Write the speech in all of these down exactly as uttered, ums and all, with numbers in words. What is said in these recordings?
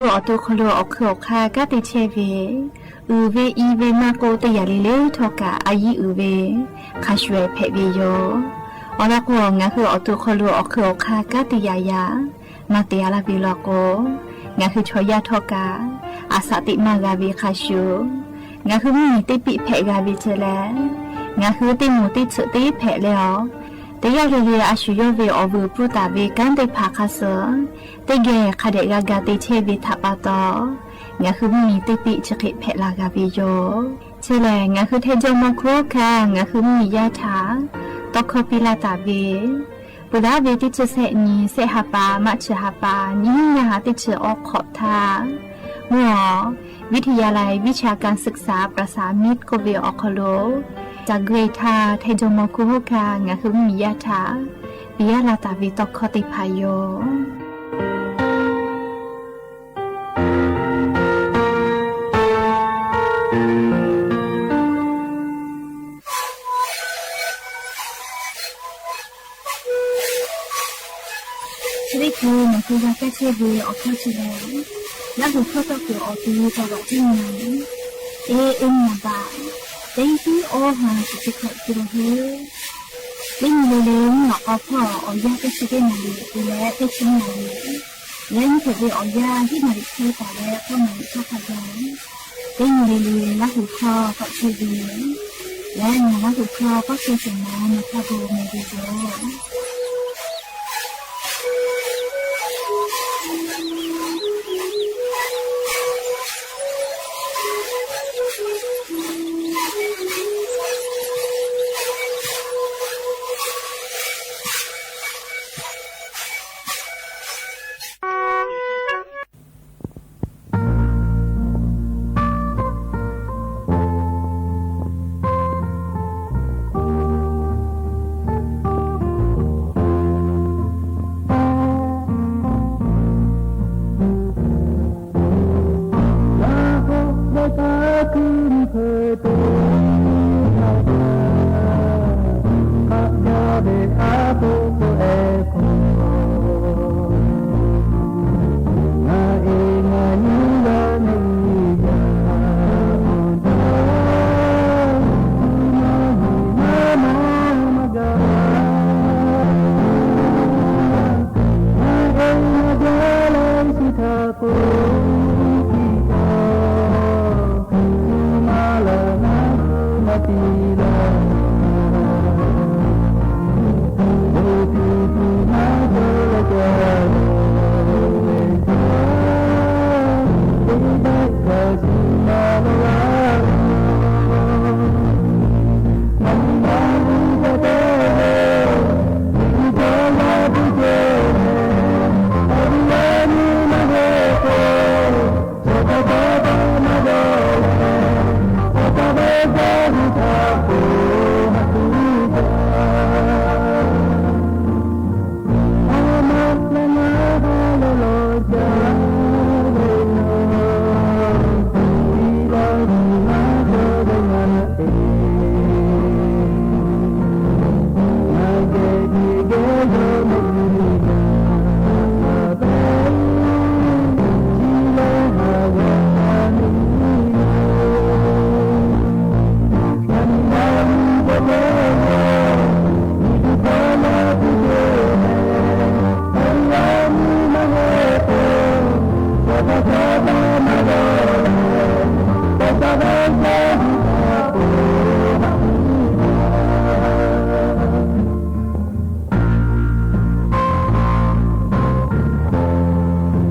အိၣ်တူၺ်းခီလူ အိၣ်ခုၣ်အိၣ်ခါ ကါတ့ထဲဝေ အုၣ်ဝေ အံဝေ မၤကိးတယာ်လီၤလီၤ ထီၣ်ကၣ် အယံၤအုၣ်ဝေ ခးရွှဲၣ်ဖဲးဝေယိာ် အီၤလီၤကီး ငါခုအိၣ်တူၺ်းခီလူ အိၣ်ခုၣ်အိၣ်ခါ ကါတယာ်ယၤ မၤတယာ်လၢ်ဝေလီၤကီး ငါခုဆီၣ်ယါထီၣ်ကၣ် အသးတံၢ်မၤဂၤဝေခးရှု ငါခုမုၢ်နံၤ တ့ပံးဖဲးဂၤဝေတလဲၣ် ငါခုတ့မူးတ့ဆူၣ်တ့ဖဲးလဲၣ်အီၤ တယာ်လီၤလီၤ အဆူၣ်ယီၢ်ဝေ အီၣ်ဝုၢ်ပူတၢ်ဝေ ကါသ့ၣ်တဖၣ်ခါဆၢ တဂဲၤခးဒဲးဂၤဂၤ တ့ထဲဝေ ထးပာ်တီၢ် ငါခုမုၢ်နံၤ တ့ပံးဆံးဃ့ဖဲးလၢ်ဂၤဝေယိာ် တလဲၣ် ငါခုထဲ စီၤမီၤခူၣ်ဟိၣ်ခါ ငါခုမုၢ်နံၤယါထး တီခီပံလၢ်တၢ်ဝေ ပူၤလၢဝ့ၢ် တဆံသၢနံၣ် သဲဟးပာ် မးဆၢဟးပာ် နံၣ်ဟါ တဆံအီခီးထး မုၢ်အီၤ ဝိทยาลัยวิชาการศึกษาประสามิตကိးဝေၢ်အီၤခီလူ တၢ်ဂ့ၢ်ထါ ထဲ စီၤမီၤခူၣ်ဟိၣ်ခါ ငါခုမုၢ်နံၤယါထး ပံယါလၢ်တၢ်ဝေ တီခီသ့ၣ်တဖၣ်ယိာ် သ့ၣ်ပူၤ မၤကဲဂၤကဲဆ့ဝေ အိၣ်ခီၣ်ဆံးလဲၣ် လၢဟူၣ်ခီၣ်ထီၣ်က့ၤအီၤ တံၤတၢ်ဘၣ်တံၢ်နၤ အ့ အ့ မ့ၢ်ဘၣ် တံၤတံၤအီဟါ တံၤတံၤခီၣ်တံၤလီၤဟ့ တံၤနံၤလံၤလံၤ မ့ၢ်အီၤဖီၣ်အီၤ ယါကဲဆ့က့ၤနၤလံၤ အ့ လၢကဲဆ့နၤလံၤ လၢနံၣ်ထဲဝေ အီၤယါ ဟံၣ်နၤလံၤခဲတၢ်လၢ ဖီၣ်နၤလံၤခီၣ်ခါယါ တံၤနံၤလံၤလံၤ လၢဟူၣ်ခီၣ်ထီၣ်ဆံးဝေ လၢနၤလၢဟူၣ်ခီၣ် ကီၢ်က့ၤစၢၤမၤ နၤဖးဘိးမ့ၢ်ဝံၤယိာ်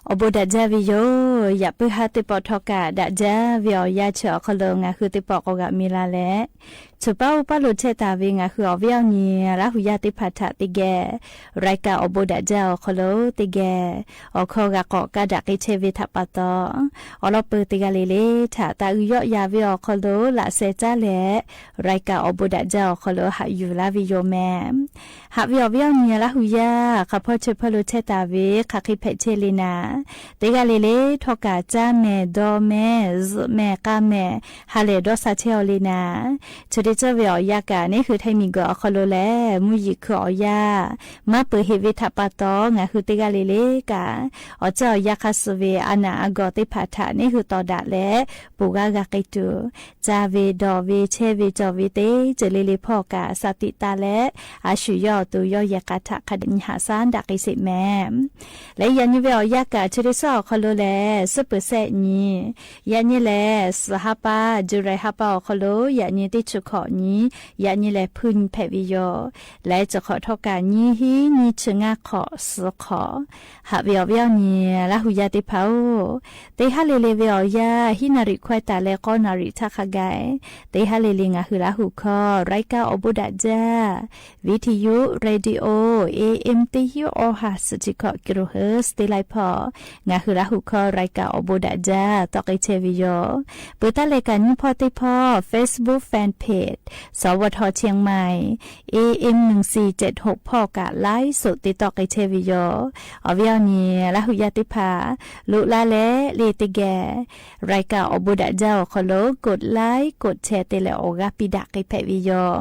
အိၣ်ဘူးဒၣ်ဒၣ်ဝဲယိာ်, ယၣ်ပုၢ်ဟၢ်သ့ၣ်ပီၣ်ထီၣ်ကၢ်ဒၣ်ဒၣ်ဝဲအီၤ ယၢ်ဆၢအီၤခီလိာ် ငါဟုသ့ၣ်ပီၣ်ကိးဂၤမံၤလၢ်လဲၣ်. ဆိပာ်အိၣ်ပာ်လိာ်ထဲတၢ်ဝဲ ငါဟုအီၣ်ဝဲအီၣ်ညီ လၢဟူယၢ်သ့ၣ်တဖၣ်ထၣ်သ့ၣ်ဂဲၤ, ရၢၢ်ကၢ်အိၣ်ဘူးဒၣ်ဒၣ်အီၤခီလိာ်သ့ၣ်ဂဲၤ, အိၣ်ခိးဂၤကိးကးဒၣ်က့ၤထဲဝဲထၣ်ပာ်တီ, အီၤလီၤပၢၢ်သ့ၣ်ဂၤလၢ်လဲၣ်ထၣ် တၢ်အုၣ်ယီၣ်ယၤဝဲအီၤခီလိာ် လၢ်စဲးတၢ်လဲၣ်, ရၢၢ်ကၢ်အိၣ်ဘူးဒၣ်ဒၣ်အီၤခီလိာ် ဟးယူၢ်လၢ်ဝဲယိာ်မဲာ် ဟးဝဲအီၣ်ဝဲအီၣ်ညီလၢဟူယၢ်, ခီဖီဆၢဖီလိာ်ထဲတၢ်ဝဲ ခးဃံဖဲးဆဲးလံနၤ, သ့ၣ်ဂၤလၢ်လဲၣ်ထီၣ်ကၢ် ကၠါမဲာ် ဒီမဲာ် စုးမဲာ် ကါမဲာ်, ဟးလဲၤဒီးစးဆဲးအီၤလံနၤ, ဆိတ့ၢ်စၢၢ်ဝဲအီၣ်ယၢ်ကၢ် န့ၣ်ဃုထၢမံၤကီၢ်အီၤခီလိာ်လဲၣ်, မူယံၤခုအီၣ်ယၢ်, မၤပၢၢ်ဟ့ၣ်ဝဲထၣ်ပာ်တီ, ငါဟုသ့ၣ်ဂၤလၢ်လဲၣ်ကၢ်, အီၣ်စၢၣ်အီၣ်ယၢ်ခါဆူၣ်ဝဲ အနၢ်အဂီၢ်သ့ၣ်တဖၣ်ထၣ် န့ၣ်ဃုတီၢ်ဒၣ်လဲာ်, ပူၤဂၤဂၤက့ၤတုၤ ကၠါဝဲ ဒီဝဲ ဆဲးဝဲ ကၠီၣ်ဝဲသ့ၣ် စၢၢ်လၢ်လဲၣ်ဖီၣ်ကၢ် စးသံးတၢ်လဲၣ်, အဆူၣ်ယီၢ်အသိးယီၢ်ယဲၢ်ကၢ်ထၣ် ခးဒၣ်ညါဟးစၢ်ဒၣ်က့ၤစ့ၢ်မဲာ်, လၢယၢ်ညီဝဲအီၣ်ယၢ်ကၢ် ဆိတ့ၢ်စၢၢ်အီၤခီလိာ်လဲၣ်, စ့ပၢၢ်စဲးနံၤ, ယၢ်ညီလဲၣ် စဲးဟါပၢ်, ကၠူၤလဲၣ်ဟါပၢ်အီၤခီလိာ် ယၢ်ညီတ့ၢ်ဆူၣ်ခီၣ်နံၤ, ယၢ်ညီလဲၣ်ဖုနံၤဖဲးဝဲယိာ်, လၢစဲးခီၣ်ထီၣ်ကၢ် နံၤဟံး နံၤဆံငါးခီၣ် သီခီၣ် ဟးဝဲအီၣ်ဝဲအီၣ်ညီ လၢဟူယၢ်သ့ၣ်တဖၣ်အိၣ်, သ့ၣ်ဟးလဲၤလဲၤဝဲအီၣ်ယၢ် ဟံးနၣ်ရံၣ်ခွဲးတၢ်လၢ ဃိးနၣ်ရံၣ်ဆၣ်ခါဂၤ, သ့ၣ်ဟးလဲၤလဲၤ ငါဟုလၢဟူခီ ရၢၢ်ကၢ်အိၣ်ဘူးဒၣ်ဒၣ်, ဝံထယု ရေဒီယို A M သၢဆံ အီဟၣ်စူၣ်ထံခီၣ် ကံရူၢ်ဟၢၣ် သ့လၢ်ဖီၣ်, ငါဟုလၢဟူခီ ရၢၢ်ကၢ်အိၣ်ဘူးဒၣ်ဒၣ် တီၣ်က့ၤထဲဝဲယိာ်, ပၢတၢ်လဲၤကၢ်နံၤဖီၣ်သ့ၣ်ဖီၣ် Facebook Fan Page စဝထ เชียงใหม่ A M หนึ่งสี่เจ็ดหกဖီၣ်ကၢ် ไลฟ์สด သ့ၣ်တီၣ်က့ၤထဲဝဲယိာ်, အီၣ်ဝဲအီၣ်ညီ လၢဟူယၢ်သ့ၣ်တဖၣ် လိၣ်လၢ်လဲၣ်လၢ်သ့ၣ်ဂဲၤ, ရၢၢ်ကၢ်အိၣ်ဘူးဒၣ်ဒၣ်အီၤခီလိာ် กดไลค์ กดแชร์ သ့ၣ်လဲၣ် အိၣ်ဂၤပံးဒၣ်က့ၤဖဲးဝဲယိာ်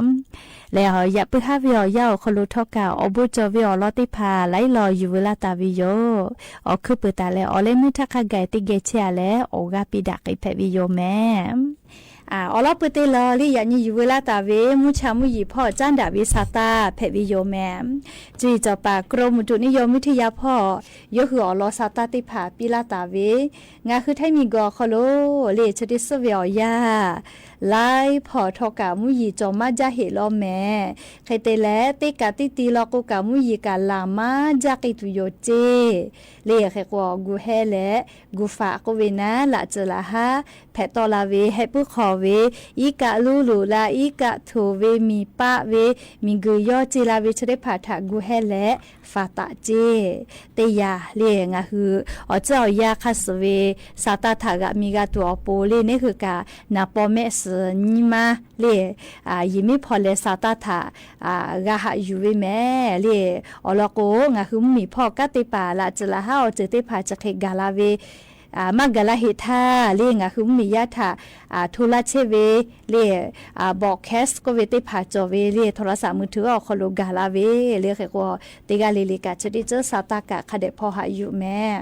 လၢအီၣ်ယၢ်ပုၢ်ဟၢ်ဝဲအီၣ်ယၢ်အီၤခီလိာ်ထီၣ်ကၢ် အိၣ်ဘူးကၠီဝဲအီၤလီၤသ့ၣ်တဖၣ် လၢအလီၢ်ယူၢ်ဝဲလၢတၢ်ဝဲယိာ်, အီၣ်ခုပၢတၢ်လဲၣ် အီၣ်လၢမုၢ်ထၣ်ခါဂၤသ့ၣ်ဂဲၤဆဲးလဲၣ် အိၣ်ဂၤပံးဒၣ်က့ၤဖဲးဝဲယိာ်မဲာ် အီၣ်လီၤပၢတ့ၢ်လီၤလၢယၢ်ညီယူၢ်ဝဲလၢတၢ်ဝဲ မူဆၣ်မူယံာ်ဖီၣ် ကၠၢ်ဒၣ်ဝဲစးတၢ်ဖဲးဝဲယိာ်မဲာ်, ကၠီၣ်ပၢၣ် กรมอุตุนิยมวิทยาဖီၣ် ယိၤဟုၣ်အီၣ်လီၤစးတၢ်သ့ၣ်တဖၣ်ပံးလၢတၢ်ဝဲ, ငါဟုထဲမံၤကီၢ်ခီလိာ် လၢဆိတ့ၢ်စၢၢ်ဝဲအီၣ်ယၢ် လၢဖီၣ်ထီၣ်ကၢ်မူယံာ်ကၠီၣ်မါကၠၢ်ဟ့ၣ်လီၤမဲာ်, ဃဲတဲလဲၣ် သ့ၣ်ကၢ်သ့ၣ်တံၤလီၤကိးကၢ်မူယံာ်ကၢ်လၢ်မါကၠၢ်ကံၢ်သူယိာ်စ့ၢ် လၢဃဲကိးဂုာ်ဟဲး လၢဂုာ်ဖးကိးဝဲနၤ လၢ်စၢၤလၢ်ဟါ ဖဲးတီၢ်လၢ်ဝဲ ဟဲပုၢ်ဃီၣ်ဝဲ အံးကၢ်လူလူလၢ် အံးကၢ်ထိၣ်ဝဲ မံၤပာ်ဝဲ မံၤဂုာ်ယီၢ်စ့ၢ်လၢ်ဝဲ ဆိတ့ၢ်ဖးထၣ်ဂုာ်ဟဲးလၢ ဖးသးစ့ၢ် သ့ၣ်ယၤလၢ ငါဟု အီၣ်စၢၣ်အီၣ်ယၢ်ခါစၢၢ်ဝဲ စးတၢ်ထၣ်ဂၤမံၤဂၤတူၢ်အီၤပူၤလၢ န့ၣ်ဃုာ်ကၢ် နၢ်ပီၣ်မဲာ်စၢၤနံၤမါလၢ ယံာ်မ့ၢ်ဖီၣ်လဲၤစးတၢ်ထၣ် ဂၤဟးယူၢ်ဝဲမဲာ်လၢ အီၣ်လီၤကိး ငါဟုမုၢ်မံၤဖီၣ်ကၢ်သ့ၣ်တဖၣ် လၢ်စၢၤလၢ်ဟါ အီၣ်စၢၤသ့ၣ်တဖၣ်စခ့ၣ်ဂၤလၢ်ဝဲ မၤဂၤလၢ်ဟ့ၣ်ထါလၢ ငါဟုမုၢ်မံၤယါထၣ် ထိလါဆဲးဝဲလၢ broadcast ကိးဝဲသ့ၣ်တဖၣ် ကၠီၣ်ဝဲလၢ โทรศัพท์มือถือအီၤခီလိာ်ဂၤလၢ်ဝဲ လၢဃဲကိး သ့ၣ်ဂၤလၢ်လၢ်ကၢ် ဆိတ့ၢ်စၢၢ်စးတၢ်ကၢ် ခးဒဲးဖီၣ်ဟးယူၢ်မဲာ်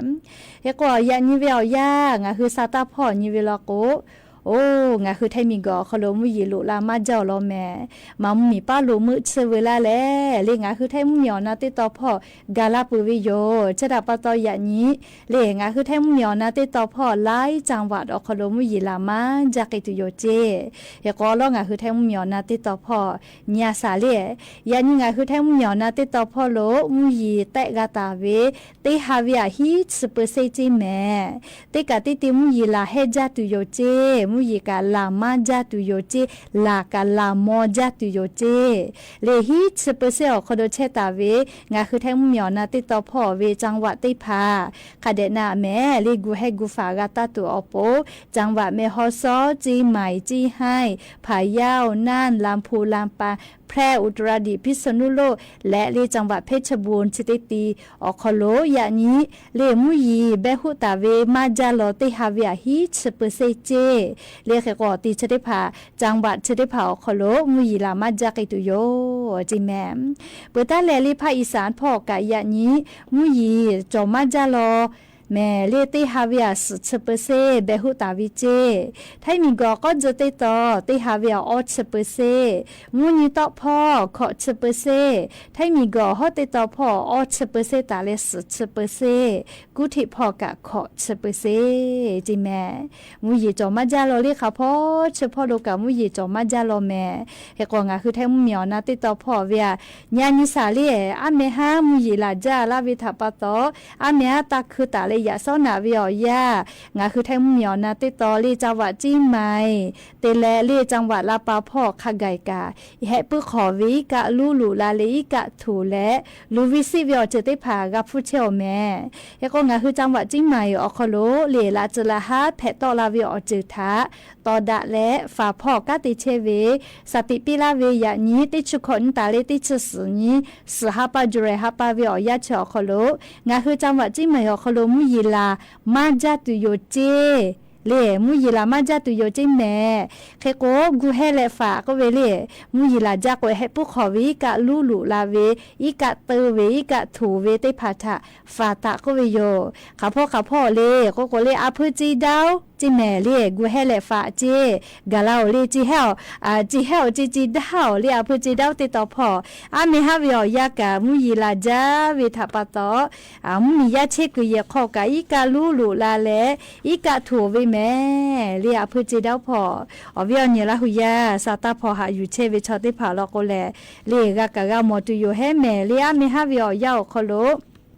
ဃဲကိး ယၢ်ညီဝဲအီၣ်ယၢ် ငါဟုစးတၢ်ဖီၣ်ညီဝဲလီၤကိး အိၣ် ငါဟုထဲမံၤကီၢ်ခီလိာ် မူယံာ်လိၣ်လၢ်မါကၠၢ်လီၤမဲာ်, မၤမုၢ်မံၤပာ်လိာ်မုာ်ဆၢဝဲလၢ်လဲၣ် လၢ ငါဟုထဲမုၢ်မံၤအီၣ်နၤသ့ၣ်တီဖီၣ် ဂၤလၢ်ပၢၢ်ဝဲယိာ် ဆၢတၢ်ပာ်တီယၢ်ညီ လၢ ငါဟုထဲမုၢ်မံၤအီၣ်နၤသ့ၣ်တီဖီၣ် လၢ်စၢ်ဝးအီၤခီလိာ် မူယံာ်လၢ်မါကၠၢ်ကံၢ်သူယိာ်စ့ၢ် ဃဲကိးလီၤ ငါဟုထဲမုၢ်မံၤအီၣ်နၤသ့ၣ်တီဖီၣ် ညါစၢ်လၢ ယၢ်ညီ ငါဟုထဲမုၢ်မံၤအီၣ်နၤသ့ၣ်တီဖီၣ်လိာ် မူယံာ်သဲးဂၤတၢ်ဝဲ သ့ဟးဝဲအဟံၣ် ဆံပၢၢ်စ့ၢ်ကၠ့မဲာ်, သ့ၣ်ကၢ်သ့ၣ်တံၤ မူယံာ်လၢ်ဟဲကၠၢ်သူယိာ်စ့ၢ် မူးယီၤကး လႃႇမႃး จ้า တုၤယိၤ เจ้ လႃႇကး လႃႇမေႃး จ้า တုၤယိၤ เจ้ လႄႈ ဟံး สิบเปอร์เซ็นต์ ဢေႃႈ ၶေႃႈဒိ แชร์ တႃႇဝႄႈ ငါး คือ ไทย မုၢ်မၠီႇ ဢေႃႈ ၼႃႈ ติดต่อ ၽွမ်ႉဝႄႈ จังหวัด တိတ်းၽႃႇ ၶႃႈ တႄႉၼႃႇ မႄႈ လႄႈ ၵူႈႁႄႈၵူႈၾႃႇ ၵႃႈတႃႇတူဝ်ဢွၵ်ႇပူဝ်ႇ จังหวัด แม่ฮ่องสอน เชียงใหม่ เชียงราย พะเยา น่าน ลำพูน ลำปาง แพร่ อุตรดิตถ์ พิษณุโลก လႄႈ လႄႈ จังหวัด เพชรบูรณ์ ၸိူဝ်းတႄႉတီႈ ဢေႃႈ ၶေႃႈဒိ ယၢမ်းၼႆႉ လႄႈ မူးယီၤ ဘႄႁူႉတႃႇဝႄႈ မႃး จ้า လေႃႇ တိတ်းႁႃႈဝႄႈ ဢႃႇ ဟံး สิบเปอร์เซ็นต์ เจ้ လႄႈ ၶႄႈၵေႃႈ တီႈၸိူဝ်းတႄႉၽႃႇ จังหวัด ၸိူဝ်းတႄႉၽႃႇ ဢေႃႈ ၶေႃႈဒိ မူးယီၤ လႃႇမႃး จ้า ၵႃႈတီႈတူဝ်ယိၤ ၸိူင်ႉမႄႈ ပိူဝ်ႈတႃႇလႄႈ လႄႈ ภาคอีสาน ၽွမ်ႉၵႃႈ ယၢမ်းၼႆႉ မူးယီၤ ၸေႃႇမႃး จ้า လေႃႇ မႄႈ လႄႈ တိတ်းႁႃႈဝႄႈ သီႇ สิบเปอร์เซ็นต์ ဘႄႁူႉတႃႇဝႄႈ ၸိူဝ်း ไทย မီးၵေႃႈ ၵေႃႈ ၸိူဝ်းတႄႉတီႈ တိတ်းႁႃႈဝႄႈ ဢေႃႈ สิบเปอร์เซ็นต์ မူးယီၤ တေႃႇ ၽွမ်ႉ ၶေႃႈ สิบเปอร์เซ็นต์ ไทย မီးၵေႃႈ ႁေႃး တိတ်းႁွမ်ႉ ၽွမ်ႉ ဢေႃႈ สิบเปอร์เซ็นต์ တႃႇလႄႈ သီႇ สิบเปอร์เซ็นต์ ၵူႈထီႉ ၽွမ်ႉၵႃႈ ၶေႃႈ สิบเปอร์เซ็นต์ ၸိူင်ႉမႄႈ မူးယီၤ ၸေႃႇမႃး จ้า လေႃႇ လႄႈ ၶႃႈၽွမ်ႉ ၸိူဝ်းၽွမ်ႉလူၵႃႈ မူးယီၤ ၸေႃႇမႃး จ้า လေႃႇ မႄႈ ႁႄႈၵေႃႈ ငါး คือ ไทย မုၢ်မၠီႇ ဢေႃႈ ၼႃႈ ติดต่อ ၽွမ်ႉဝႄႈ ၺႃးၼီႈသႃႇလႄႈ ဢႃႇ မႄႈႁႃး မူးယီၤ လႃႇ จ้า လႃႇဝႄႈ ထႃႈပႃႈတေႃႇ ဢႃႇ မႄႈႁႃး တႃႈၶိုၼ်ႈတႃႇလႄႈ ယႃႇသေႃးၼႃႇဝႄႈ ဢေႃႈ ယႃႇ ငါး คือ ไทย မုၢ်မၠီႇ ဢေႃႈ ၼႃႈ ติดต่อ လႄႈ จังหวัด เชียงใหม่ တႄႉလႄႈ လႄႈ จังหวัด ลำปาง ၽွမ်ႉ ၶႃႈ ၵႆၵႃႈ ႁႄႈပိုၵ်းၶေႃဝႄႈ ဢိၵ်ႇၵႃႈ လူႇလူႇလႃႇလႄႈ ဢိၵ်ႇၵႃႈ ထူဝ်ႇလႄႈ လူဝ်ႇဝိၸ်ႉၸိတ်ႉဝႄႈ ဢေႃႈ ၸိူဝ်းတႄႉၽႃႇ ၵႃႈၽူႈၸႂ်ႉ ဢေႃႈ မႄႈ ႁႄႈၵေႃႈ ငါး คือ จังหวัด เชียงใหม่ ဢေႃႈ ၶေႃႈလူ လႄႈ လႃႇၸိူဝ်ႉလႃႇႁႃႉ ၽႄႈတေႃႇလႃႇဝႄႈ ဢေႃႈ ၸိူဝ်းထႃႈ တေႃႇတႃႇလႄႈ ၾႃႇၽွမ်ႉ ၵႃႈတေၸႅတ်ႈဝႄႈ သတိပေးလႃႇဝႄႈ ယၢမ်းၼႆႉ တႄႉ ၸုၵ်းၶွၼ်ႈတႃႇလႄႈ တႄႉ ၸုၵ်းသိုဝ်ႇၼႆႉ သိုဝ်ႇႁႃႈပႃႈ ၸူႇလၢႆႇႁႃႈပႃႈဝႄႈ ဢေႃႈ ယႃႇၸိူဝ်း ဢေႃႈ ၶေႃႈလူ ငါး คือ จังหวัด เชียงใหม่ ဢေႃႈ ၶေႃႈလူ မူးယီၤ လႃႇမႃး จ้า တုၤယိၤ ၸိူဝ်း လႄႈ မူးယီၤ လႃႇမႃး จ้า တုၤယိၤ ၸိူဝ်း မႄႈ ၶႄႈၵေႃႈ ၵူႈႁႄႈလႄႈ ၾႃႇၵေႃႈဝႄႈလႄႈ မူးယီၤ လႃႇ จ้า ၵေႃႈ ႁႄႈပိုၵ်းၶေႃဝႄႈ ဢိၵ်ႇၵႃႈ လူႇလူႇလႃႇဝႄႈ ဢိၵ်ႇၵႃႈ တိူဝ်ႇဝႄႈ ဢိၵ်ႇၵႃႈ ထူဝ်ႇဝႄႈ တႄႉၽႃႇထႃႈ ၾႃႇတႃႇၵေႃႈဝႄႈယဝ်ႉ ၶႃႈၽွမ်ႉ ၶႃႈၽွမ်ႉလႄႈ ၵေႃႈ ၵေႃႈလႄႈ ဢႃႇ ၽိူဝ်ႇၸီႇတဝ်ႇ ၸိူဝ်းမႄႈလႄႈ ၵူႈႁႄႈလႄႈ ၾႃႇ ၸိူဝ်း ၵႃႈလႃႈလႄႈ ၸီႇႁႄႈ ဢႃႇ ၸီႇႁႄႈ ၸီႇၸီႇတဝ်ႇလႄႈ ဢႃႇ ၽိူဝ်ႇၸီႇတဝ်ႇ တိတ်းတေႃႇၽွမ်ႉ ဢႃႇ မႄႈႁႃးဝႄႈ ဢေႃႈ ယႃႇၵႃႈ မူးယီၤ လႃႇ จ้า ဝႄႈ ထႃႈပႃႈတေႃႇ ဢႃႇ မူးယီၤ ယႃႇၸိူဝ်းၵူႈယႂ်ႇ ၶေႃႈၵႃႈ ဢိၵ်ႇၵႃႈ လူႇလူႇလႃႇလႄႈ ဢိၵ်ႇၵႃႈ ထူဝ်ႇဝႄႈ မႄႈလႄႈ ဢႃႇ ၽိူဝ်ႇၸီႇတဝ်ႇၽွမ်ႉ ဢေႃႈ ဝႄႈဢေႃႈ ၼႆႉလႃႈ ႁူႉယဝ်ႉ သႃႇတႃႇၽွမ်ႉ ႁႃယူႇ ၸႅတ်ႈဝႄႈ ၸေႃႇတႄႉၽႃႇ လေႃႇ ၵေႃႈလႄႈ လႄႈ ၵႃႈၵႃႈ ၵႃႈမေႃတူႈယူႇ ႁႄႈမႄႈလႄႈ ဢႃႇ မႄႈႁႃးဝႄႈ ဢေႃႈ ယဝ်ႉ ၶေႃႈလူ ဢႃႇ ၼေႃႈ လႄႈ ဢေႃႈ ၼႃႈၽွမ်ႉ လႄႈ ဢႃႇ ၽိူဝ်ႇၸီႇတဝ်ႇၽွမ်ႉ ဢႃႇ สะพานวัดอินทาราม လႄႈ ตำบลบ้านดง ဢႃႇ ၽိူဝ်ႇၸီႇတဝ်ႇၽွမ်ႉ မူးယီၤ လႃႇ จ้า ဝႄႈ ထႃႈပႃႈတေႃႇ လႄႈ ဢႃႇ မူးယီၤ ၵေႃႈ ဢိၵ်ႇၵႃႈ လူႇဝႄႈလႃႇလႄႈ လႄႈ မူးယီၤ ယႃႇၸိူဝ်းၵူႈယႂ်ႇ လႄႈ ဢေႃႈ တီႈ ตำบล ตำบลเมืองนะ လႄႈ ဢႃႇ ตำบลทุ่งข้าวพวง လႄႈ ၸိူဝ်းလႄႈ မႃးဢေႃႈ ဝႄႈ ငႃးႁိုဝ် လႃႈႁူႉယဝ်ႉလႄႈ ဢေႃႈ ဝႄႈဢေႃႈ ၼီႈလီႇသေႃးယႃႈလႄႈ ဢၶႃႇယႃႈ တႄႉၽႃႇ ၸႅတ်ႈမႃးဝႆႉယူႇ လႄႈ မိူင်းၼႃႈလႄႈ ထုင်ႉၶဝ်ႈၽူဝ်ၽေႃႉ မူးယီႈယႃႈၸႄႈၵိူဝ် ဢေႃႈ တီႈ ဢေႃႈ ၶေႃႈလူဝ်ႇ လႄႈ မူးယီႈလႃႇၸႃႇလႄႈ လႄႈ ႁႂ်ႈပိူၼ်ႈၶေႃႈဝႆႉၵႃႈလူးလူးလႃႇလႄႈ မူးယီႈယႃႈယႄႈ ၶေႃႈလူဝ်ႇ ဢိၵ်ႇၵႃႈၵႃႈလဝ်ႈၸႄႈမႄႈ လႄႈ ယႃႇသေႃးၼႃႇ ဝႄႈဢေႃႈယႃႈ ႁိုင်ၼႃႇလီႇ တီႈၸိုဝ်ႈၼႃႇထီႇ ဝႄႈဢေႃႈယႃႈ ၶႂ်ႈၵႃႈဢိၵ်ႇၵႃႈၼႆႉၼႄႇ တေလႆႈၼႃႇ ပီႈႁိုဝ်ၵႃႈဢိၵ်ႇၵႃႈ ၵႃႈထီႇၵေႃႈလူး ယႃႈလႃႇၸႄႈႁႄႈၸႄႈမႄႈ ႁႄႈၵေႃႈလႄႈ ငႃးႁိုဝ် ဢႃႇ ဢိၵ်ႇၵႃႈၸေႃႈလႄႈ ၼႃႇပီႈႁိုဝ်ၸိူဝ်းလႄႈ ၼူဝ်ႇၸီႇတဝ်ႇ မႄႈတႄးလႄႈ မႄႈဢၢႆး မိုဝ်းၾႃႉၽေႃႇလႄႈ မိုဝ်းပဝ်ႇၽေႃႇ ဝႆႉၵႃႈၸိူဝ်းတႄႉၽႃႇ ၸေႃႈၶႃႈ ပႆႇၵႃႈၸူးတႃႇဝႆႉလႃႇလႄႈ ဢႃႇ ဢႃႇ ၼႃႇပီႈႁိုဝ်လႄႈ တေၵႃႈတေၵေႃႈလူး ယႃႈလႃႇဝႆႉယူႇ လႄႈဢေႃႈ ၼႃႇဝႆႉၵႃႈလႄႈ မႄႈတႄး ဢေႃႈ ဝႆႉၸီႇတဝ်ႇ ဢေႃႈ ဝႆႉမႄႈဢၢႆး ဢေႃႈ ဝႆႉဝီႇဢႃႇႁႄႇ ၽေႃႇၸႆႈပြၵၢၼ်ႇလႄႈ မႄႈတႄး ဢႃႇၽိူဝ်ႇၾၢင် ဢႃႇၽိူဝ်ႇၽြႃး ဝႆႉၵႃႈၶႃႈ ပႆႇၸေႃႈၶႃႈ ပႆႇၵေႃႈၸူးတႃႇလႄႈ ၼႃႇပီႈႁိုဝ် တေၶႂ်ႈတေၵေႃႈ ယႃႈလႃႇဝႆႉယူႇ လႄႈၶႂ်ႈၵေႃႈၵူႈႁႄႈလႄႈ ၾႃႇလူဝ်ႇၸီႇမႄႈလႄႈ ဢႃႇ ဢႃႇၽိူဝ်ႇၸႄႈတႄႉၽႃႇ ၶေႃႈလူဝ်ႇ ဢႃႇ မူးယီႈလႃႇၸႃႇ ဝႆႉထႃႈပႃႈတေႃႇ ဢိၵ်ႇၵႃႈၼႆႉၼႄႇ တေလႆႈၵႃႈထီႇလူး ယႃႈလႃႇၸႄႈၸႄႈ ၶႂ်ႈၵေႃႈယႃႈသေႃးၼႃႇလႄႈ ဢႃႇ ငႃးႁိုဝ်ၸီႇမႆႈဝႆႉဢေႃႈ ၶေႃႈလူဝ်ႇဝႆႉလႄႈ ဢႃႇ ဢိၵ်ႇၵႃႈၼႃႇပီႈႁိုဝ် တႃႇတႃႇယႃႈယႃႈဝႆႉၽေႃႇ ဢႃႇ ၼႆႉႁႃႉ သႃႇပႃႇၵေႃႈဝႆႉလႄႈ ယႃႈသေႃးၼႃႇ ဝႆႉဢေႃႈယဝ်ႉ ၶေႃႈလူဝ်ႇ လႄႈၼႃႇပီႈႁိုဝ် ဢိၵ်ႇၵႃႈၼီႈမႄႈၵေႃႈ ၸီႇႁိတႃႇလႃႇဝႆႉၸႄႈလႄႈ ၼီႈမႄႈၵေႃႈ ၸီႇႁိတႃႇလႃႇဝႆႉၸႄႈ ႁႄႈၵေႃႈလႄႈ ၼႃႇပီႈႁိုဝ် ၼူဝ်ႇၸီႇတဝ်ႇ တေတေႃႇဝႆႉလႄႈၵေႃႈ ဢိၵ်ႇၵႃႈၼႃႇပီႈႁိုဝ်ၶႃႈ ႁႃႉယူႇၵႃႈဝႆႉလႄႈ ၼီႈမႄႈႁိတ်းၸႄႈၸႄႈ ယႃႇၶႃႈလႄႈ ၼႃႇပီႈႁိုဝ် ဢိၵ်ႇၵႃႈၼီႈမႄႈၵေႃႈ ၸီႇႁိတႃႇလႃႇဝႆႉၸႄႈ ၸႃႇတႃႇပႃႈတေႃႇ လႄႈၼူဝ်ႇၸီႇတဝ်ႇ တေတေႃႇၽေႃႇ ၸႃႇတိၶိူဝ်းလႄႈ မူးယီႈၵႃႈလႃႇၸႃႇ ဝႆႉထႃႈပႃႈတေႃႇ ၼႃႇပီႈႁိုဝ် ဢိၵ်ႇၵႃႈၵႃႈ ဢႃႇ ပီႇသီႇတေႃႇလႃႇလႄႈ ၼႃႈဝႆးၶႃႈၸႄႈ ဝၢၼ်ႈၼမ်ႉရူႇ ဝၢၼ်ႈလူၵ်ႉပႃႇႁႃႇ လႄႈ ဝၢၼ်ႈႁူၺ်ႈသၢႆး ဢႃႇၽိူဝ်ႇၸီႇတဝ်ႇ ၸႃႇဝႃႇၸီႇမႆႇ ဢေႃႈ တီႈၸႄႈတႄႉၽႃႇ ၶေႃႈလူဝ်ႇ လႄႈ ဢိၵ်ႇၵႃႈလူးလူးလႃႇၸႄႈၸႄႈ လႄႈ ၶႄႈၵေႃႈ ႁေႃႈၽေ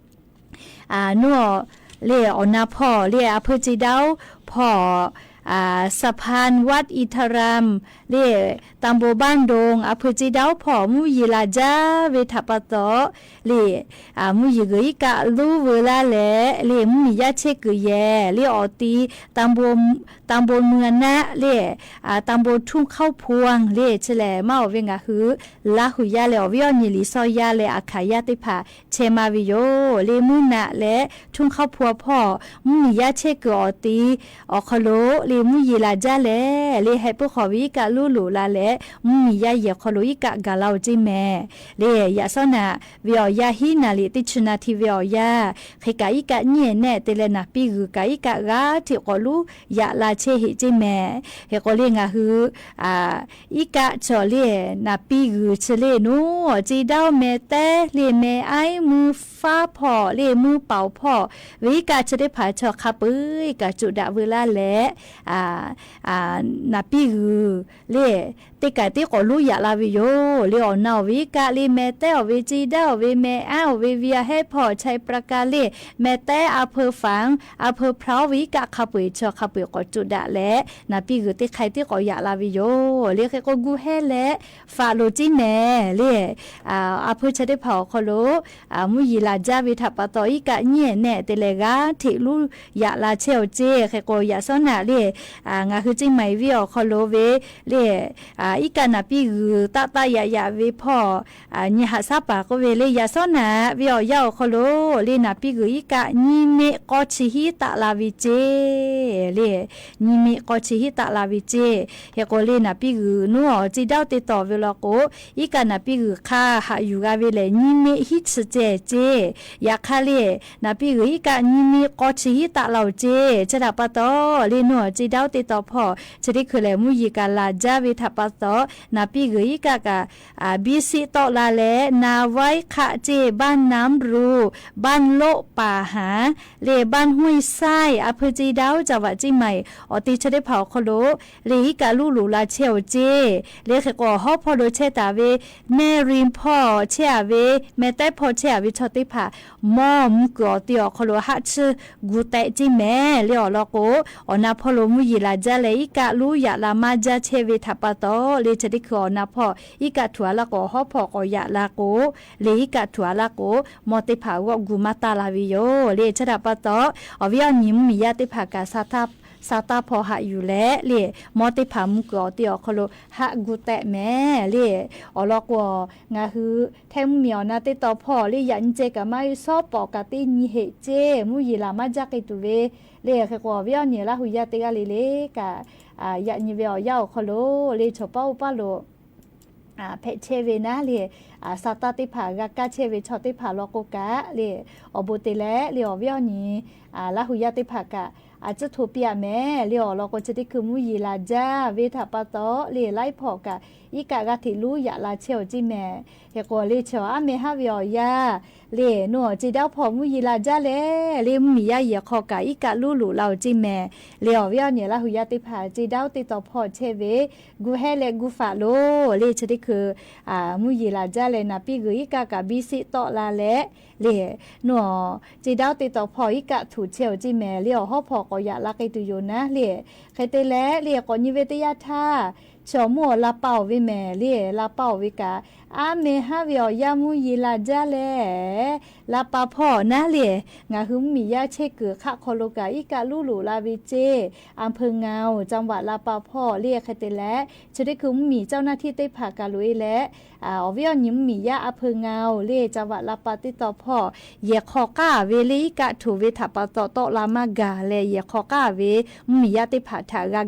ႃႇလူဝ်ႇၸႄႈတႃႇဝႆႉ မႄႈရိၼ်ႇၽေႃႇၸႄႈဝႆႉ မႄႈတႄးၽေႃႇၸႄႈ ဝဲဆီၣ်တ့ၢ်ဖၣ် မီၢ်မူၢ်ကုၢ်အီၤတ့ၢ်အီၤခီလိာ် ဟးဆူၣ်ဂူာ်တဲးကၠ့မဲာ် လၢအီၤလီၤကိး အီၣ်နၢ်ဖီၣ်လိာ်မူယံာ်လၤကၠၢ်လဲၣ် အံးကၣ်လူယၣ်လၤမၤကၠၢ်ဆဲဝဲထးပာ်တီၤ လၢဆၢဒ့ခုၣ်အီၣ်နၢ်ဖီၣ် အံးကၣ်ထူၣ်အလၢကိး ဟီၣ်ဖီၣ်ကိးယၣ်လၤကိး လၢအံးကၣ်ထူၣ်အလၢကိး မီၢ်တ့ၢ်ဖၣ်အဂီၢ်ဂူာ်မၤတၢ်လၤဝဲယိၤ လၢဆၢဒၣ်ပာ်တီၤ အီၤဝဲအီၤနံၤ မူမံၤယါတ့ၢ်ဖၣ်ကး စၢ်တၢ် စၢ်တၢ်ဖီၣ်ဟးယူၢ်လဲၣ် လၢမီၢ်တ့ၢ်ဖၣ်မူၢ်ကုၢ်အီၤတ့ၢ်အီၤခီလိာ် ဟးဂူာ်တဲးမဲာ် လၢအီၤလီၤကိး ငါဟု ထဲမူမံၤအီၣ်နၢ်တ့ၢ်တီၤဖီၣ် လၢယၣ်နံၤကဲကးမၤအုးစီၤပီၣ်ကးတ့ၢ်နံၤဟ့ၣ်ကၠ့ မူယံာ်လၤမၤကၠၢ်က့ၤတုၤဝဲ လၢဃဲကိးအီၤဝဲအီၤနံၤ လၢဟူယါတ့ၢ်ဂၤလံလၢကး ယၣ်နံၤဝဲအီၤယါအီၤခီလိာ် လၢဆီၣ်ပၢ်အိၣ်ပၢ်လိာ် ဖဲးဆဲဝဲနၤလၢ စၢ်တၢ်တ့ၢ်ဖၣ် ဂၤကၢ်ဆဲဝဲဆီၣ်တ့ၢ်ဖၣ်လီၤကိးကး လၢအီၤဘိးတ့ၢ်လဲၣ် လၢအီၤဝဲအီၤနံၤ လၢဟူယါတ့ၢ်ဖၣ်ကး အစၢၢ်ထိၣ်ပျၢ်မဲာ် လၢအီၤလီၤကိး ဆၢဒ့ခုၣ်မူယံာ်လၤကၠၢ်ဝဲထးပာ်တီၤ လၢလၢအံၤဖီၣ်ကး အံးကၣ်ဂၤထံၣ်လူယၣ်လၤဆဲအီၤကၠ့မဲာ် ဃဲကိးလၢဆီၣ် အါမ့ၢ်ဟါဝဲအီၤယါ လၢနီၢ် ကၠ့ဒၣ်ဖီၣ်မူယံာ်လၤကၠၢ်လဲၣ် လၢမူမံၤယါယဲၢ်ခီကး အံးကၣ်လူလိာ်လၤအီၤကၠ့မဲာ် လၢအီၤဝဲအီၤနံၤ လၢဟူယါတ့ၢ်ဖၣ် ကၠ့ဒၣ်တ့ၢ်တီၤဖီၣ်ဆဲဝဲ ဂူာ်ဟဲလၢဂူာ်ဖးလိာ် လၢဆၢဒ့ခုၣ် မူယံာ်လၤကၠၢ်လဲၣ် နၢ်ပံၢ်ဂုာ်အံးကၣ်ကးဘံစ့ၣ်တီၣ်လၢ်လဲၣ် လၢနီၢ် ကၠ့ဒၣ်တ့ၢ်တီၤဖီၣ် အံးကၣ်ထူၣ်ဆဲအီၤကၠ့မဲာ် လၢအီၤဟီၣ်ဖီၣ်ကိးယၣ်လၤက့ၤတုၤယိၤနၤ လၢဃဲတ့ၢ်လဲၣ် လၢကိးနံၤဝဲတ့ၢ်ယါထါ ဆီၣ်မူအီၤလၤပာ်အီၤဝဲမဲာ် လၢလၤပာ်အီၤဝဲကး အါမ့ၢ်ဟါဝဲအီၤယါ မူယံာ်လၤကၠၢ်လဲၣ် လၤပာ်ဖီၣ်နၤလၢ ငါဟုမူမံၤယါဆဲးကုၢ်ခးခီလိာ်ကး အံးကၣ်လူလိာ်လၤဝဲကၠ့ อำเภอเงา จังหวัดลำปางဖီၣ် လၢဃဲတ့ၢ်လဲၣ် ဆၢဒ့ခုၣ်မူမံၤ เจ้าหน้าที่တ့ၢ်ဖၣ်ကးလိာ်အ့လဲၣ် အီၤဝဲအီၤနံၤမူမံၤယါ อำเภอเงา လၢ จังหวัดลำปางတ့ၢ်တီၤဖီၣ် ယဲၢ်ခီကၢ်ဝဲလၢအံးကၣ်ထူၣ်ဝဲထးပာ်တီၤတီၣ်လၢ်မၤဂၤလဲၣ် ယဲၢ်ခီကၢ်ဝဲ မူမံၤယါတ့ၢ်ဖၣ်ထးဂၤဂၤ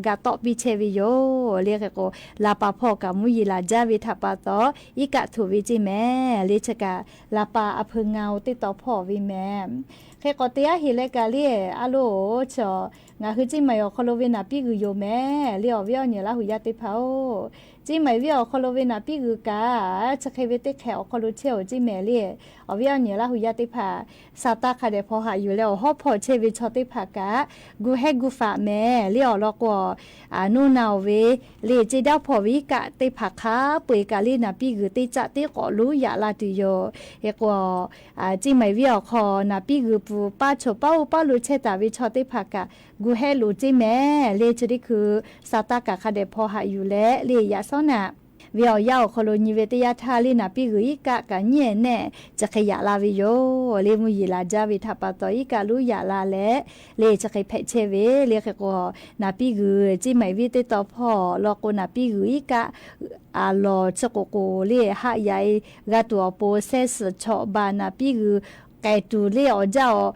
တီၣ်ပံဆဲဝဲယိၤ လၢဃဲကိး လၤပာ်ဖီၣ်ကးမူယံာ်လၤကၠၢ်ဝဲထးပာ်တီၤ အံးကၣ်ထူၣ်ဝဲကၠ့မဲာ် လၢဆၢကး လၤပာ် อำเภอเงา တ့ၢ်တီၤဖီၣ်ဝဲမဲာ် ဃဲကိးတ့ၢ်အဟ့ၣ်လၢကးလၢ အါလိၤ ဆီၣ် ငါဟုကၠ့မၤအီၤခီလိာ်ဝဲနၢ်ပံၢ်ဂုာ်ယိၤမဲာ် လၢအီၤဝဲအီၤနံၤ လၢဟူယါတ့ၢ်ဖၣ်အိၣ် ကၠ့မၤဝဲအီၤခီလိာ်ဝဲနၢ်ပံၢ်ဂုာ်ကး ဆၢဃဲဝဲတ့ၢ်ခဲအီၤခီလိာ်ဆဲအီၤကၠ့မဲာ်လၢ အီၤဝဲအီၤနံၤ လၢဟူယါတ့ၢ်ဖၣ် စၢ်တၢ်ခးဒဲးဖီၣ်ဟးယူၢ်လၢအီၤဟီၣ်ဖီၣ်ဆဲဝဲဆီၣ်တ့ၢ်ဖၣ်ကး ဂူာ်ဟဲဂူာ်ဖးမဲာ် လၢအီၤလီၤကိး အနီၢ်နၤအီၤဝဲ လၢကၠ့ဒၣ်ဖီၣ်ဝဲအံးကၣ်တ့ၢ်ဖၣ်ခါပှဲၤကးလၢနၢ်ပံၢ်ဂုာ်တ့ၢ်ကၠၣ်တ့ၢ်ကိးလူယၣ်လၤတုၤယိၤ ဃဲကိး ကၠ့မၤဝဲအီၤခီ နၢ်ပံၢ်ဂုာ်ပူၤ ပၢ်ဆိၣ်ပၢ်အိၣ်ပၢ်လိာ်ဆဲးတၢ်ဝဲဆီၣ်တ့ၢ်ဖၣ်ကး ဂူာ်ဟဲလိာ်ကၠ့မဲာ် လၢဆၢဒ့ခုၣ် စၢ်တၢ်ကးခးဒဲးဖီၣ်ဟးယူၢ်လဲၣ် လၢယၤစီနၤ ဝဲအီၤယါအီၤခီလိာ်နံၤဝဲတ့ၢ်ယါထါလၢနၢ်ပံၢ်ဂုာ်အံးကၣ်ကးညံၣ်နဲၣ် ဆၢဃဲယၣ်လၤဝဲယိၤ လၢမူယံာ်လၤကၠၢ်ဝဲထးပာ်တီၤအံးကၣ်လူယၣ်လၤလဲၣ် လၢဆၢဃဲဖဲးဆဲဝဲ လၢဃဲကိး နၢ်ပံၢ်ဂုာ် ကၠ့မၤဝဲတ့ၢ်တီၤဖီၣ် လီၤကိးနၢ်ပံၢ်ဂုာ်အံးကၣ် အလီၢ်ဆၢကိၣ်ကိၣ်လၢဟးယၤအံၤ ဂၤတူၢ်အီၤပိာ်ဆဲးစုးဆီၣ်ဘၣ်နၢ်ပံၢ်ဂုာ် ကဲတူၢ်လၢအီၤကၠၢ်အီၤ မဲာ်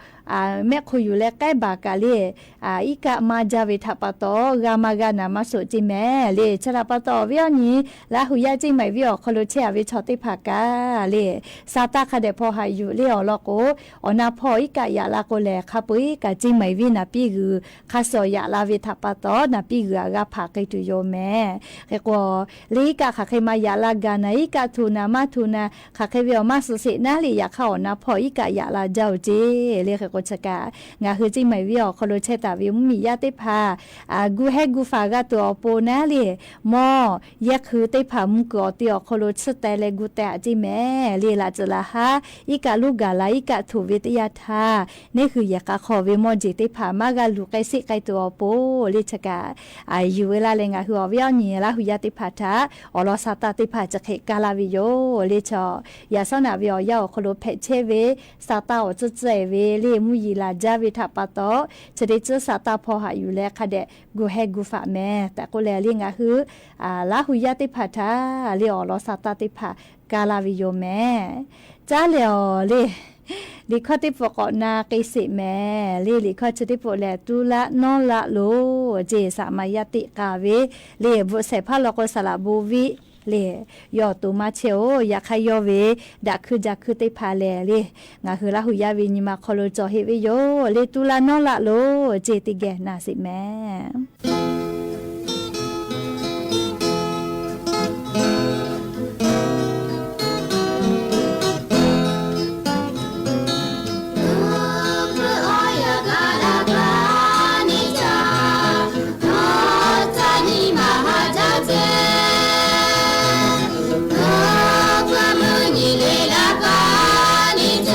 ခိၣ်ယူၢ်လၢကဲဘၣ်ကးလၢ အံးကၣ်မၤကၠၢ်ဝဲထးပာ်တီၤ ဂၤမၤဂၤနၢ်မၤစိးကၠ့မဲာ် လၢဆၢဒၣ်ပာ်တီၤဝဲအီၤနံၤ လၢဟူယါကၠ့မၤဝဲအီၤခီလိာ်ဆဲးအဝဲဆီၣ်တ့ၢ်ဖၣ်ကး လၢ စၢ်တၢ်ခးဒဲးဖီၣ်ဟးယူၢ်လၢအီၤလီၤကိး အီၣ်နၢ်ဖီၣ်အံးကၣ်ယၣ်လၤကိးလဲၣ် ခါပှ့ၤကးကၠ့မၤဝဲနၢ်ပံၢ်ဂုာ် ခါစီၤယၣ်လၤဝဲထးပာ်တီၤ နၢ်ပံၢ်ဂုာ်အဂၤဖးက့ၤတုၤယိၤမဲာ် ဃဲကိး လၢအံးကၣ်ဃးဃဲမၤယၣ်လၤဂၤနၤ အံးကၣ်ထူၣ်နၤမၤထူၣ်နၤ ဃးဃဲဝဲအီၤမၤစူးစ့းနၤ လၢယၤခါအီၣ်နၢ်ဖီၣ်အံးကၣ်ယၣ်လၤကၠၢ်အီၤကၠ့ လၢဃဲကိးဆၢကး ငါဟုကၠ့မၤဝဲအီၤခီလိာ်ဆဲးတၢ်ဝဲမူမံၤယါတ့ၢ်ဖၣ် ဂူာ်ဟဲဂူာ်ဖးဂၤတူၢ်အီၤပိာ်နၤလၢ မီၢ်ယဲၢ်ခုၣ်တ့ၢ်ဖၣ်မူၢ်ကုၢ်အီၤတ့ၢ်အီၤခီလိာ် ဆၢတဲာ်လဲၤဂူာ်တဲာ်အကၠ့မဲာ် လၢလၢ်စၢၤလၢ်ဟါ အံးကၣ်လူဂၤလၤ အံးကၣ်ထူၣ်ဝဲတ့ၢ်ယါထါ န့ၣ်ဃုာ်ယဲၢ်ကးခီဝဲမီၢ်ကၠ့ၢ်တ့ၢ်ဖၣ် မၤဂၤလူၤကဲစ့ၣ်ကဲတူၢ်အီၤပိာ် လၢဆၢကး ယူၢ်ဝဲလၢ်လၢ် ငါဟုအီၤဝဲအီၤနံၤ လၢဟူယါတ့ၢ်ဖၣ်ထါ အီၣ်လီၤစၢ်တၢ်တ့ၢ်ဖၣ် ဆၢဃဲကၤလၤဝဲယိၤ လၢဆီၣ် ယၤစီနၤဝဲအီၤယါအီၤခီလိာ် ဖဲးဆဲးဝဲ စၢ်တၢ်အီၣ်စၢၤစၢၤဝဲ လၢမူယံၤလၤကၠၢ်ဝဲထးပာ်တီၤ ဆၢဒ့ဆၢစၢ်တၢ်ဖီၣ်ဟးယူၢ်လၢခါဒဲး ဂူာ်ဟဲဂူာ်ဖးမဲာ် တၢ်ကိးလဲၣ်လၢ ငါဟု လၢဟူယါတ့ၢ်ဖၣ်ထါ လၢအီၣ်လီၤစၢ်တၢ်တ့ၢ်ဖၣ် ကၤလၤဝဲယိၤမဲာ် ကၠၢ်လဲၣ်အီၤလၢ လံာ်ခီၣ်တ့ၢ်ပိာ်ကိးနၤက့ၤစ့ၢ်မဲာ် လၢလံာ်ခီၣ်ဆၢတ့ၢ်ပိာ်လဲၣ် တူလၢနီလၢလိၤ ကၠ့ၢ်စးမၤယါတ့ၢ်ကၤဝဲ လၢဘူးစဲးဖးလီၤကိးစးလးဘူးဝံၤ လၢ ယီၢ်တူာ်မၤဆဲးအိၣ် ယၤခါယီၢ်ဝဲ ဒၣ်ခုဒၣ်ခုတ့ၢ်ဖၣ်လဲၣ်လၢ ငါဟုလၢဟူယါဝဲ နံၤမၤခီလိာ် ကၠီၣ်ဟ့ၣ်ဝဲယိၤ လၢတူလၢနီလၢလိၤ ကၠ့ၢ်တံၢ်ဂဲၤနၤစ့ၢ်မဲာ် Thank you.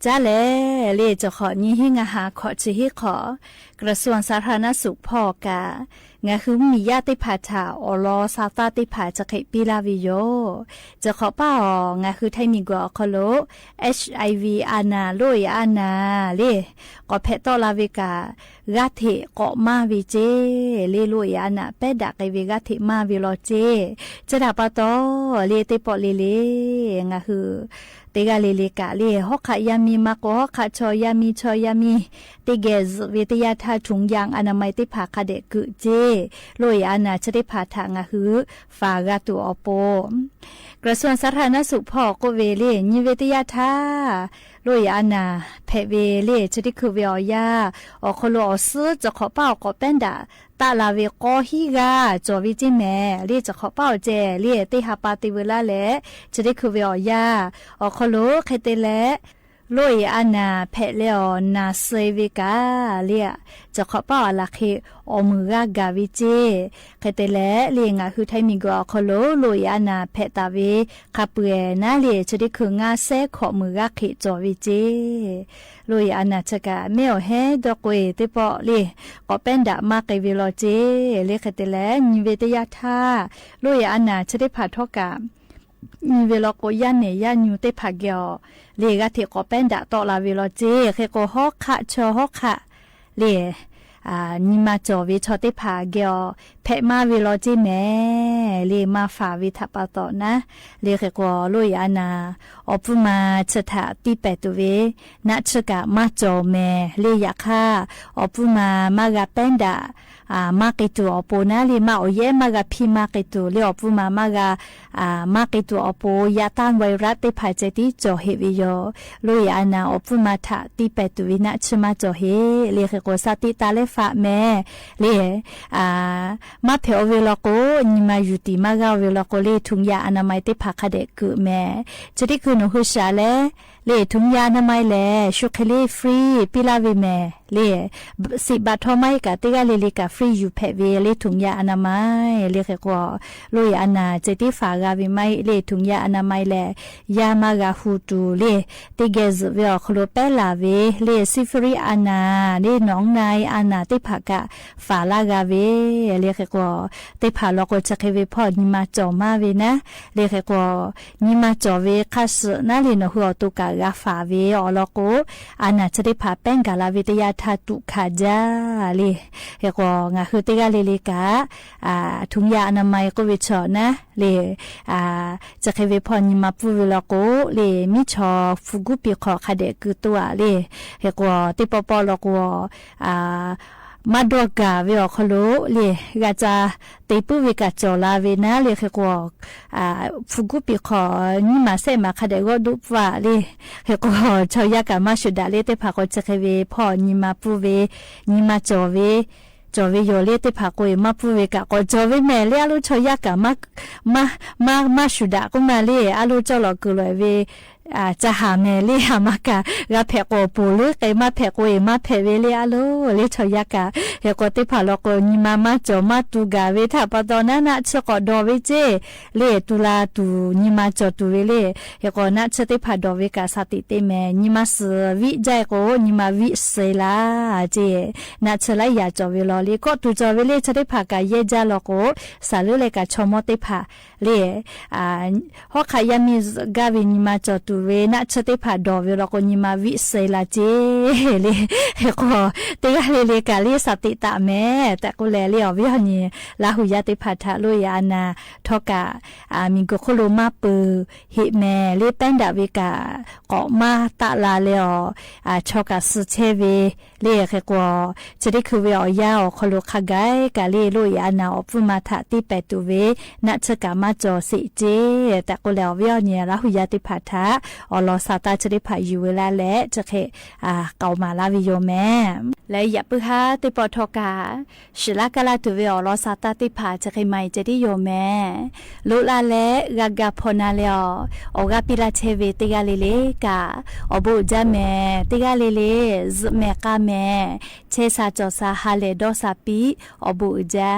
จ๊ะแล เล่ จะขอนี้หื้องาหาขอจะหื้อขอ กระทรวงสาธารณสุขพ่องกา งาหื้อมีญาติตี้ผาถาม ออลอซาวต้าตี้ผาจะเขยปี้ลาวีโย จะขอป้าอ๋อ งาหื้อไทยมีกั๋วออคอโล เอชไอวี อานา โรคเอดส์อานา เล่ ก็แผดเตาะลาวีก๋า กาเถะเกาะมาวีเจ้ เล่ โรคเอดส์อานา แป๊ดดะเกวีกาเถะมาวีลอเจ้ จะดาปาตอ เล่ เต้ปอเล่เล่ งาหื้อ เตกาเล่เล่กา เล่ ฮอกขะยามี มาโกฮอกขะชอยามี ชอยามี เตแก่เวทยาทาส ถุงยางอนามัยตี้ผาคะแดะกึ๊เจ้ โรคเอดส์อานา จะได้ผาถาม งาหื้อ ฝากาตั๋วออโป กระทรวงสาธารณสุขพ่องโกเวเล่ ยีเวทยาทาส โรคเอดส์อานา แผดเวเล่ จะได้คือเวออกยา ออคอโลออซื้อ จะขอป้าอ๋อ ก็แป้นดะ ตะลาเวกอฮีกา จ่อเวเจ้แหม เล่ จะขอป้าอ๋อแจ เล่ เตหาปาเตเวลาแล จะได้คือเวออกยา ออคอโล เขยเตแล โรคเอดส์อานา แผดเล่ออนาเซยเวกา เล่ จะขอป้าอ๋อ ละเขยออมือกากาเวเจ้ เขยเตแล เล่ งาหื้อไทยมีกั๋วออคอโล โรคเอดส์อานา แผดตะเว คาเปื่อยนา เล่ จะได้คืองาแซขอมือกาเขยจ่อเวเจ้ โรคเอดส์อานา จะกา แม่ออแฮดอกเกวยเต้ปอ เล่ ก็แป้นดะมาเกวีลอเจ้ เล่ เขยเตแล ยีเวทยาทาส โรคเอดส์อานา จะได้ผาทอกา ยีเวลอโกย่าเหน่ย่ายูเต้ผาแก่อ เล่ กาเถะก็แป้นดะเตาะลาเวลอเจ้ เขยก็ฮอกขะชอฮอกขะ เล่ อ่า ยีมาจ่อเวชอเต้ผาแก่อ แผดมาเวลอเจ้แหม เล่ มาฝากเวทะปาตอนะ เล่ เขยก็โรคเอดส์อานา ออปื้มมาเชอะถะตี้แปดตั๋วเว นะเชอะกามาจ่อแหม เล่ ยาค่า ออปื้มมา มากาแป้นดะ อ่า มาเกตั๋วออโปนะ เล่ มาออแย้มากาพีมาเกตั๋ว เล่ ออปื้มมา มากา อ่า มาเกตั๋วออโป ยาต้านไวรัสเต้ผาจะตี้จ่อเหตุเวโย โรคเอดส์อานา ออปื้มมาถะตี้แปดตั๋วเว นะเชอะมาจ่อเหตุ เล่ เขยก็สาติตาและฝากแหม เล่ อ่า มาแผดออเวลอโก ยีมาอยู่ตี๋มากาออเวลอโก เล่ ถุงยาอนามัยเต้ผาคะแดะกึ๊แหม จะได้คือหนอหื้อสาแล เล่ ถุงยาอนามัยแล ชุกเขยเล่ฟรี ปี้ลาเวแหม เล่ สิบบาททอไม้กา เตกาเล่เล่กาฟรีอยู่แผดเว เล่ ถุงยาอนามัย เล่ เขยก็ โรคเอดส์อานา จะตี้ฝากาเวไม้ เล่ ถุงยาอนามัยแล ยามากาฮูตู เล่ เตแก่เซอะเวออคอโลแป๊ดลาเว เล่ ซิฟิลิสอานา เล่ หนองในอานา เต้ผากา ฝากลากาเว เล่ เขยก็ เต้ผาลอโกจะเขยเวพ่องยีมาจ่อมาเวนะ เล่ เขยก็ ยีมาจ่อเวคาสึนะ เล่ หนอหื้อออตูกากาฝากเวออลอโก อานาจะได้ผาแป้นก๋าลาเวทยาทาสตุ๊กขาจ้า เล่ เขยก็ งาหื้อเตกาเล่เล่กา อ่า ถุงยาอนามัยโกเวชอนะ เล่ อ่า จะเขยเวพ่องยีมาปู้เวลอโก เล่ มีชอฟูกู้ปีขอคะแดะกึ๊ตัว เล่ เขยก็ เตปอปอลอโก อ่า มาดอกาเวออคอโล เล่ กาจะเตปื้อเวกาจ่อลาเวนะ เล่ เขยก็ อ่า ฟูกู้ปีขอ ยีมาแซะมาคะแดะก็ดุฟ้า เล่ เขยก็ ชอวยากามาสุดา เล่ เตผาก็จะเขยเวพ่องยีมาปู้เว ยีมาจ่อเว จ่อเวโย เล่ เตผาโกเอมาปู้เวกา ก็จ่อเวแหม เล่ อาลูกชอวยากามา มา มา มาสุดาก็มา เล่ อาลูกจ่อหลอดกึ่งหลอยเว อ่า จะหาแหม เล่ หามากา กาแผดโกปูหรือเกมาแผดโกเอมาแผดเว เล่ อาลูก เล่ ชอวยากา เขยก็ เตผาลอโก ยีมามาจ่อมาตุ๊กาเวทะปาตอนะ นะเชอะก็ดอเวเจ้ เล่ ตุ๊ลาตุ๊ ยีมาจ่อตุ๊เว เล่ เขยก็ นะเชอะเตผาดอเวกาสาติเตแหม ยีมาเสวิจ้ายโก ยีมาวิเสลา เจ้ นะเชอะละยาจ่อเวลอ เล่ ก็ตุ๊จ่อเว เล่ เชอะเตผากาแยะจ้าลอโก สาลือเล่กาชอมอเตผา เล่ อ่า ฮอกขะยามีกาเว ยีมาจ่อตุ๊เว นะเชอะเตผาดอเวลอโก ยีมาวิเสลา เจ้ เล่ เขยก็ เตกาเล่เล่กา เล่ สาติตะแหม แต่กูแล เล่ ออเวออยี ลาหูยาเตผาถะ โรคเอดส์อานา ทอกา อ่า มีกัวโคโลมาเปือ เหตุแหม เล่ แป้นดะเวกา ก็มาตะลาเล่ออ อ่า ชอกาซื้อเชเว เล่ เขยก็ จะได้คือเวออกยาออคอโลคะไกกา เล่ โรคเอดส์อานา ออปื้มมาถะตี้แปดตั๋วเว นะเชอะกามาจ่อเสเจ้ แต่กูแล ออเวออยี ลาหูยาเตผาถะ ออลอซาวต้าจะได้ผาอยู่เวลาแล จะเขย อ่า เก่ามาลาวิโยแหม และอย่าปื้อฮ้าเตปอทอกา สิลากาลาตั๋วเว ออลอซาวต้าเตผาจะเขยใหม่จะได้โยแหม ลุลาและกากาพอนาเล่ออ ออกาปี้ลาเชเว เตกาเล่เล่กา ออบุญจ้าแหม เตกาเล่เล่ แหมกาแหม เชสาจ่อสา ฮาแลดอสาปี้ ออบุญจ้า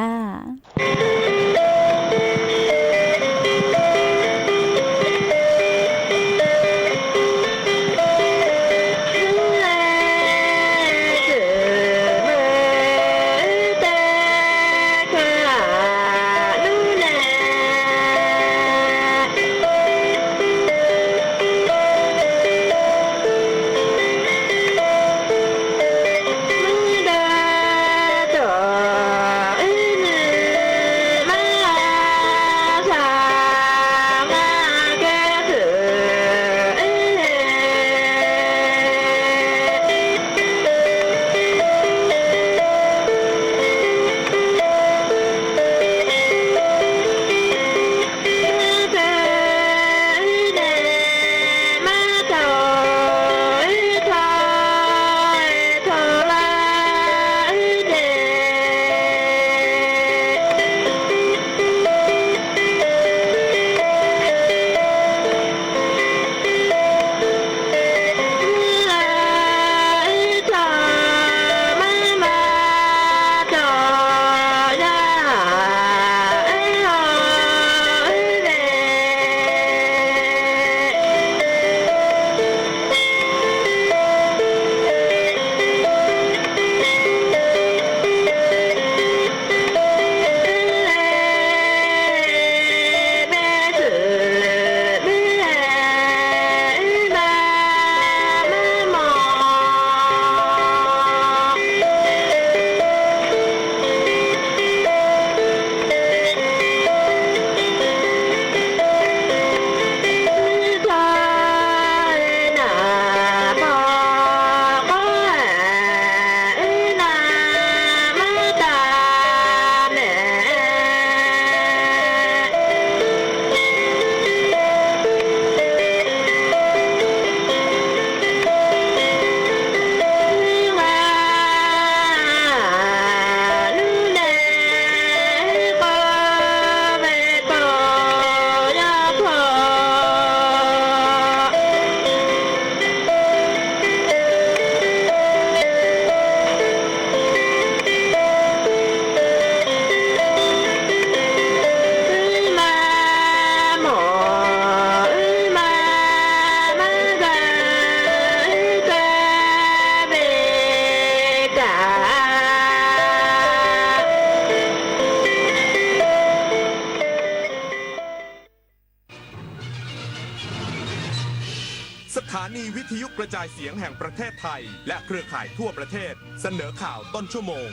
ถานีวิทยุกระจายเสียงแห่งประเทศไทย และเครือข่ายทั่วประเทศ เสนอข่าวต้นชั่วโมง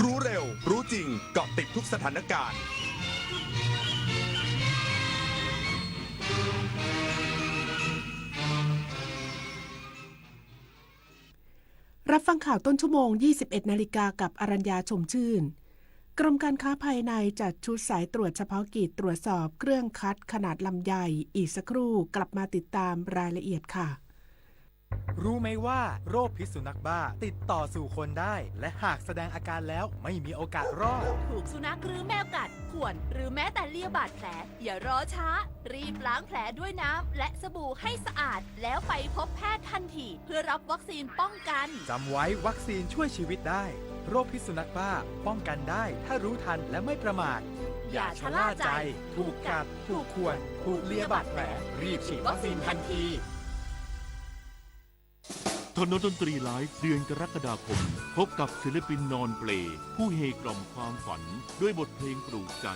รู้เร็ว รู้จริง เกาะติดทุกสถานการณ์ รับฟังข่าวต้นชั่วโมง ยี่สิบเอ็ด นาฬิกา กับอรัญญา ชมชื่น กรมการค้าภายในจัดชุดสายตรวจเฉพาะกิจตรวจสอบเครื่องคัดขนาดลำไย อีกสักครู่กลับมาติดตามรายละเอียดค่ะ รู้ไหมว่าโรคพิษสุนัขบ้าติดต่อสู่คนได้ และหากแสดงอาการแล้วไม่มีโอกาสรอด ถูกสุนัขหรือแมวกัด ข่วน หรือแม้แต่เลียบาดแผล อย่ารอช้า รีบล้างแผลด้วยน้ำและสบู่ให้สะอาด แล้วไปพบแพทย์ทันที เพื่อรับวัคซีนป้องกัน จำไว้ วัคซีนช่วยชีวิตได้ โรคพิษสุนัขบ้าป้องกันได้ ถ้ารู้ทันและไม่ประมาท อย่าชะล่าใจ ถูกกัด ถูกข่วน ถูกเลียบาดแผล รีบฉีดวัคซีนทันที ถนนดนตรีไลฟ์ เดือนกรกฎาคม พบกับศิลปินนอนเปล ผู้เฮกล่อมความฝัน ด้วยบทเพลงปลูกใจ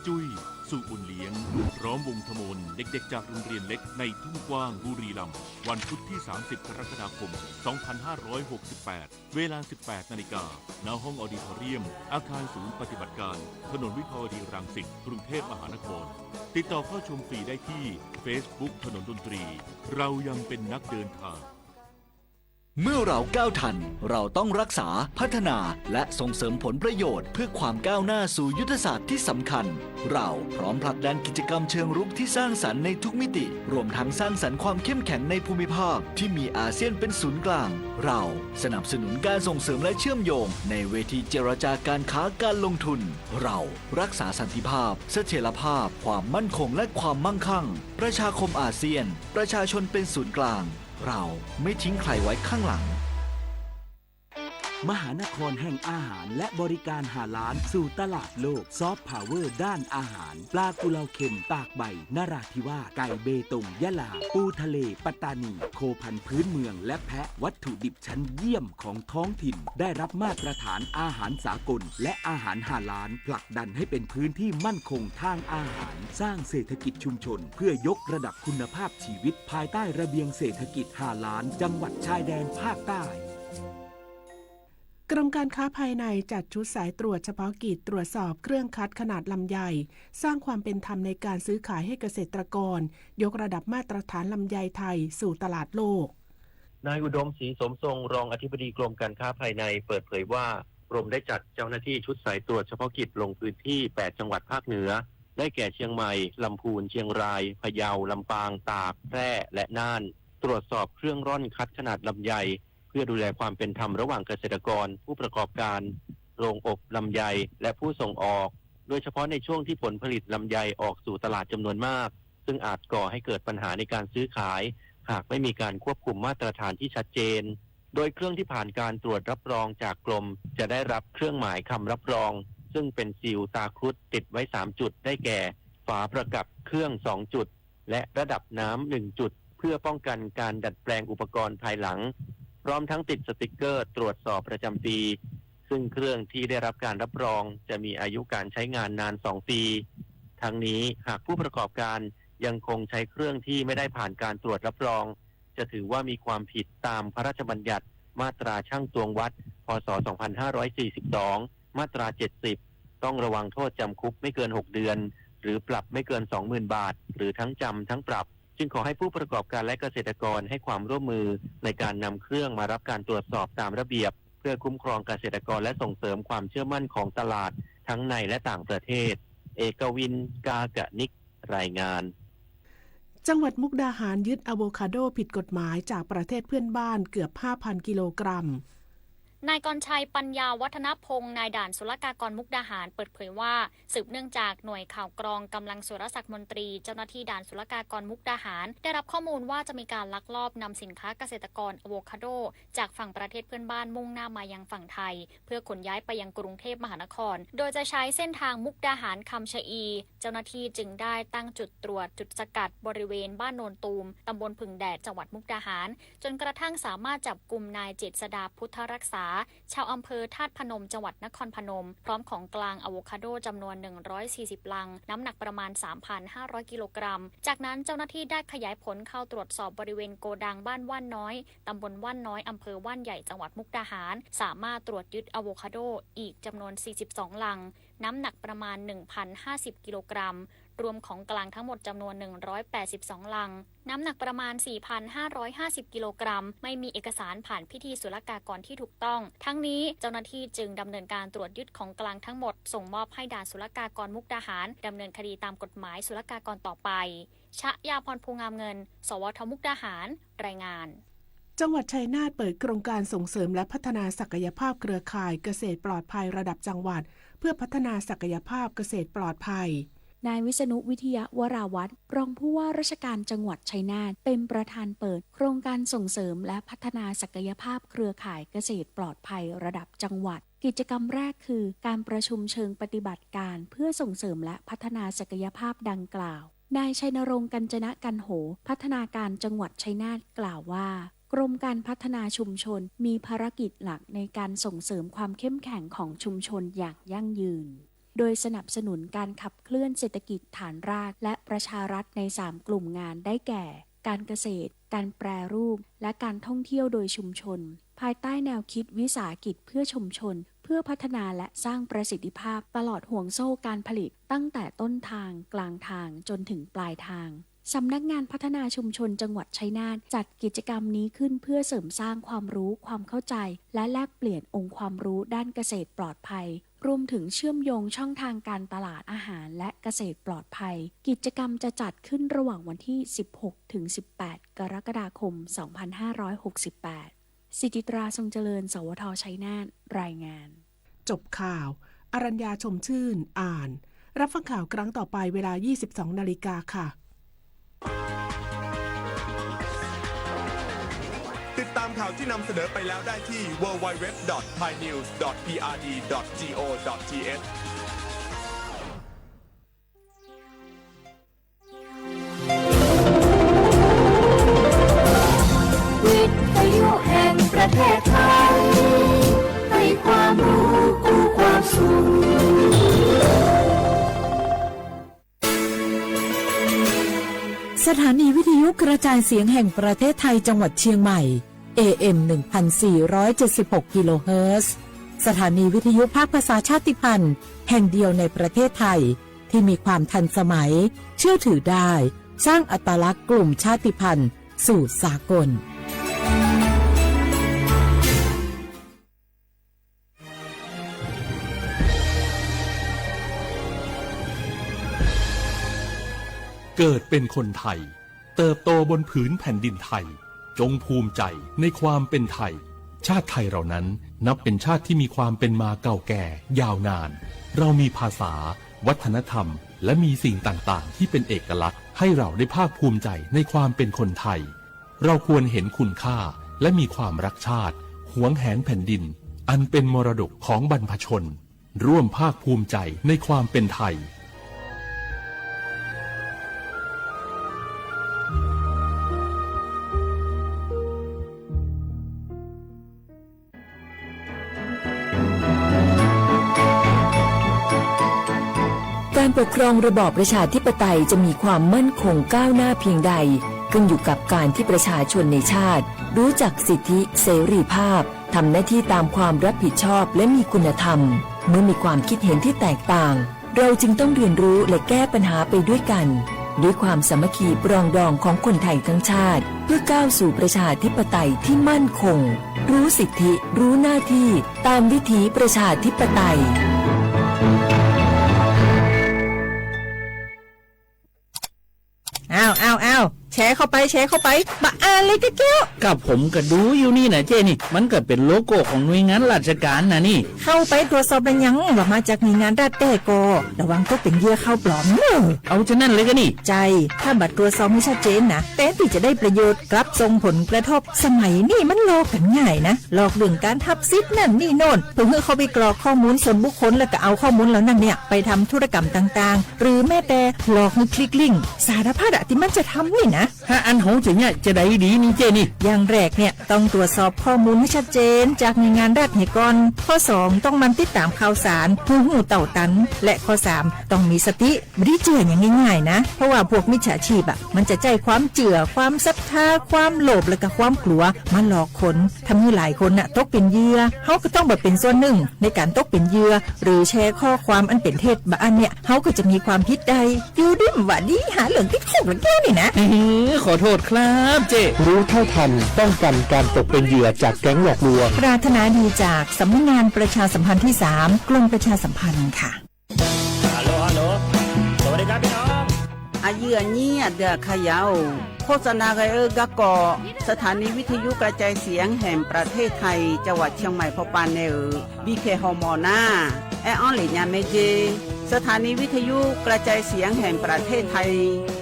จุ้ย สุบุญเลี้ยง พร้อมวงทมน เด็กๆ จากโรงเรียนเล็กในทุ่งกว้าง บุรีรัมย์ วันพุธที่ สามสิบ กรกฎาคม สองพันห้าร้อยหกสิบแปด เวลา สิบแปด นาฬิกา ณ ห้องออดิทอเรียม อาคารศูนย์ปฏิบัติการ ถนนวิภาวดีรังสิต กรุงเทพมหานคร ติดต่อเข้าชมฟรีได้ที่เฟซบุ๊กถนนดนตรี เรายังเป็นนักเดินทาง เมื่อเราก้าวทัน เราต้องรักษา พัฒนา และส่งเสริมผลประโยชน์เพื่อความก้าวหน้าสู่ยุทธศาสตร์ที่สำคัญ เราพร้อมผลักดันกิจกรรมเชิงรุกที่สร้างสรรค์ในทุกมิติ รวมทั้งสร้างสรรค์ความเข้มแข็งในภูมิภาคที่มีอาเซียนเป็นศูนย์กลาง เราสนับสนุนการส่งเสริมและเชื่อมโยงในเวทีเจรจาการค้าการลงทุน เรารักษาสันติภาพ เสถียรภาพ ความมั่นคงและความมั่งคั่ง ประชาคมอาเซียน ประชาชนเป็นศูนย์กลาง เราไม่ทิ้งใครไว้ข้างหลัง มหานครแห่งอาหารและบริการฮาลาลสู่ตลาดโลก ซอฟต์พาวเวอร์ด้านอาหาร ปลากุเลาเค็มตากใบนราธิวาส ไก่เบตงยะลา ปูทะเลปัตตานี โคพันธุ์พื้นเมืองและแพะ วัตถุดิบชั้นเยี่ยมของท้องถิ่น ได้รับมาตรฐานอาหารสากล และอาหารฮาลาล ผลักดันให้เป็นพื้นที่มั่นคงทางอาหาร สร้างเศรษฐกิจชุมชน เพื่อยกระดับคุณภาพชีวิตภายใต้ระเบียงเศรษฐกิจฮาลาล จังหวัดชายแดนภาคใต้ กรมการค้าภายในจัดชุดสายตรวจเฉพาะกิจตรวจสอบเครื่องคัดขนาดลำไย สร้างความเป็นธรรมในการซื้อขายให้เกษตรกร ยกระดับมาตรฐานลำไยไทยสู่ตลาดโลก นายอุดม ศรีสมทรง รองอธิบดีกรมการค้าภายในเปิดเผยว่า กรมได้จัดเจ้าหน้าที่ชุดสายตรวจเฉพาะกิจลงพื้นที่ แปด จังหวัดภาคเหนือ ได้แก่ เชียงใหม่ ลำพูน เชียงราย พะเยา ลำปาง ตาก แพร่ และน่าน ตรวจสอบเครื่องร่อนคัดขนาดลำไย เพื่อดูแลความเป็นธรรมระหว่างเกษตรกร ผู้ประกอบการ โรงอบลำไย และผู้ส่งออก โดยเฉพาะในช่วงที่ผลผลิตลำไยออกสู่ตลาดจำนวนมาก ซึ่งอาจก่อให้เกิดปัญหาในการซื้อขาย หากไม่มีการควบคุมมาตรฐานที่ชัดเจน โดยเครื่องที่ผ่านการตรวจรับรองจากกรม จะได้รับเครื่องหมายคำรับรอง ซึ่งเป็นซีลตาครุฑติดไว้ สาม จุด ได้แก่ ฝาประกับเครื่อง สอง จุด และระดับน้ำ หนึ่ง จุด เพื่อป้องกันการดัดแปลงอุปกรณ์ภายหลัง พร้อมทั้งติดสติกเกอร์ตรวจสอบประจำปี ซึ่งเครื่องที่ได้รับการรับรองจะมีอายุการใช้งานนาน สอง ปี ทั้งนี้หากผู้ประกอบการยังคงใช้เครื่องที่ไม่ได้ผ่านการตรวจรับรอง จะถือว่ามีความผิดตามพระราชบัญญัติมาตราช่างตวงวัด พ.ศ. สองพันห้าร้อยสี่สิบสอง มาตรา เจ็ดสิบ ต้องระวังโทษจำคุกไม่เกิน หก เดือน หรือปรับไม่เกิน สองหมื่น บาท หรือทั้งจำทั้งปรับ จึงขอให้ผู้ประกอบการและเกษตรกรให้ความร่วมมือในการนำเครื่องมารับการตรวจสอบตามระเบียบ เพื่อคุ้มครองเกษตรกรและส่งเสริมความเชื่อมั่นของตลาดทั้งในและต่างประเทศ เอกวิน กากนิก รายงาน จังหวัดมุกดาหารยึดอะโวคาโดผิดกฎหมายจากประเทศเพื่อนบ้านเกือบ ห้าพัน กิโลกรัม นายกรชัย ปัญญาวัฒนพงษ์ นายด่านศุลกากรมุกดาหาร เปิดเผยว่า สืบเนื่องจากหน่วยข่าวกรองกำลังสุรศักดิ์มนตรี เจ้าหน้าที่ด่านศุลกากรมุกดาหาร ได้รับข้อมูลว่าจะมีการลักลอบนำสินค้าเกษตรกรอะโวคาโด จากฝั่งประเทศเพื่อนบ้านมุ่งหน้ามายังฝั่งไทย เพื่อขนย้ายไปยังกรุงเทพมหานคร โดยจะใช้เส้นทางมุกดาหาร คำชะอี เจ้าหน้าที่จึงได้ตั้งจุดตรวจจุดสกัดบริเวณบ้านโนนตูม ตำบลผึ่งแดด จังหวัดมุกดาหาร จนกระทั่งสามารถจับกุมนายเจษฎา พุทธรักษา ชาวอำเภอธาตุพนม จังหวัดนครพนม พร้อมของกลางอะโวคาโดจำนวน หนึ่งร้อยสี่สิบ ลัง น้ำหนักประมาณ สามพันห้าร้อย กิโลกรัม จากนั้นเจ้าหน้าที่ได้ขยายผลเข้าตรวจสอบบริเวณโกดังบ้านว่านน้อย ตำบลว่านน้อย อำเภอว่านใหญ่ จังหวัดมุกดาหาร สามารถตรวจยึดอะโวคาโดอีกจำนวน สี่สิบสอง ลัง น้ำหนักประมาณ หนึ่งพันห้าสิบ กิโลกรัม รวมของกลางทั้งหมดจำนวน หนึ่งร้อยแปดสิบสอง ลัง น้ำหนักประมาณ สี่พันห้าร้อยห้าสิบ กิโลกรัม ไม่มีเอกสารผ่านพิธีศุลกากรที่ถูกต้อง ทั้งนี้เจ้าหน้าที่จึงดำเนินการตรวจยึดของกลางทั้งหมด ส่งมอบให้ด่านศุลกากรมุกดาหาร ดำเนินคดีตามกฎหมายศุลกากรต่อไป ชยาพร ภูงามเงิน สวท มุกดาหาร รายงาน จังหวัดชัยนาทเปิดโครงการส่งเสริมและพัฒนาศักยภาพเครือข่ายเกษตรปลอดภัยระดับจังหวัด เพื่อพัฒนาศักยภาพเกษตรปลอดภัย นายวิษณุ วิทยาวราวัฒน์ รองผู้ว่าราชการจังหวัดชัยนาท เป็นประธานเปิดโครงการส่งเสริมและพัฒนาศักยภาพเครือข่ายเกษตรปลอดภัยระดับจังหวัด กิจกรรมแรกคือการประชุมเชิงปฏิบัติการเพื่อส่งเสริมและพัฒนาศักยภาพดังกล่าว นายชัยนรงค์ กัญจนะกันโห พัฒนาการจังหวัดชัยนาท กล่าวว่า กรมการพัฒนาชุมชนมีภารกิจหลักในการส่งเสริมความเข้มแข็งของชุมชนอย่างยั่งยืน โดยสนับสนุนการขับเคลื่อนเศรษฐกิจฐานรากและประชารัฐในสามกลุ่มงานได้แก่ การเกษตร การแปรรูป และการท่องเที่ยวโดยชุมชน ภายใต้แนวคิดวิสาหกิจเพื่อชุมชน เพื่อพัฒนาและสร้างประสิทธิภาพตลอดห่วงโซ่การผลิต ตั้งแต่ต้นทาง กลางทาง จนถึงปลายทาง สำนักงานพัฒนาชุมชนจังหวัดชัยนาท จัดกิจกรรมนี้ขึ้นเพื่อเสริมสร้างความรู้ ความเข้าใจ และแลกเปลี่ยนองค์ความรู้ด้านเกษตรปลอดภัย รวมถึงเชื่อมโยงช่องทางการตลาดอาหารและเกษตรปลอดภัย กิจกรรมจะจัดขึ้นระหว่างวันที่ สิบหก ถึง สิบแปด กรกฎาคม สองพันห้าร้อยหกสิบแปด สิจิตรา ทรงเจริญ สวท ชัยนาท รายงาน จบข่าว อรัญญา ชมชื่น อ่าน รับฟังข่าวครั้งต่อไปเวลา ยี่สิบสอง นาฬิกาค่ะ ติดตามข่าวที่นำเสนอไปแล้วได้ที่ ดับเบิลยู ดับเบิลยู ดับเบิลยู ดอท ไทยนิวส์ ดอท พีอาร์ดี ดอท จี โอ ดอท ที เอช วิทยุแห่งประเทศไทย ให้ความรู้คู่ความสุข สถานีวิทยุกระจายเสียงแห่งประเทศไทยจังหวัดเชียงใหม่ เอ เอ็ม หนึ่งพันสี่ร้อยเจ็ดสิบหก กิโลเฮิรตซ์ สถานีวิทยุภาคภาษาชาติพันธุ์แห่งเดียวในประเทศไทย ที่มีความทันสมัย เชื่อถือได้ สร้างอัตลักษณ์กลุ่มชาติพันธุ์สู่สากล เกิดเป็นคนไทย เติบโตบนผืนแผ่นดินไทย จงภูมิใจในความเป็นไทย ชาติไทยเรานั้นนับเป็นชาติที่มีความเป็นมาเก่าแก่ยาวนาน เรามีภาษา วัฒนธรรม และมีสิ่งต่างๆ ที่เป็นเอกลักษณ์ ให้เราได้ภาคภูมิใจในความเป็นคนไทย เราควรเห็นคุณค่า และมีความรักชาติ หวงแหนแผ่นดิน อันเป็นมรดกของบรรพชน ร่วมภาคภูมิใจในความเป็นไทย การปกครองระบอบประชาธิปไตยจะมีความมั่นคงก้าวหน้าเพียงใด ขึ้นอยู่กับการที่ประชาชนในชาติ รู้จักสิทธิเสรีภาพ ทำหน้าที่ตามความรับผิดชอบ และมีคุณธรรม เมื่อมีความคิดเห็นที่แตกต่าง เราจึงต้องเรียนรู้และแก้ปัญหาไปด้วยกัน ด้วยความสามัคคีปรองดองของคนไทยทั้งชาติ เพื่อก้าวสู่ประชาธิปไตยที่มั่นคง รู้สิทธิ รู้หน้าที่ ตามวิถีประชาธิปไตย อ้าว อ้าว อ้าว แชร์เข้าไป แชร์เข้าไป บ่อ่านเลยกะแก้ว ก็ผมก็ดูอยู่นี่นะเจ้นี่ มันก็เป็นโลโก้ของหน่วยงานราชการนะนี่ เข้าไปตรวจสอบแล้วยัง ว่ามาจากหน่วยงานรัฐแต๊ก่อ ระวังตกเป็นเหยื่อข่าวปลอมเน่อ เอาฉะนั้นเลยกะนี่ ใจ้ ถ้าบ่ตรวจสอบหื้อชัดเจนนะ แทนตี้จะได้ประโยชน์ กลับส่งผลกระทบ สมัยนี้มันหลอกกั๋นง่ายนะ หลอกเรื่องการฮับสิทธิ์นั่นนี่โน่น เพื่อหื้อเข้าไปกรอกข้อมูลส่วนบุคคล แล้วก็เอาข้อมูลเหล่านั้นเนี่ย ไปทำธุรกรรมต่างๆ หรือแม้แต่หลอกหื้อคลิกลิงก์ สารพัดอะตี้มันจะทำนี่นะ ห้าอันเฮาจะเยียะจาใดดีนี่เจ๊นี่ อย่างแรกเนี่ย ต้องตรวจสอบข้อมูลหื้อชัดเจนจากหน่วยงานรัฐเหียก่อน ข้อสอง ต้องหมั่นติดต๋ามข่าวสารหื้อฮู้เต้าตัน และข้อสาม ต้องมีสติ บ่ดีเจื้อหยังง่ายๆ นะ เพราะว่าพวกมิจฉาชีพอะ มันจะใจ๊ความเจื้อ ความศรัทธา ความโลภ และก็ความกลัว มาหลอกคน ทำหื้อหลายคนน่ะ ตกเป๋นเหยื่อ เฮาก็ต้องบ่เป๋นส่วนหนึ่งในก๋านตกเป๋นเหยื่อ หรือแชร์ข้อความอันเป๋นเท็จ บ่อั้นเนี่ย เฮาก็จะมีความผิดได้ อยู่ดีบ่ดี หาเรื่องติดคุกละแก้วนี่นะ เฮ้อ ขอโต้ษครับเจ๊ รู้เท่าทัน ป้องกันการตกเป็นเหยื่อจากแก๊งหลอกลวง ปรารถนาดีจากสำนักงานประชาสัมพันธ์ที่สาม กรมประชาสัมพันธ์ค่ะ ฮัลโหล ฮัลโหล สวัสดีครับพี่น้อง อะยื้ออะยี้ อะเดืออะขยาว โฆษณากั๋นเอ่อ ก๊ะเกาะ สถานีวิทยุกระจายเสียงแห่งประเทศไทย จังหวัดเชียงใหม่ ผ่อปานแน่เอ่อ บีเค ฮอมอ นา แออั้นเหละยาแม่เจ สถานีวิทยุกระจายเสียงแห่งประเทศไทย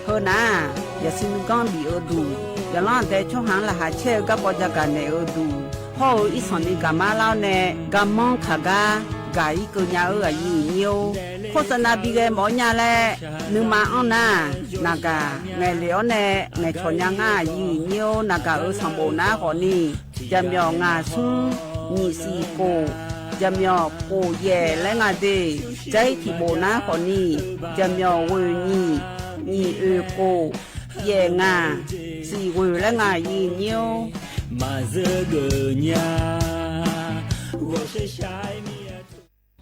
เฮอนา อย่าซิ้นก้องบีเอ่อดู อย่าล้อแต่ช่องหางละหาแช่ก๊ะปอจะกะแน่เอ่อดู พ่อเอ่อ อีสานนี่กะมาเล่าแน่ กะมองขากา กะอีเกิดยาเอ่อ อะยื้อยี้ โฆษณาบีแกหมอญาแล นึกมาอ้อนา นากะ แง่เหลียวแน่ แง่ชอญาง่า ยื้อยี้ นากะเอ่อ สองโบนาขอนี่ จะเหมียว งาสุ้ง หยี่สี่โก จะเหมียว โกแหย่และงาเด ใจ๊ถี่โบนาขอนี่ จะเหมียว เว่ยหยี่ หยี่เอ่อโก แหย่งา สี่เว่ยและงา ยื้อยี้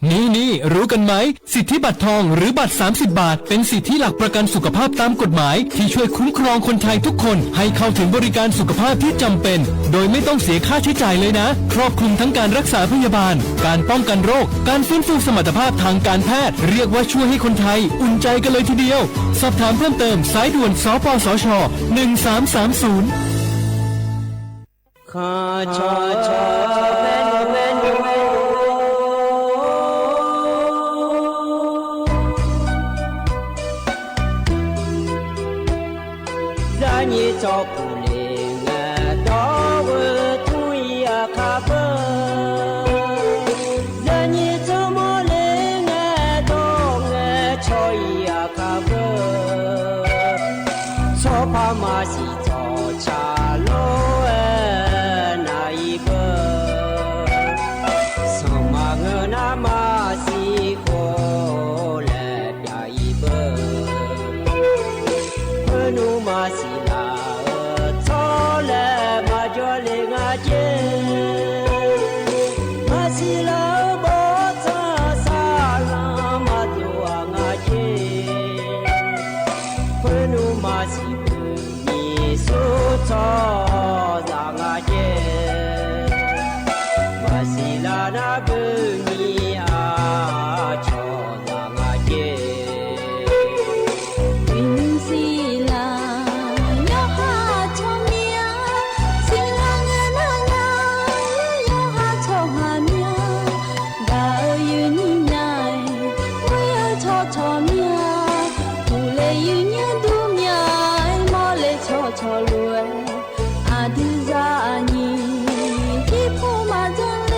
นี่นี่ รู้กันไหม สิทธิบัตรทองหรือบัตรสามสิบบาท เป็นสิทธิหลักประกันสุขภาพตามกฎหมาย ที่ช่วยคุ้มครองคนไทยทุกคนให้เข้าถึงบริการสุขภาพที่จำเป็น โดยไม่ต้องเสียค่าใช้จ่ายเลยนะ ครอบคลุมทั้งการรักษาพยาบาล การป้องกันโรค การฟื้นฟูสมรรถภาพทางการแพทย์ เรียกว่าช่วยให้คนไทยอุ่นใจกันเลยทีเดียว สอบถามเพิ่มเติม สายด่วน สปสช หนึ่งสามสามศูนย์ ข้าชอชอแม่นแม่น ยายีจอผู้เลง ดอเวอทุยอาคาเบอ ยายีจอมอเลง ดอเงชอยอาคาเบอ ซอพามาสี จอชาโลเอนาอีเบอ สองมาเงอนามาสีโคแลปยาอีเบอ เออหนูมาสีลาเออ ซอแลมาจอเลงาเจ มาสีลาเออ บอซาซาลามาตัวงาเจ เปิ้นหนูมาสีเปิ้นมีสุดซอจางอาเจ มาสีลานาเปิ้นมีอาชอจางอาเจ วินสีลา ยอหาชอเมีย สีลาเงนางา ยอหาชอหาเมีย กาเอยยืนยิ่งใหญ่ เวยเอยชอชอเมีย ผู้เลยืนเยียะดูเมีย มอเลชอชอรวย อาดื้อจาอายี ตี้ผู้มาจังเล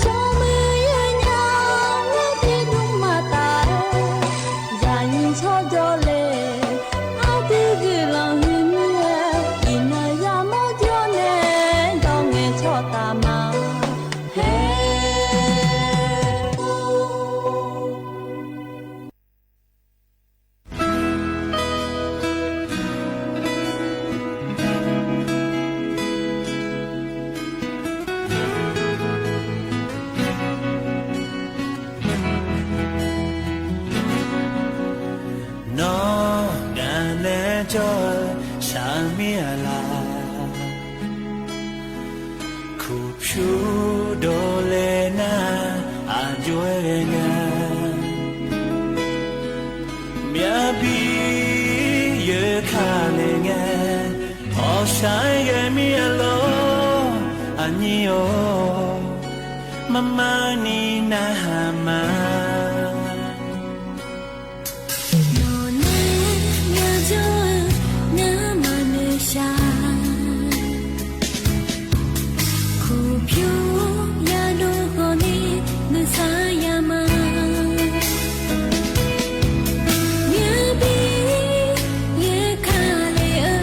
สองมือยืนยาว เวยตี้ดุงมาตาย ยายีชอจอเล อาดื้อกือลองหื้อเมีย อีเนยยามอจอเน ดองเงชอตามา เฮ้ น้องดาแลจอยสามีอะลา ขูบชูโดเลนา อาจวยเลงา เมียบีเยอะข้าเลงา พอใช้เยอะมีอารมณ์ อันนี้โอ มามานี่นาหามา โนเนยาโจเนมาเนชา ขูบชูยาดูโกเน เนสายามา เมียบีเยอะข้าเลเออ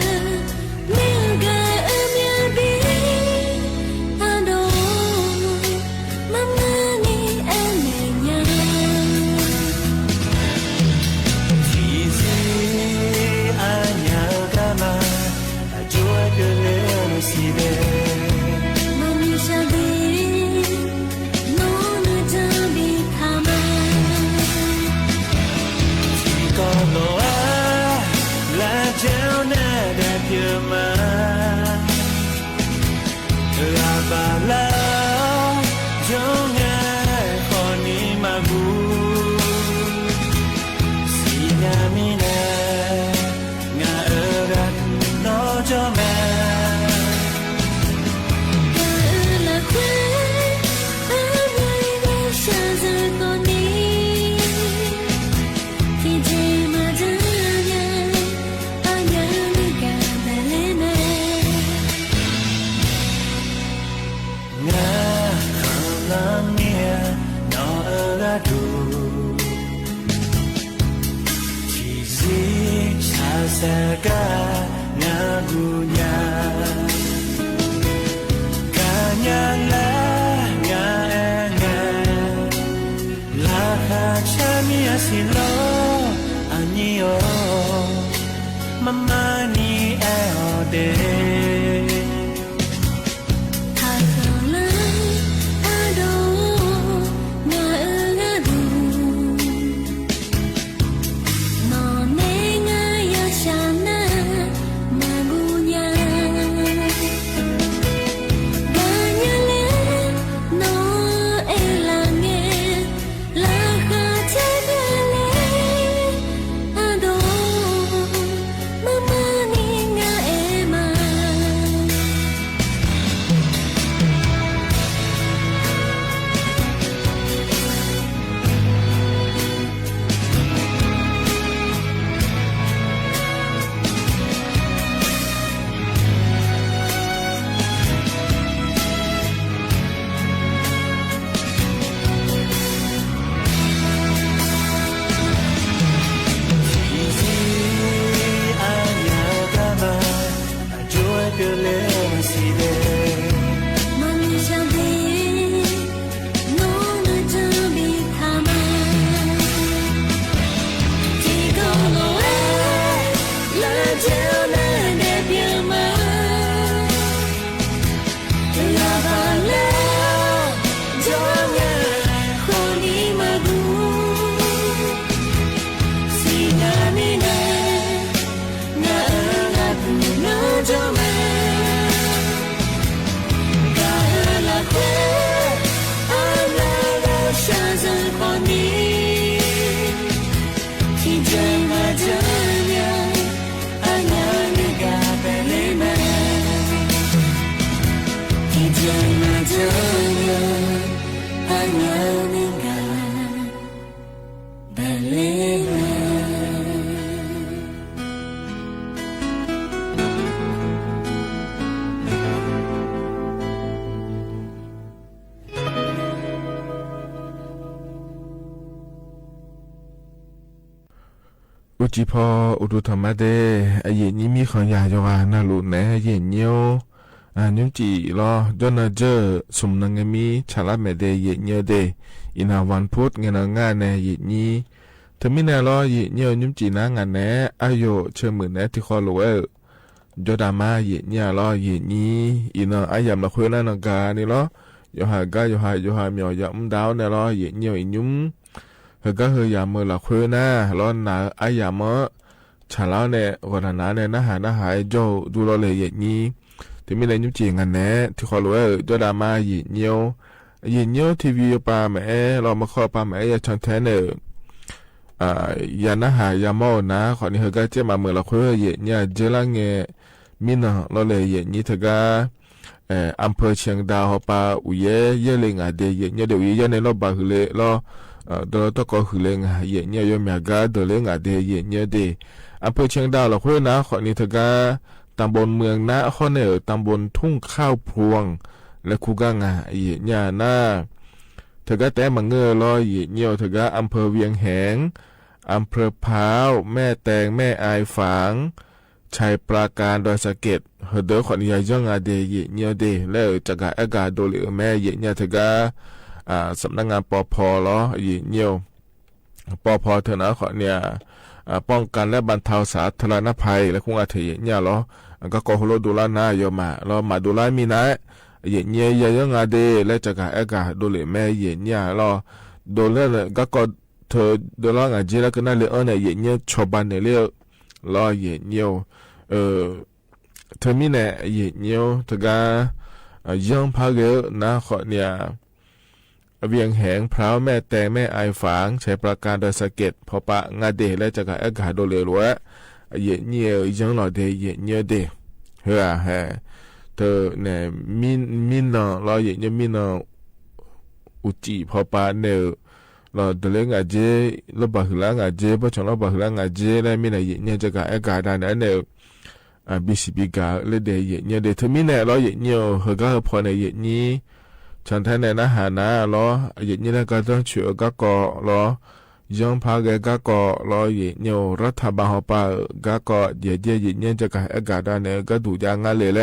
ယမၤ ရၤဘၣ်လၢ ယိၤငါ ခီၣ်နံၤမၤဘူၣ် စံၣ်ညီၣ်မံၤနၤ ငါအၢဂၤနီၢ်ကၠီမး ငါ ခီၣ်လီၤမံၤ နီၢ်အၢဂၤဒိၣ် ထံၣ်ဆံးဆါစၢ်ကါ ငါကူၣ်ညါ ကညးလၢ ငါအဲၣ်ငါ လၢဃာ်ဆၢမံၤအဆံးလီၤ အညိၣ်အီၤ မမၤနံၤအဲၣ်အီၤဒဲး အိၣ်ကံၢ်ဖီ အိၣ်ဒိၣ်ထီၣ်မးဒဲး အယဲၢ်နံၤမံခီယၢ်ယွၤ နၢ်လိၣ်နဲ ယဲၢ်နံၤဧိၤ အ နွံကံၢ်လီၤ ကၠီနၤကၠၢၢ် စူၣ်မုၢ်နၤငဲၤမံ ဆၣ်လါမဲာ်ဒဲး ယဲၢ်နံၤဧိၤဒဲး အံၤနၤ ဝၢၼ်ၽိုတ်ၣ် ငဲၤနီၢ်ငါနဲ ယဲၢ်နံၤ တမံၤနဲၣ်လီၤ ယဲၢ်နံၤဧိၤ နွံကံၢ်နၤ ငါနဲ အယိာ်ဆၢမုၢ်နဲ ထံၣ်ဃီလိာ်ဝဲဧိၤ ကၠီဒၣ်မါ ယဲၢ်နံၤဧိၤလီၤ ယဲၢ်နံၤ အံၤနၤ အါယၢ်မၤလီၤဃုနၤ နီၢ်ကါန့ၣ်လီၤ ယိၤဟၣ်ကါ ယိၤဟၣ် ယိၤဟၣ်မၠီၣ် ယၢ်မူဒါအိၣ်နဲၣ်လီၤ ယဲၢ်နံၤဧိၤ အံၤနွံ ဟဲဂၤဟဲယၢ်မၤလီၤဃုနၤ လီၤနၤ အါယၢ်မၤ ဆၣ်လါန့ၣ် ဂီၤနၤနၤန့ၣ် နၢ်ဟါ နၢ်ဟါ အဲၣ်ကၠီဒူလီၤလၢယဲၢ်နံၤ တမံၤနဲၣ် နွံကံၢ် ငါနဲ ထံၣ်ဃီလိာ်ဝဲဧိၤ ကၠီဒၣ်မါ ယဲၢ်နံၤဧိၤ ယဲၢ်နံၤဧိၤ ထံၣ်ဝံၤယပၢ်မၤအဲၣ်လီၤ မၤခီပၢ်မၤအဲၣ်ယၤ ဆၣ်ထဲန့ၣ် ယၤနၢ်ဟါ ယၤမၤအိၣ်နၤ ခီၣ်နံၤ ဟဲဂၤကဲမၤမုၢ်လီၤဃု ယဲၢ်နံၤဧိၤ ကၠီလါငဲၤ မံနီၢ်လီၤလၢယဲၢ်နံၤ တဂၤ အမ်ၣ်ဖၢၣ်ဆၢၣ်ဒၣ် ဟီၣ်ပၢ် အိၣ်ယဲၢ် ယဲၢ်လၢငါဒဲး ယဲၢ်နံၤဧိၤဒဲး အိၣ်ယဲၢ် ယဲၢ်န့ၣ် လီၤဘၣ်ဟုၣ်လၢ လီၤ ဒီးလီၤတၢ်ကီဟုၣ်လၢငါ ယဲၢ်နံၤဧိၤ ယိၤမၠၣ်ကါ ဒီးလၢငါဒဲး ယဲၢ်နံၤဧိၤဒဲး အမ်ၣ်ဖၢၣ်ဆၢၣ်ဒၣ်လီၤဃုနၤ ခီၣ်နံၤ တဂၤ တၢ်ဘိၣ်မၢၢ်နါ အဃိန့ၣ် တၢ်ဘိၣ်ထုံၣ်ခၢဝ်ၽူၣ် လၢခူဂၤငါ ယဲၢ်နံၤဧိၤနၤ တဂၤတဲမၤငၢၢ်လီၤ ယဲၢ်နံၤဧိၤ တဂၤ อำเภอเวียงแหง อำเภอพร้าว แม่แตง แม่อาย ฝาง ชัยปราการ ดอยสะเก็ด ဟဲဒၢခီၣ်နံၤ ယၤယီၤငါဒဲး ယဲၢ်နံၤဧိၤဒဲး လၢတၢ်ဂၤအဲၣ်ဂၤဒိၣ်လၢအမဲ ယဲၢ်နံၤဧိၤ တဂၤ สำนักงาน ปภ လီၤ ယဲၢ်နံၤဧိၤ ပဖ ထဲန့ၣ် ခီၣ်နံၤ ป้องกันและบรรเทาสาธารณภัย လၢခူဂၤထဲ ယဲၢ်နံၤဧိၤလီၤ ကၠီကီၢ်ဟိလိၣ်ဒိၣ်လၢနၤ ယိၤမၣ် လီၤမၤဒိၣ်လၢမံၤနၤ ယဲၢ်နံၤဧိၤ ယၤယီၤငါဒဲး လၢတၢ်ဂၤအဲၣ်ဂၤဒိၣ်လၢအမဲ ယဲၢ်နံၤဧိၤလီၤ ဒိၣ်လၢ ကၠီကီၢ်ထဲ ဒိၣ်လၢငါဒဲး လၢကနၣ်လၢအီၤန့ၣ် ယဲၢ်နံၤဧိၤ ဆီၣ်ဘၣ်နဲၣ်လၢ လီၤ ယဲၢ်နံၤဧိၤ အၢ เธอมีแหน่ เยะเยียว เธอก็ เอ่อ เยื้องพระเกลอะ นาคอเนีย เวียงแหง พร้าว แม่แตง แม่อายฝาง ชัยปราการ ดอยสะเก็ด พอปะ งาเดช และจะกาแอ๊กกาโดเลหลัว เยะเยียว เยื้องหล่อเด เยะเยียวเด เฮือแฮ เธอแหน่ มี มีนอ ลอ เยะเยียว มีนอ อุจิ พอปะ เน่อ ลอ เดเลงาเจ ลอ บ่าหือลางาเจ ป้อชอง ลอ บ่าหือลางาเจ และมีแหน่ เยะเยียว จะกาแอ๊กกาดาแหน่ เน่อ อ่า บีซีบีกา และเด เยะเยียวเด เธอมีแหน่ ลอ เยะเยียว เฮอก้าเฮอผ่อแหน่ เยะเยียว ฉันแท้แหน่ นาหานา ลอ เยะเยียว นาก้าต้องเฉย ก้าก่อ ลอ เยื้องพระเกลก้าก่อ ลอ เยะเยียว รัฐบาลฮอปา ก้าก่อ เยียะเยียว เยะเยียว จะกาแอ๊กกาดาแหน่ ก้าดู๋ยางาเลแล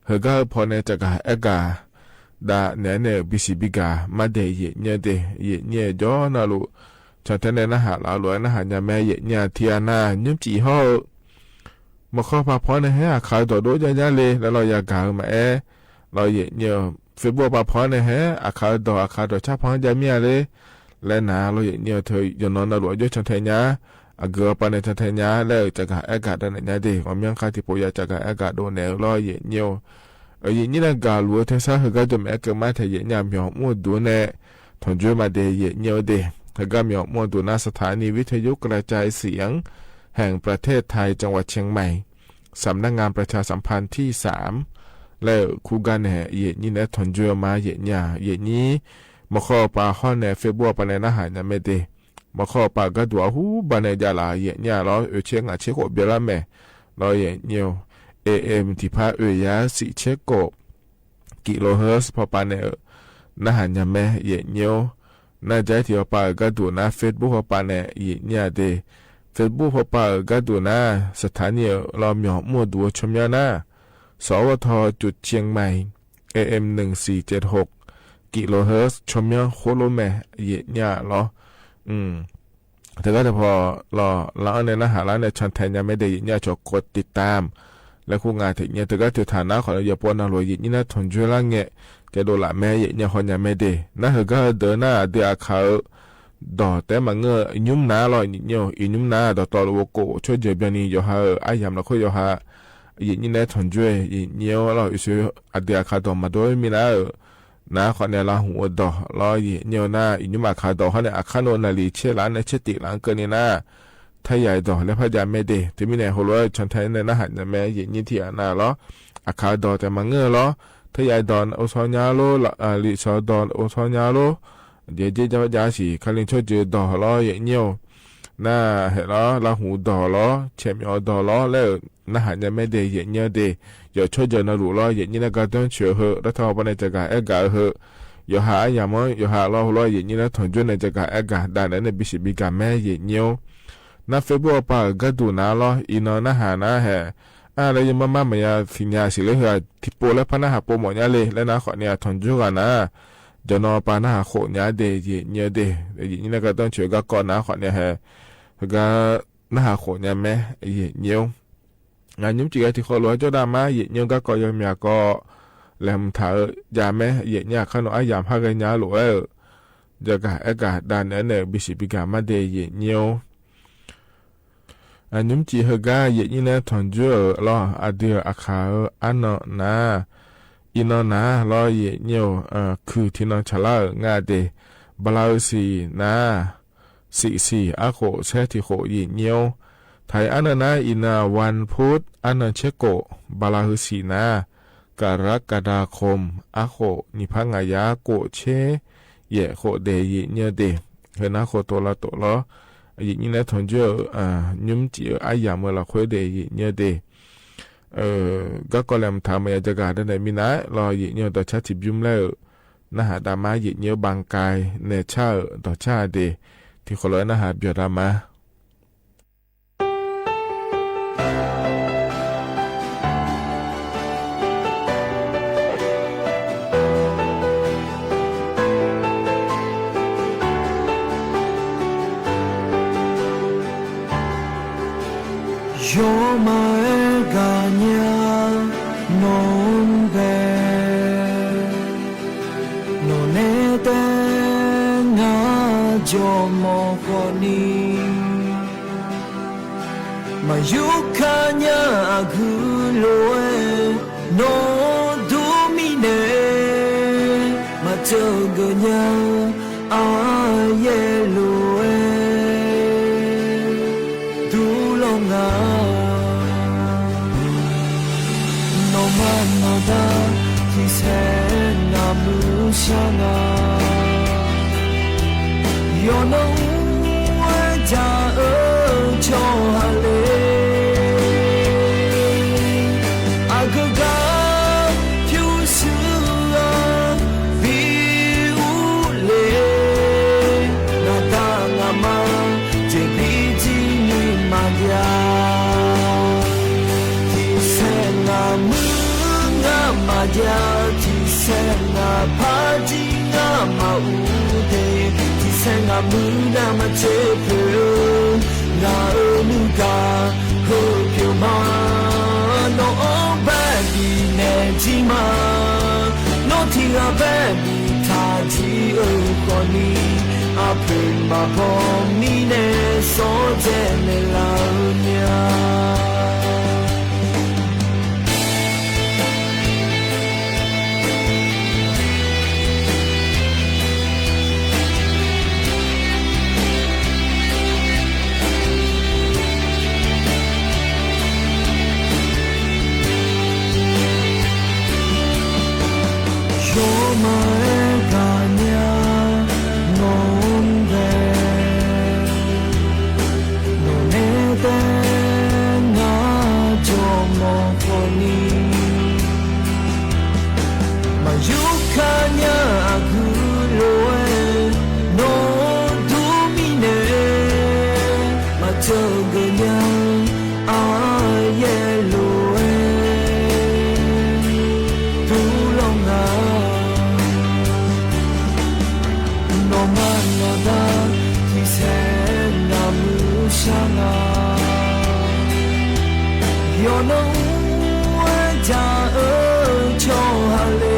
เฮอก้าเฮอผ่อแหน่ จะกาแอ๊กกาดาแหน่ เน่อ บีซีบีกา มาเด เยะเยียวเด เยะเยียว จ้อนาลูก ฉันแท้แหน่ นาหาลาวหลัว นาหายาแม่ เยะเยียว เทียนา ยุ้มจี๋ฮ้อ มอข้อปาพร้อมแหน่ แห อาคารดอดโดยาๆ เลย แล้วลอ ยากามาแอ ลอ เยะเยียว เฟซบุ๊กปาพร้อมแหน่ แห อาคารดอ อาคารดอ ชาพร้อมยาเมียเลย และนา ลอ เยะเยียว เธอ ยอนนอนนาหลัว ยอดฉันแท้ยา อะเกอปาแหน่ ฉันแท้ยา และจะกาแอ๊กกาดาแหน่ ยาเด ขอเมียงคาติโปยา จะกาแอ๊กกาโดแหน่ ลอ เยะเยียว เออ เยะเยียว นาก้าหลัว เธอซะ เฮอก้าจมแอ๊กเกอมาแท้ เยะเยียว เหมียวมั่วดูแหน่ ถอนจ้วยมาเด เยะเยียวเด เฮอก้าเหมียวมั่วดู นาสถานีวิทยุกระจายเสียงแห่งประเทศไทย จังหวัดเชียงใหม่ สำนักงานประชาสัมพันธ์ที่สาม และคู่กั๋นแหน่ เยะเยียว แหน่ ถอนจ้วยมา เยะเยียว เยะเยียว มอข้อปาฮ้อแหน่ เฟซบุ๊กปาแหน่ นาหายาแม่เด มอข้อปาก้าดู๋ ฮู้ บาแหน่ ยาลา เยะเยียว ลอ เอเชียงาเชโกะ เบียร่าแม่ ลอ เยะเยียว เอเอ็ม ติพาเอยา สี่เชโกะ กิโลเฮิรตซ์ พอปาแหน่ นาหายาแม่ เยะเยียว นาใจ๊ ติพอปาเออก้าดู๋นา เฟซบุ๊กพอปาแหน่ เยะเยียวเด เฟซบุ๊กพอปาเออก้าดู๋นา สถานี ลอ เหมียวมั่วดู ชมเมียนา สวท จุดเชียงใหม่ เอเอ็ม หนึ่งสี่เจ็ดหก กิโลเฮิรตซ์ ชมเมียโคโลแม่ เยะเยียว ลอ อืม เธอก็จะผ่อลอ ลาวแหน่ นาหาลาวแหน่ ฉันแท้ยาแม่เด เยะเยียว โฉกดติดตาม และคู่งานเถอะเยียะ เธอก็ถือฐานะของเยาปอนาหลัว เยะเยียว นาถอนจ้วยลาแหน่ จะโดนละแม่ เยะเยียว ฮอนยาแม่เด นาเฮอก้าเดินหน้า เดืออาคา ดอ แต่มาเงอ อียุ้มนา ลอ เยะเยียว อียุ้มนา ดอ ตอ ลอ โวโก ช่วยเจือเบียงนี้ ยอหา เออ อาหยาม ละค่อย ยอหา เยะเยียว แหน่ ถอนจ้วย เยะเยียว ลอ อีสุ อะเดืออาคา ดอ มาโดยมีนา เออ นา ขอแหน่ ลาหู ดอ ลอ เยะเยียว นา อียุ้มอาคา ดอ ฮะแหน่ อาคาโนนาลี เชษหลาน แหน่ เชษติหลาน เกินนี้นา ทะยายดอ และพะยาแม่เด เธอมีแหน่ โฮโล ฉันแท้แหน่ นาหายาแม่ เยะเยียว เทียนา ลอ อาคา ดอ แต่มาเงอ ลอ ทะยายดอ โอซอยาโล ละ อ่า ลีซอ ดอ โอซอยาโล เยะเยียว ยาสี คาลิน ช่วยเจือ ดอ ลอ เยะเยียว นา แหละ ลอ ลาหู ดอ ลอ เชมีออ ดอ ลอ และ นาหายาแม่เด เยะเยียวเด ยอช่วยเจือนาหลู ลอ เยะเยียว นาก้าต้องเฉย เฮอ รัฐบาลปาแหน่ จะกาแอ๊กกา เฮอ ยอหา อาหยาม ยอหา ลอ ฮูโล เยะเยียว นาถอนจ้วยแหน่ จะกาแอ๊กกา ดาแหน่ ใน บีซีบีกา แม่ เยะเยียว นาเฟซบุ๊กปาเออก้าดู๋นา ลอ อีนอ นาหานา แห อ่า และยังมามา มายา สิญญา สิเลย เฮอ ติโป และพะนาหาโปหมดยาเลย และนา ขอเยียะ ถอนจ้วยกานา จะนอปานาหาโขยาเด เยะเยียวเด เยะเยียว นาก้าต้องเฉย ก้าก่อนา ขอเยียะ แห เฮอ ก้า นาหาโขยาแม่ เยะเยียว งานยุ้มจี๋กา ติขอหลัว เจ้าดามา เยะเยียว ก้าก่อ ยอมยาก่อ แหลมถา ยาแม่ เยะเยียว ข้าน้อง อาหยาม ฮากัญญาหลัว เออ จะกาแอ๊กกา ดาแหน่ เน่อ บีซีบีกา มาเด เยะเยียว อ่า ยุ้มจี๋ เฮอก้า เยะเยียว นาถอนจ้วย ลอ อะเดืออาคา อันนอนา อีนอนา ลอ เยะเยียว เอ่อ คือ ทีนอนชะลา งาเด บาลาฤๅษี นา สี่สี่ อาโข แช่ ทีโข เยะเยียว ไทย อันนอนา อีนา วันพุธ อันนอ เชโก บาลาฤๅษี นา กรกฎาคม อาโข นิพะงายา โก แช่ เยะโข เด เยะเยียวเด เฮอ นาโข โตละโตลอ เยะเยียว นาถอนจ้วย อ่า ยุ้มจี๋ อาหยาม เมอละค่อยเด เยะเยียวเด เอ่อ ก้าก่อ แหลมถา มายา จะกา ดาแหน่ มีนา ลอ เยะเยียว ดอ ชา ติบยุ้ม แล้ว นาหาดามา เยะเยียว บางกาย แหน่ ชา ดอ ชา เด ติขอหลัว นาหาเบียวดามา โยมาเอกาญาโนนเบ โนเนเตงาโยโมโคนี မယူၢ်ခါညါအဂုၤအဂၤ နီၢ်ဒိၣ်မံၤနဲၣ် မၤတဂၢၢ်ညါ အါယဲၢ်လိာ်ဝဲ တူၢ်လိာ်ငါ နီၢ်မးနီၢ်ဒၣ် ထံဆဲးနၢမုၢ်ဆါနၤ ယွၤနီၣ်အူဝဲဒၣ်အၢ ကၠီဟးလ့ အကဂၤ ဖၠူစူအ ဘံၣ်အူလ့ နၤတၢ်ငါမါ စဲးဘံၣ်တံၢ်နံၣ်မၤဒၣ် ထံဆဲးနၢမုၢ်နၢ်မၤဒၣ် ထံဆဲးနၢဖးတံၢ်နၢ်မၤအူဒ့ ထံဆဲးနၢမုၢ်နၢ်မၤစဲးဖျိ နၤအၢနုၢ်ဂၤ ဟၢဖၠိမး နီၢ်အီၣ်ဘဲဘံၣ်နဲၣ်ထံမး နီၢ်ထံဂၤဘဲဘံၣ်ထးထံအၢဃီနံၤ အဖျိမၤဘီမံၤနဲၣ် စီၤဒဲနဲလ်လၢညါ ယွၤမၤအဲၣ်ကၤညါ နီၢ်ဒဲ နီၢ်နဲတဲ နၤကၠီမီၤဃီနံၤ မယူၢ်ခါညါအဂုၤအဂၤ နီၢ်ဒိၣ်မံၤနဲၣ် မၤတဂၢၢ်ညါ အါယဲၢ်လိာ်ဝဲ တူၢ်လိာ်ငါ နီၢ်မးနီၢ်ဒၣ် ထံဆဲးနၢမုၢ်ဆါနၤ ယွၤနီၣ်အူဝဲဒၣ်အၢ ကၠီဟးလ့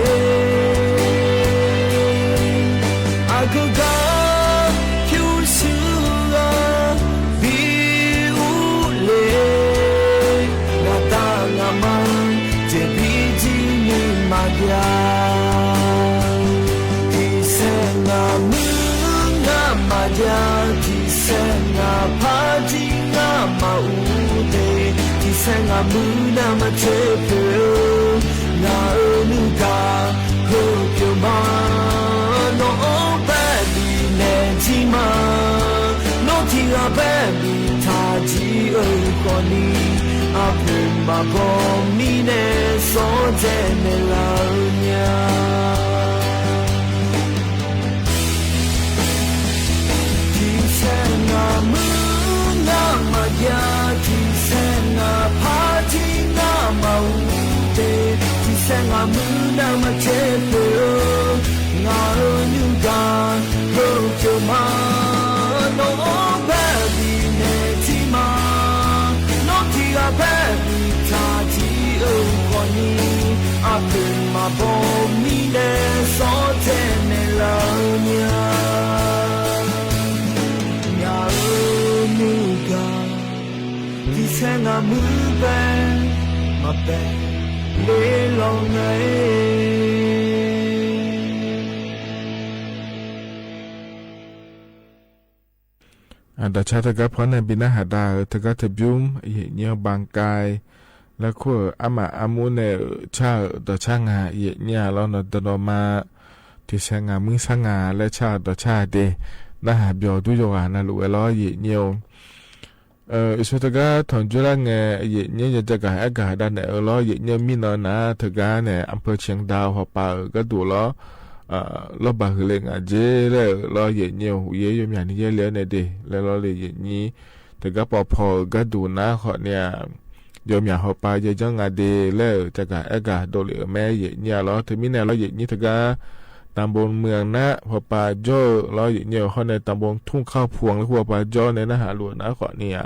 အကဂၤ ဖၠူစူအ ဘံၣ်အူလ့ နၤတၢ်ငါမါ စဲးဘံၣ်တံၢ်နံၣ်မၤဒၣ် ထံဆဲးနၢမုၢ်နၢ်မၤဒၣ် ထံဆဲးနၢဖးတံၢ်နၢ်မၤအူဒ့ ထံဆဲးနၢမုၢ်နၢ်မၤစဲးဖျိ နၤအၢနုၢ်ဂၤ ဟၢဖၠိမး နီၢ်အီၣ်ဘဲဘံၣ်နဲၣ်ထံမး နီၢ်ထံဂၤဘဲဘံၣ်ထးထံအၢဃီနံၤ အဖျိမၤဘီမံၤနဲၣ် စီၤဒဲနဲလ်လၢညါ ထံဆဲးနၢမုၢ်နၢ်မၤဒၣ် ထံဆဲးနၢဖးတံၢ်နၢ်မၤအူဒ့ ထံဆဲးနၢမုၢ်နၢ်မၤစဲးဖျိ နၤအၢနုၢ်ဂၤ ဟၢဖျိမး နီၢ်အီၣ်ဘဲဘံၣ်နဲၣ်ထံမး နီၢ်ထံဂၤဘဲဘံၣ်ထးထံအၢဃီနံၤ အဖျိမၤဘီမံၤနဲၣ် စီၤဒဲနဲလ်လၢညါ နၤအၢနုၢ်ဂၤ ထံဆဲးနၢမုၢ်ဘဲ မၤဘဲလ့လီၤနၤ အဒီးဆါတဂၤဖီန့ၣ် ဘံၣ်နၢ်ဟးဒါဧၢ တဂၤတဘျုး ယံာ်ညိဘၣ်ကဲ လၢခိၣ်အမးအမူန့ၣ် ဆါဒီးဆါငါ ယံာ်ညိလီၤနီၤ တနီၤမး ထံဆဲးနၢမုၢ်ဆါနၤ လၢဆါဒီးဆါဒ့ နၢ်ဟးဘျီဒုးယိဂၤနၤလူၤဝဲလီၤ ယံာ်ညိ အဆိတဂၤ ထီၣ်ကၠိလၢငဲ ယံာ်ညိ ယတကးအဲၣ်ကးဒၣ်နဲၣ်ဧၢလီၤ ယံာ်ညိမံနီၤနၤ တဂၤန့ၣ် အဖၢဆ့ဒၣ်ဟီၣ်ပာ်ဧၢ ကဲဒိၣ်လီၤ လီၤဘၣ်ဟုလ့ၣ်ငါက့လၢလီၤ ယံာ်ညိဧၢ ယဲယိမၠါန့ၣ် ယဲလၢန့ၣ်ဒ့ လၢလီၤလၢယံာ်ညိ တဂၤပီၢ်ဖီဧၢ ကဲဒိၣ်နၤဃီန့ၣ် ယိမၠါဟီၣ်ပာ် ယဲယိငါဒ့လၢ တကးအဲၣ်ကးဒိၣ်လၢအမဲ ယံာ်ညိလီၤ တမံၤန့ၣ်လီၤ ယံာ်ညိတဂၤ တၢ်ဘိမုၢ်နး ဟီၣ်ပာ်ကၠီလီၤ ယံာ်ညိ ဟီၣ်န့ၣ် တၢ်ဘိထုံၣ်ခါဖှိၣ်လၢဟီၣ်ပာ်ကၠီန့ၣ် နၢ်ဟးလူၤနၤဃီန့ၣ်ဧါ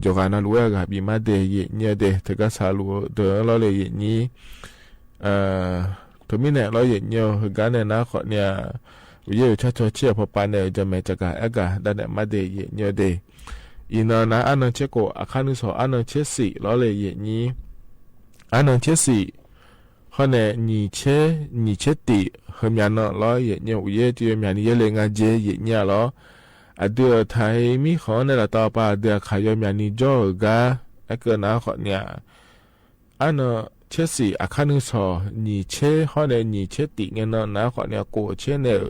ယိဂၤနၤလူၤဝဲအဂၤဘံၣ်မးဒ့ ယံာ်ညိဒ့ တဂၤဆါလူၤဒီးလီၤလၢယံာ်ညိ တမံၤန့ၣ်လီၤ ယံာ်ညိ ဟီၣ်ဂၤန့ၣ်နၤဃီန့ၣ်ဧါ ယဲယိဆါထီၣ်ဆံးအဖီပာ်န့ၣ် ယမဲာ်တကးအဲၣ်ကးဒၣ်နဲၣ်မးဒ့ ယံာ်ညိဒ့ အီၤ နၢ အါနၢ ဆဲးကိး အခါနုၢ်စီၤ အါနၢ ဆဲးစံး လီၤလၢ ယဲၢ်နံၣ် အါနၢ ဆဲးစံး ဟီၣ်န့ၣ် နံၣ်ဆဲး နံၣ်ဆဲးတံး ဟဲမၠးနီၣ် လီၤ ယဲၢ်နံၣ် အိၣ်ယဲၢ် တယီၤမၠးနံၣ် ယဲၢ်လၢ ငါးရက် ယဲၢ်နံၣ်လီၤ. အဒုး အထံမံၣ်ဃီန့ၣ် လၢတၢ်ပာ် အဒုး အခါ ယီၤမၠးနံၣ် ကၠီၣ်ဧါ ကါ အဲၣ်ကၢ နၢ်ဟူ ခီၣ်န့ၣ် အါနၢ ဆဲးစံး အခါနုၢ်စီၤ နံၣ်ဆဲး ဟီၣ်န့ၣ် နံၣ်ဆဲးတံး ငဲၢ်နီၣ် နၢ်ဟူ ခီၣ်န့ၣ် ကိးဆဲးန့ၣ်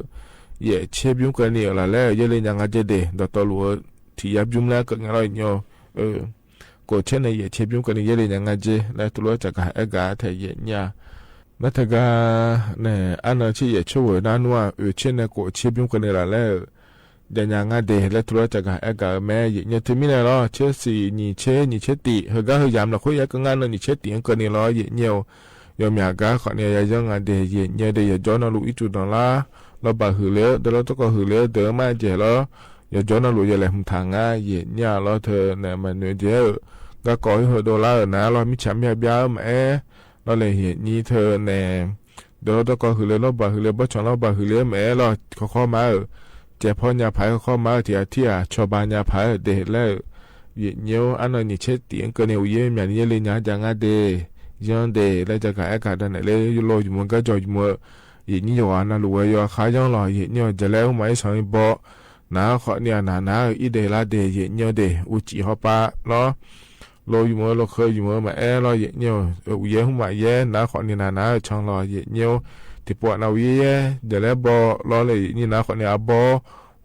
ယဲၢ်ဆဲး ဘျုးကၢန့ၣ် လီၤလၢ ယဲၢ်လၢ ငါးရက် ဒဲး ဒီးတီလူ ထံၣ်ယါဘျုးလၢ ကၢန့ၣ်လီၤ ယဲၢ်နံၣ် ကိးဆဲးန့ၣ် ယဲၢ်ဆဲး ဘျုးကၢန့ၣ် ယဲၢ်လၢ ငါးရက် လၢတရူး တကး အဲၣ်ကၢ ထဲ ယဲၢ်နံၣ် လၢတကး န့ၣ် အါနၢ ဆဲး ယဲၢ်ဆဲး ဝဲ နၢ်နူ အၢ ဆဲးန့ၣ် ကိးဆဲး ဘျုးကၢန့ၣ် လီၤလၢ ယဲၢ်နံၣ် ငါးရက် လၢတရူး တကး အဲၣ်ကၢ မ့ၢ် ယဲၢ်နံၣ် တမံၤန့ၣ်လီၤ ဆဲးစံး နံၣ်ဆဲး နံၣ်ဆဲးတံး ဟဲဂၤ ဟဲယၢမ်ၣ်လီၤ ခွဲးယဲၢ်ကငါ နံၣ်ဆဲးတံး ကၢန့ၣ်လီၤ ယဲၢ်နံၣ် ယီၤမၠး ကါ ခီၣ်န့ၣ် ယဲၢ်ယီၤ ငါးရက် ယဲၢ်နံၣ် ဒဲး ယီၤကၠီၣ်နီၣ်လူ အံၣ်စူၣ်နီၣ်လါ လီၤဘၣ်ဟုၣ်လၢ ဒီးလီၤတကီၢ်ဟုၣ်လၢ ဒဲးမး ယဲၢ်လီၤ ယီၤကၠီၣ်နီၣ်လူ ယဲၢ်လဲၣ် မုၢ်ထါ ငါး ယဲၢ်နံၣ်လီၤ ထဲ န့ၣ် မၤနုၤ ယဲၢ်ဧၢ ဂၤကီၢ် ဟ့ၣ်ဟ့ၣ်ဒိးလၢ အၢ နၢ်လီၤ မ့ၢ်ဆၣ်မ့ၢ်ဘျါ မ့ၢ်အဲၣ် လီၤလၢ ယဲၢ်နံၣ် ထဲ န့ၣ် ဒီးလီၤတကီၢ်ဟုၣ်လၢ လီၤဘၣ်ဟုၣ်လၢ ဘီၣ်ဆၣ် လီၤဘၣ်ဟုၣ်လၢ မ့ၢ်အဲၣ်လီၤ ခီခီမးဧၢ စဲးဖီညါဖး ခီခီမးဧၢ ထံၣ်အထံၣ် ဆီၣ်ဘၣ်ညါဖး ဒဲးလၢ ယဲၢ်နံၣ် အါနၢ နံၣ်ဆဲးတံး ကၢန့ၣ် အိၣ်ယဲၢ် မၠးနံၣ် ယဲၢ်လၢ ငါးရက် ဒဲး ယီၤဒဲး လၢတကး အဲၣ်ကၢ ဒၣ်နဲၣ်လၢ ယလီၤယမူ ကၠီၣ်ယမူ ယဲၢ်နံၣ် ယဝၤ နၢ်လူဝဲ ယီၤခါယီၤလီၤ ယဲၢ်နံၣ် ယလဲၣ် ဟူမး အ့ၣ် ဆီၣ်ဘီ နၢ်ဟူ ခီၣ်န့ၣ် နၢ်နၢ် အံၣ်ဒဲးလၢဒဲး ယဲၢ်နံၣ် ဒဲး အိၣ်စံၣ်ဟီၣ်ပာ်လီၤ လီၤယမူ လီၤဃဲယမူ မ့ၢ်အဲၣ်လီၤ ယဲၢ်နံၣ် အိၣ်ယဲၢ် ဟူမးယဲၢ် နၢ်ဟူ ခီၣ်န့ၣ် နၢ်နၢ် ဆီၣ်လီၤ ယဲၢ်နံၣ် တံၤပှၢ် နၢ်ဟူ ယဲၢ်ယဲၢ် ယလဲၣ်ဘီ လီၤလၢ ယဲၢ်နံၣ် နၢ်ဟူ ခီၣ်န့ၣ် အဘီ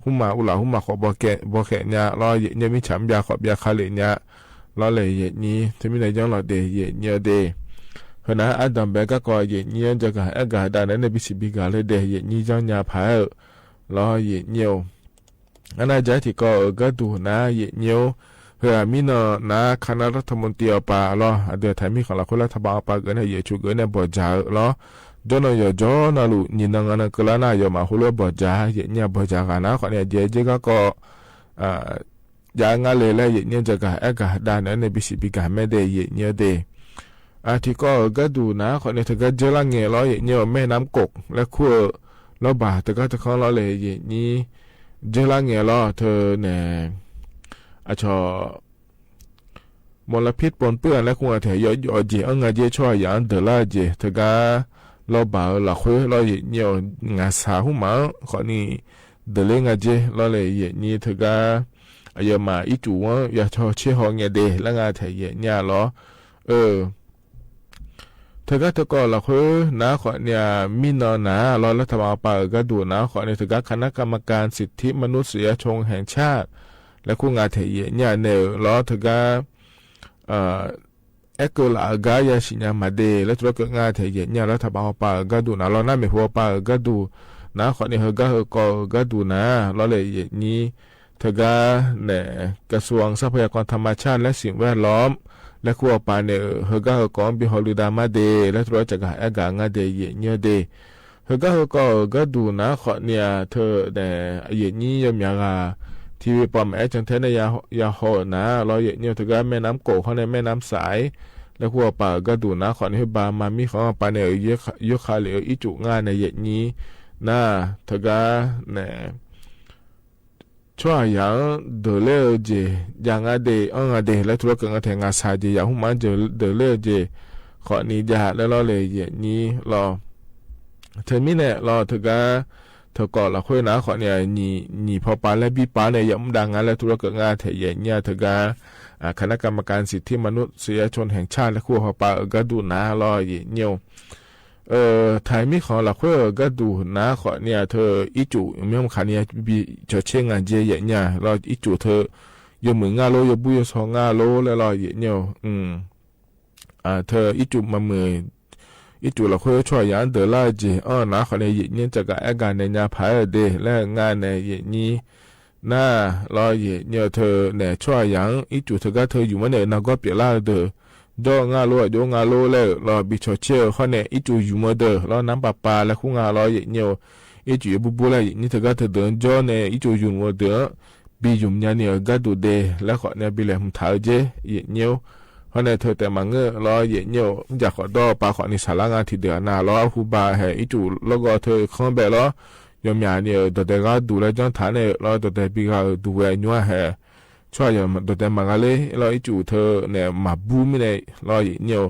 ဟူမး အူလၢ် ဟူမး ဃီၣ်ဘီၣ်ခဲၣ် ဘီၣ်ခဲၣ်ညါ လီၤ ယဲၢ်နံၣ် မ့ၢ်ဆၣ်မ့ၢ်ဘျါ ဃီၣ်ဘျါခါလၢညါ လီၤလၢ ယဲၢ်နံၣ် ထဲမံၤန့ၣ် ယီၤလီၤဒဲး ယဲၢ်နံၣ် ဒဲး ဟဲနၢ် အါဒီးဘဲ ဂၤကီၢ် ယဲၢ်နံၣ် တကး အဲၣ်ကၢ ဒၣ်နဲၣ်န့ၣ် ဘံၣ်စံးဘံၣ်ကၢ်လၢဒဲး ယဲၢ်နံၣ် ယီၤညါဖး လီၤ ယဲၢ်နံၣ် အါနၢ ကၠီၣ်ထံကီၢ် အၢ ကၢၣ်ဒူၣ် နၢ် ယဲၢ်နံၣ် ဟဲမံနီၣ် နၢ် ခါနၢ ရၢထမူၣ်တံ အီၤပာ်လီၤ အဒုး ထံမံၣ်ဃီ လီၤဃိ လၢထးဘၣ်အီၤပာ် ဂ့ၤန့ၣ် ယဲၢ်ဆူၣ် ဂ့ၤန့ၣ် ဘီၣ်စၢ်လီၤ ကၠီၣ်နီၣ် ယီၤကၠီၣ်နီၣ်လူ နံၣ်နၢၣ် ငါးနၢၣ် ကလါနၢ် ယီၤမး ဟူလၢဘီၣ်စၢ် ယဲၢ်နံၣ် ဘီၣ်စၢ်ဂၤ နၢ်ဟူ ခီၣ်န့ၣ် ယဲၢ်ကၠီၣ် ဂၤကီၢ် ယၤငါလၢာ်လၢ ယဲၢ်နံၣ် တကး အဲၣ်ကၢ ဒၣ်နဲၣ်န့ၣ် ဘံၣ်စံးဘံၣ်ကၢ် မ့ၢ်ဒဲး ယဲၢ်နံၣ် ဒဲး အါ ထံကီၢ် အၢ ကၢၣ်ဒူၣ် နၢ်ဟူ ခီၣ်န့ၣ် တကး ကၠၢလါငဲၤလီၤ ယဲၢ်နံၣ် မဲၢ်နၢမ်ကၠီၣ် လၢခူၣ် လီၤဘၣ် တကးတခီလီၤလၢ ယဲၢ်နံၣ် ကၠၢလါငဲၤလီၤ ထဲန့ၣ် အဆီၣ် မီၣ်လၢဖံးပိၢ် ပၢၢ် လၢခူၣ် အထဲ ယီၤယီၤ ယဲၢ် အၢ ငါး ယဲၢ် ဆီၣ်ယၤ ဒၢးလၢယဲၢ် တကး လီၤဘၣ် လီၤဃိ လီၤ ယဲၢ်နံၣ် ငါးစၢ် ဟူမး ခီၣ်န့ၣ် ဒၢးလၢ ငါး ယဲၢ် လီၤလၢ ယဲၢ်နံၣ် တကး အယီၤမး အံၣ်စူၣ်ဝဲ ယၤဆီၣ်ဆဲးဟီၣ်ငဲၤဒဲး လၢ ငါး ထဲ ယဲၢ်နံၣ်လီၤ အၢ တကး ထံကီၢ် လီၤဃိ နၢ်ဟူ ခီၣ်န့ၣ် မံနီၣ် နၢ်လီၤ လၢထးဘၣ်အီၤပာ် အၢ ကၢၣ်ဒူၣ် နၢ်ဟူ ခီၣ်န့ၣ် တကး ခါနၢ် ကမ္မการ สิทธิมนุษยชนแห่งชาติ လၢခူၣ် ငါး ထဲ ယဲၢ်နံၣ် န့ၣ်လီၤ တကး အဲၣ်ကၢလၢအဂၤ ယၤစံၣ်ညါမးဒဲး လၢတရူးကၢၣ် ငါး ထဲ ယဲၢ်နံၣ် လၢထးဘၣ်အီၤပာ် အၢ ကၢၣ်ဒူၣ် နၢ်လီၤ နၢ်မ့ၢ်ဟူအီၤပာ် အၢ ကၢၣ်ဒူၣ် နၢ်ဟူ ခီၣ်န့ၣ် ဟဲဂၤဟဲကီၢ် အၢ ကၢၣ်ဒူၣ် နၢ်လီၤလၢ ယဲၢ်နံၣ် တကး န့ၣ် กระทรวงทรัพยากรธรรมชาติและสิ่งแวดล้อม လၢခူၣ်အီၤပာ်န့ၣ် ဟဲဂၤဟဲကီၢ် ဘံၣ်ဟီၣ်လုၢ်ဒါမးဒဲး လၢတရူးကၢၣ် အဲၣ်ကၢ် ငါး ထဲ ယဲၢ်နံၣ် ဒဲး ဟဲဂၤဟဲကီၢ် အၢ ကၢၣ်ဒူၣ် နၢ်ဟူ ခီၣ်န့ၣ် ထဲ န့ၣ် ယဲၢ်နံၣ် ယီၤမးဂၤ ထံဝဲပှၤမၤအဲၣ်ကၠီၣ်ထဲန့ၣ် ယၤဟီၣ် နၢ်လီၤ ယဲၢ်နံၣ် တကး မဲၢ်နၢမ်ကၠီၣ် ခီၣ်န့ၣ် မဲၢ်နၢမ်စဲး လၢခူၣ်အီၤပာ် အၢ ကၢၣ်ဒူၣ် နၢ်ဟူ ခီၣ်န့ၣ် ဟဲဘၣ်မၤမံၣ်ဃီ အီၤပာ်န့ၣ် ယိယိခါလၢ အၢ အံၣ်စူၣ် ငါး န့ၣ် ယဲၢ်နံၣ် နၢ် တကး န့ၣ် ဆီၣ်ယၤ ဒၢးလၢယဲၢ် ယၤ ငါး ဒဲး အၢ ငါး ဒဲး လၢတရူးကၢၣ် ငါး ထဲ ငါးစၢ် ယဲၢ်ယၤ ဟူမး ဒၢးလၢယဲၢ် ခီၣ်န့ၣ် ယၤ လၢလီၤလၢ ယဲၢ်နံၣ်လီၤ ထဲမံၤန့ၣ်လီၤ တကး ထံကီၢ် လီၤဃိ နၢ်ဟူ ခီၣ်န့ၣ် နံၣ် နံၣ်ဖီပာ်လၢဘံပာ်န့ၣ် ယဲၢ်မူဒါ ငါး လၢတရူးကၢၣ် ငါး ထဲ ယဲၢ်နံၣ် တကး คณะกรรมการสิทธิมนุษยชนแห่งชาติ လၢခူၣ်အီၤပာ် အၢ ကၢၣ်ဒူၣ် နၢ်လီၤ ယဲၢ်နံၣ် ထဲမံၤဃီ လီၤဃိ အၢ ကၢၣ်ဒူၣ် နၢ်ဟူ ခီၣ်န့ၣ် ထဲ အံၣ်စူၣ် မ့ၢ်မခါန့ၣ် ဘံၣ်ဆီၣ်ဆဲး ငါး ယဲၢ် ယဲၢ်နံၣ်လီၤ အံၣ်စူၣ် ထဲ ယိၤမုၢ် ငါး လိ ယိၤဘူၣ် ယိၤဆီၣ် ငါး လိ လၢလီၤ ယဲၢ်နံၣ် ထဲ အံၣ်စူၣ်မၤမုၢ် အံၣ်စူၣ် လီၤဃိ ဆီၣ်ယၤ ဒၢးလၢယဲၢ် အၢ နၢ်ဟူ ခီၣ်န့ၣ် ယဲၢ်နံၣ် တကး အဲၣ်ကၢ် နဲၣ်ညါဖး ဒဲး လၢ ငါး န့ၣ် ယဲၢ်နံၣ် နၢ်လီၤ ယဲၢ်နံၣ် ထဲ န့ၣ် ဆီၣ်ယၤ အံၣ်စူၣ် တကး ထဲ ယိၤမုၢ်န့ၣ် နၢ်ကီပျဲးလၢဒၢး ဒီး ငါး လိ အယိၤ ငါး လိ လၢလီၤ ဘံၣ်ဆီၣ်ဆဲး ခီၣ်န့ၣ် အံၣ်စူၣ် ယိၤမုၢ် ဒၢးလီၤ နၢ်ပာ်ပာ် လၢခူၣ် ငါး လီၤ ယဲၢ်နံၣ် အံၣ်စူၣ် ယိၤဘူၣ်ဘူၣ် လၢ ယဲၢ်နံၣ် တကး ထဲ ဒၢး ယိၤန့ၣ် အံၣ်စူၣ် ယိၤမုၢ် ဒၢး ဘံၣ်ယိၤမုၢ်ညါန့ၣ် အၢ ကၢၣ်ဒူၣ် ဒဲး လၢခီၣ်န့ၣ် ဘံၣ်လဲၣ် မုၢ်ထါ အၢ ယဲၢ် ယဲၢ်နံၣ် ခီၣ်န့ၣ် ထဲ တဲမၤငၢၢ်လီၤ ယဲၢ်နံၣ် ယၤဃီဒီး ပာ်ခီၣ်န့ၣ် စးလၢ ငါး ထံၣ်ဒၢး အနၢ်လီၤ အဃိဘၣ် ဟဲ အံၣ်စူၣ် လီၢ်ကီၢ် ထဲ ခီၣ်ဘဲးလီၤ ယီၤမးန့ၣ် ဒီးတဲဂၤဒူၣ်လၢ ကၠီၣ်ထါန့ၣ်လီၤ ဒီးတဲဘံၣ်ဂၤ ဒူၣ်ဝဲအညိၣ် ဟဲ ชั่วอาหยัดดอดแดงมาฮาเล่ แล้วอีจู๋เธอเนี่ยมาบู๊มี้ใน แล้วเยะเยี่ยว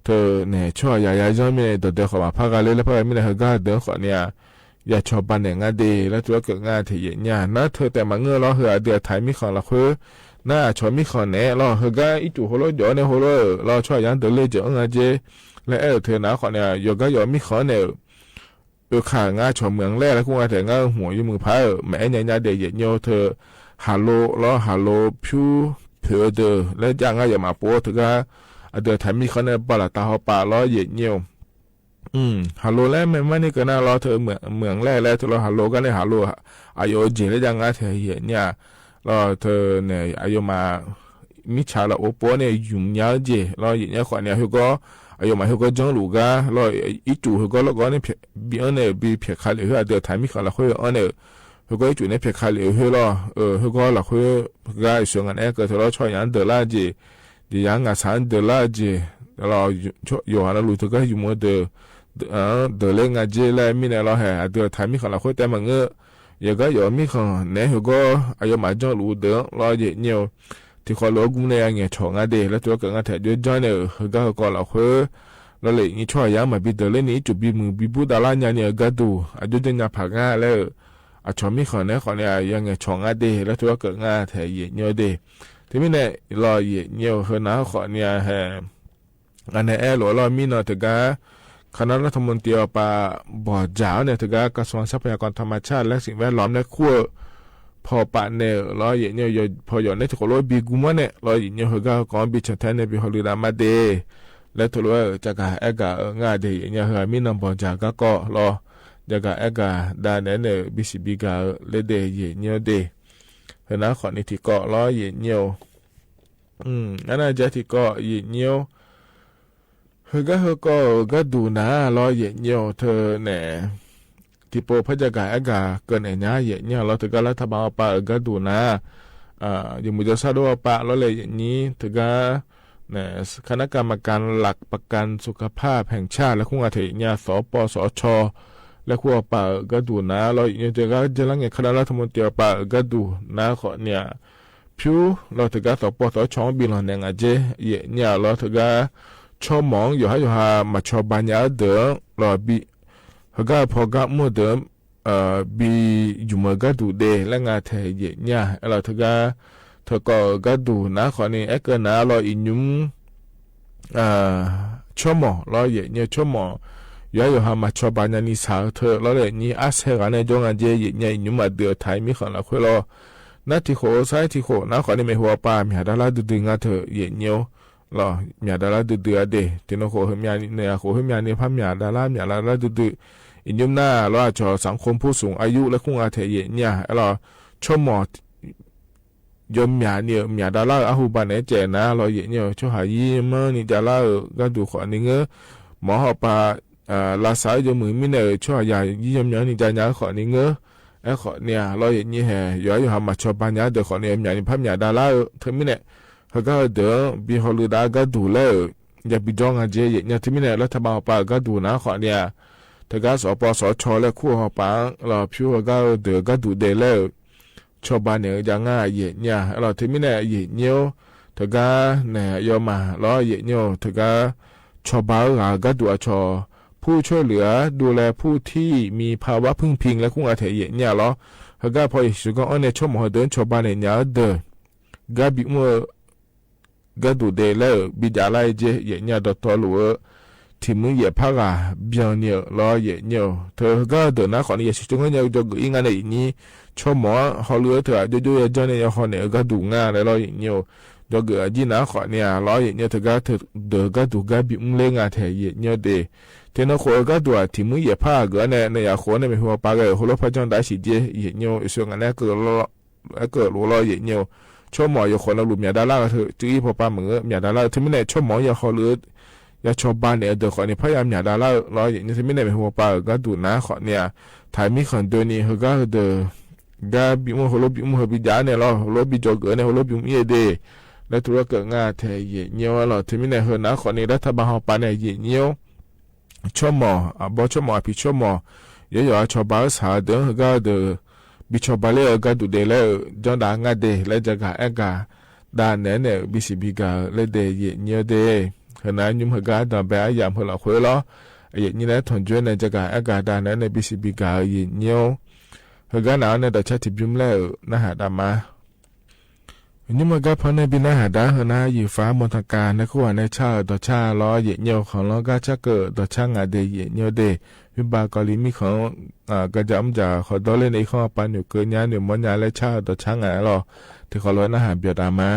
เธอเนี่ยชั่วอาหยัดยายั้งมี้ใน ดอดแดงขอมาพาฮาเล่ แล้วพาฮาเล่มี้ใน เฮอก๊าเดินขอเนี่ย ยาฉอบบาเหน่งาเด แล้วถือว่าเกิดงาเถเยะเนี่ย นาเธอแต่มาเงื้อ แล้วเฮออาเดือไถมี้ขังละเค้อ นาฉอมี้ขังแหน แล้วเฮอก๊าอีจู๋โฮโลจ๋อเนี่ยโฮโล แล้วชั่วอาหยัดเดินเล่เจ๋อเอิ้งอาเจ แล้วแอ้เธอหนาขอเนี่ย ยอก๊าหยอมี้ขังเนี่ย เออ ข้างาฉอเหมืองแร่ แล้วคุ้งาเถงาหัวอยู่มือพาย เออ แม่เอ๋ยาเดเยะเยี่ยว เธอหาโล แล้วหาโลผิวเผยเดอ แล้วจ้างงาหยอมาโป๊ เธอก๊า อาเดือไถมี้ขังเนี่ย ปาละตาฮอปา แล้วเยะเยี่ยว อืม หาโลแล้วแม่นว่านี่ก็น่า แล้วเธอเหมือง เหมืองแร่แล้ว เธอแล้วหาโลก็เนี่ยหาโล อาโยเจ แล้วจ้างงาเถเยะเนี่ย แล้วเธอเนี่ย อาโยมา มิจฉาละโอปัวเนี่ย หยุมยาวเจ แล้วเยะเนี่ยขอเนี่ย เฮอก็ อาโยมาเฮอก็จั้งหลูก๊า แล้วอีจู๋เฮอก็ แล้วก็เนี่ยเปียก บีอันเนี่ย บีเปียกคาเหลว เฮออาเดือไถมี้ขังละเค้ออันเนี่ย เฮอก็อีจู๋เนี่ยเปียกคาเหลว เฮอแล้ว เออ เฮอก็ละเค้อก๊า เสียงอันแอ้เกิด เธอแล้วชั่วอาหยัดเดินลาเจ เดี๋ยวยางงาสารเดินลาเจ แล้วโยหานะลูกเธอก็อยู่เมืองเดอ เออ เดินเล่นงาเจ แล้วมี้ใน แล้วเฮออาเดือไถมี้ขังละเค้อแต่มาเงื้อ ยาก๊าหยอมี้ขังแหน เฮอก็ อาโยมาจั้งหลูเดอ แล้วเยะเยี่ยว ตี้ขอโลกุมใน อาแหง่ฉองาเด แล้วถือว่าเกิดงาเถเยอะจ้อยเนี่ย เฮอก๊าเฮอก็ละเค้อ แล้วเลยนี่ชั่วอาหยัดมาบีเดินเล่นนี่ จู๋บีมือบีบู๊ดาราญาเนี่ย เออก๊าดู อาโยเจยาผางาแล้ว อาฉอมี้ขังแหนขอเนี่ย ยาแหง่ฉองาเด แล้วถือว่าเกิดงาเถเยะเยี่ยวเด ตี้มี้ใน แล้วเยะเยี่ยว เฮอหนาขอเนี่ย เฮอ อันในแอ้หลัว แล้วมี้นอ เธอก๊า คณะรัฐมนตรีออกปาบ่อจ๋าเนี่ย เธอก๊า กระทรวงทรัพยากรธรรมชาติและสิ่งแวดล้อม และขั้วพอปะเนี่ย แล้วเยะเยี่ยว พอหยอดเนี่ย ตี้ขอโลบีกุมเนี่ย แล้วเยะเยี่ยว เฮอก๊าก็บีฉันแท้เนี่ย บีฮอลือดามาเด แล้วถือว่าจะกาแอ้กา เออ งาเดเยะเยี่ยว เฮอมี้นอบ่อจ๋าก๊าก็ แล้วจะกาแอ้กาดาแหนเนี่ย บีสิบีกา เออ เล่นเดเยะเยี่ยวเด เฮอหนาขอนี่ตี้ก็ แล้วเยะเยี่ยว อืม อันนั้นจะตี้ก็เยะเยี่ยว เฮอก๊าเฮอก็ เออก๊าดูหนา แล้วเยะเยี่ยว เธอแหน่ ตี้โปพระยากาศอากาศเกินแหน่เยะเยี่ยว แล้วเธอก๊ารัฐบาลออกปา เออก๊าดูหนา อ่า อยู่หมู่เจ้าซาโดออกปา แล้วเลยเยะเยี่ยว เธอก๊า แหน่ คณะกรรมการหลักประกันสุขภาพแห่งชาติ และคุ้งอาเถเยะเยี่ยว สปสช และคุ้งออกปา เออก๊าดูหนา แล้วเยะเยี่ยว เธอก๊าจะละไง คณะรัฐมนตรีออกปา เออก๊าดูหนาขอเนี่ย ผิว แล้วเธอก๊า สปสช บีหล่อแหน่งาเจ เยะเยี่ยว แล้วเธอก๊า ชอหมอง โยฮาโยฮา มาชอบานยาเดิม แล้วบี เฮอก๊าพอก๊ามั่วเดิม เอ่อ บีอยู่เมืองก๊าดูเด และงาเถเยะเยี่ยว แล้วเธอก๊า เธอก็ก๊าดูหนาขอนี่ แอ้เกินหนา แล้วอีหยุม เอ่อ ชอหมอ แล้วเยะเยี่ยว ชอหมอ โยฮาโยฮา มาชอบานยานี่สาวเธอ แล้วเลยนี่อาเซกาเนี่ย จ้องงาเจ เยะเยี่ยว อีหยุมมาเดือไถมี้ขังละเค้อ แล้ว นาตี้โข ซ้ายตี้โข หนาขอนี่ แม่หัวปา เมียดาราดื้อๆ งาเถเยะเยี่ยว แล้วเมียดาราดื้อๆ เด ตี้นอโขเฮอเมียนี่ เน่ยโขเฮอเมียนี่ พาเมียดารา เมียดาราดื้อๆ อีหยุมหนา แล้วอาจจะสังคมผู้สูงอายุ และคุ้งอาเถเยะเยี่ยว แล้วชอหมอ ยอมเมียนี่ เมียดารา อาฮูบานแหน่เจ๋อหนา แล้วเยะเยี่ยว ชอบหายี่เมืองนี่ดารา เออก๊าดูขอนี่เงอ หมอหอปา เอ่อ ลาสาวยอมมือมี้ใน เออ ชอบหายายี่ยอมเมียนี่ดาราขอนี่เงอ แอ้ขอเนี่ย แล้วเยะเยี่ยว เฮอโยฮาโยฮา มาชอบานยาเดิมขอนี่ เมียนี่ พาเมียดารา เออ เธอมี้ใน เฮอก๊าเดิม บีฮอลือดาก๊าดูแล้ว เออ อย่าบีจ้องงาเจ เยะเยี่ยว เธอมี้ใน รัฐบาลออกปา เออก๊าดูหนาขอเนี่ย เธอก๊า สปสช และคุ้งออกปา แล้วผิว เฮอก๊าเดิมก๊าดูเดแล้ว ชอบบานเนี่ย ยางงาเยะเยี่ยว แล้วเธอมี้ใน เยะเยี่ยว เธอก๊า แหน่ ยอมมา แล้วเยะเยี่ยว เธอก๊า ชอบบาน เออก๊าดูอาชอ ผู้ช่วยเหลือดูแลผู้ที่มีภาวะพึ่งพิง และคุ้งอาเถเยะเยี่ยว แล้วเฮอก๊า พอเยซูก็ อันเนี่ย ชอหมอเฮอเดิม ชอบบานเนี่ย เยะเดิม ก๊าบีมั่ว ก๊าดูเดแล้ว เออ บีจ๋าไล่เจ เยะเยี่ยว ดอตเตอร์หลัว ตี้มือเหยียบผ้ารา เบียงเนี่ย แล้วเยะเยี่ยว เธอก๊าเดิมหนาขอนี่ เยซูจงก็เนี่ย จอเกออีงาเนี่ย อีนี่ ชอหมอ ฮอลือเธอ โยโยยาจ้อเนี่ย ยาฮอเนี่ย เออก๊าดูงาแล้ว แล้วเยะเยี่ยว จอเกออายี่หนาขอเนี่ย แล้วเยะเยี่ยว เธอก๊า เธอเดิมก๊าดูก๊าบีมั่วเล่งาเถเยะเยี่ยวเด ตี้นอโข เออก๊าดูตี้มือเหยียบผ้าเกอเนี่ย ในยาโขเนี่ย แม่หัวปาเกอ โฮโลพระจ้องได้สิเจ เยะเยี่ยว เอเซงาเนี่ยเกอ แล้ว เออเกอหลัว แล้วเยะเยี่ยว ชอหมอ ยาโขนำหลู่เมียดารา เธอ จื้ออี้พอปาเมือง เออ เมียดารา เธอมี้ใน ชอหมอ ยาฮอลือ ยาชอบบานเนี่ย เออ เดิมขอนี่ พยายามเมียดารา แล้วเยะเยี่ยว เธอมี้ใน แม่หัวปา เออก๊าดูหนาขอเนี่ย ไถมี้ขังเดิมนี่ เฮอก๊าเดิม ก๊าบีมั่ว โฮโลบีมั่ว เฮอบีจ๋าเนี่ย แล้วโฮโลบีจอเกอเนี่ย โฮโลบีมั่วเยะเด แล้วถือว่าเกิดงาเถเยะเยี่ยว แล้วเธอมี้ใน เฮอหนาขอนี่ รัฐบาลออกปาเนี่ย เยะเยี่ยว ชอหมอ อ่ะ บ่ชอหมอ ผิดชอหมอ โยโยอาชอบบาน เออ สาวเดิม เฮอก๊าเดิม บิชอปบาเล่เอ๋อ กาดูเดะแล้วเอ๋อ จ้องดา งาเด และจะก๋าแอ๊กก๋า ดาแหนแหนเอ๋อ บิสิบิก๋าเอ๋อ และเด เยะเยี้ยวเด เหินนา ยุ้มเฮอก๊า ดอมแบ อะหยาม เฮอหล่อ เขวเล่อ เยะเยี้ยว และถ่อนจ้วยในจะก๋าแอ๊กก๋า ดาแหนแหน บิสิบิก๋าเอ๋อ เยะเยี้ยว เฮอก๊าหนา ในดอกจ๊าถิบยุ้มแลเอ๋อ หน้าหาดามา ยุ้มเฮอก๊า พอในบินหน้าหาดา เหินนา หยี่ฟ้า มนทการ ในคู่หาในชาเอ๋อ ดอกจ๊าลอ เยะเยี้ยว ของลอก๊า จ๊าเกิด ดอกจ๊างาเด เยะเยี้ยวเด วิบากกอลี มีของ อ่า กาจะอ้อมจ๋า ขอด้อเล่นในข้อปานอยู่เกินยา เหนี่ยวม้อนยา และชาเอ๋อ ดอกจ๊างาลอ เทขอลอยหน้าหาดเปียวตามา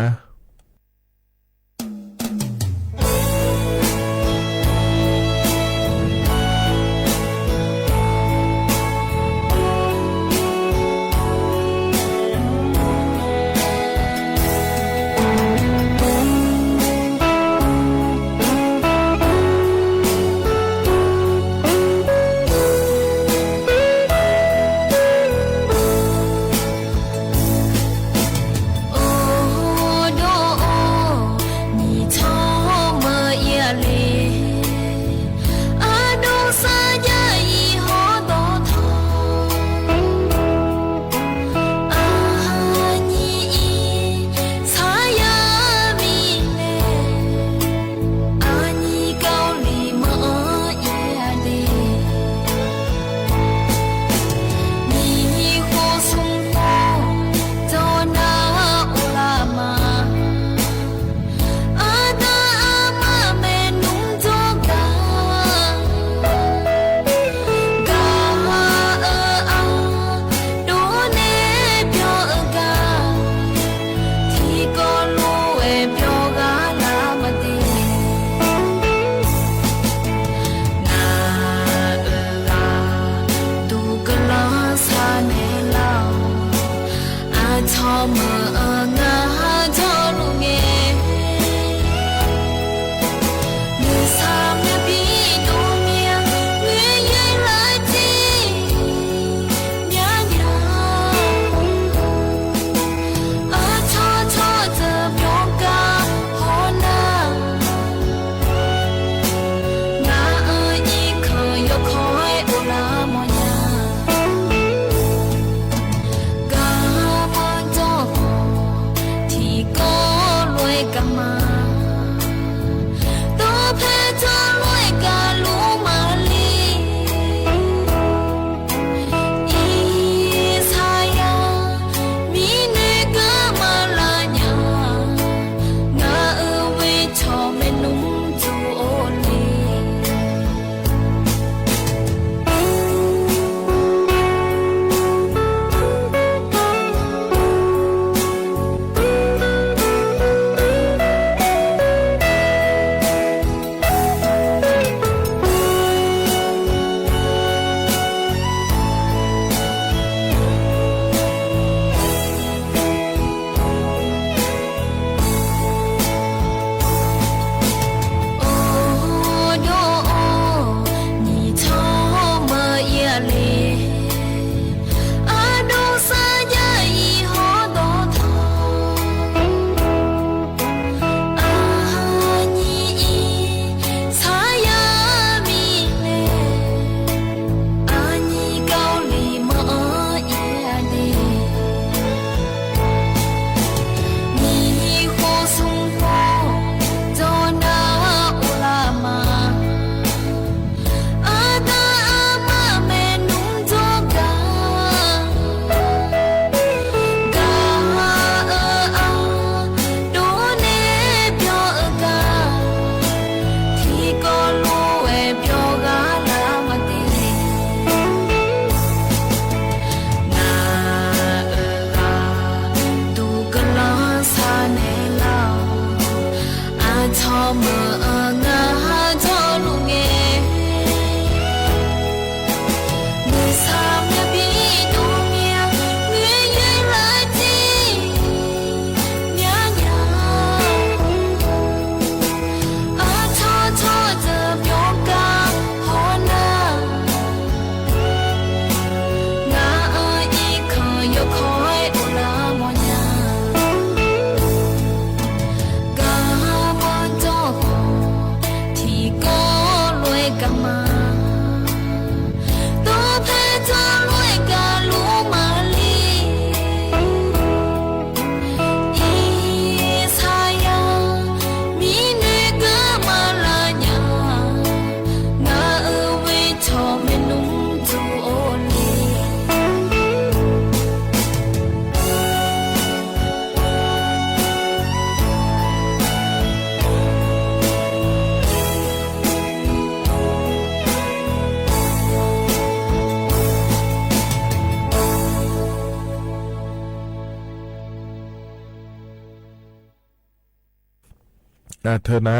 အၢ เธอ นะ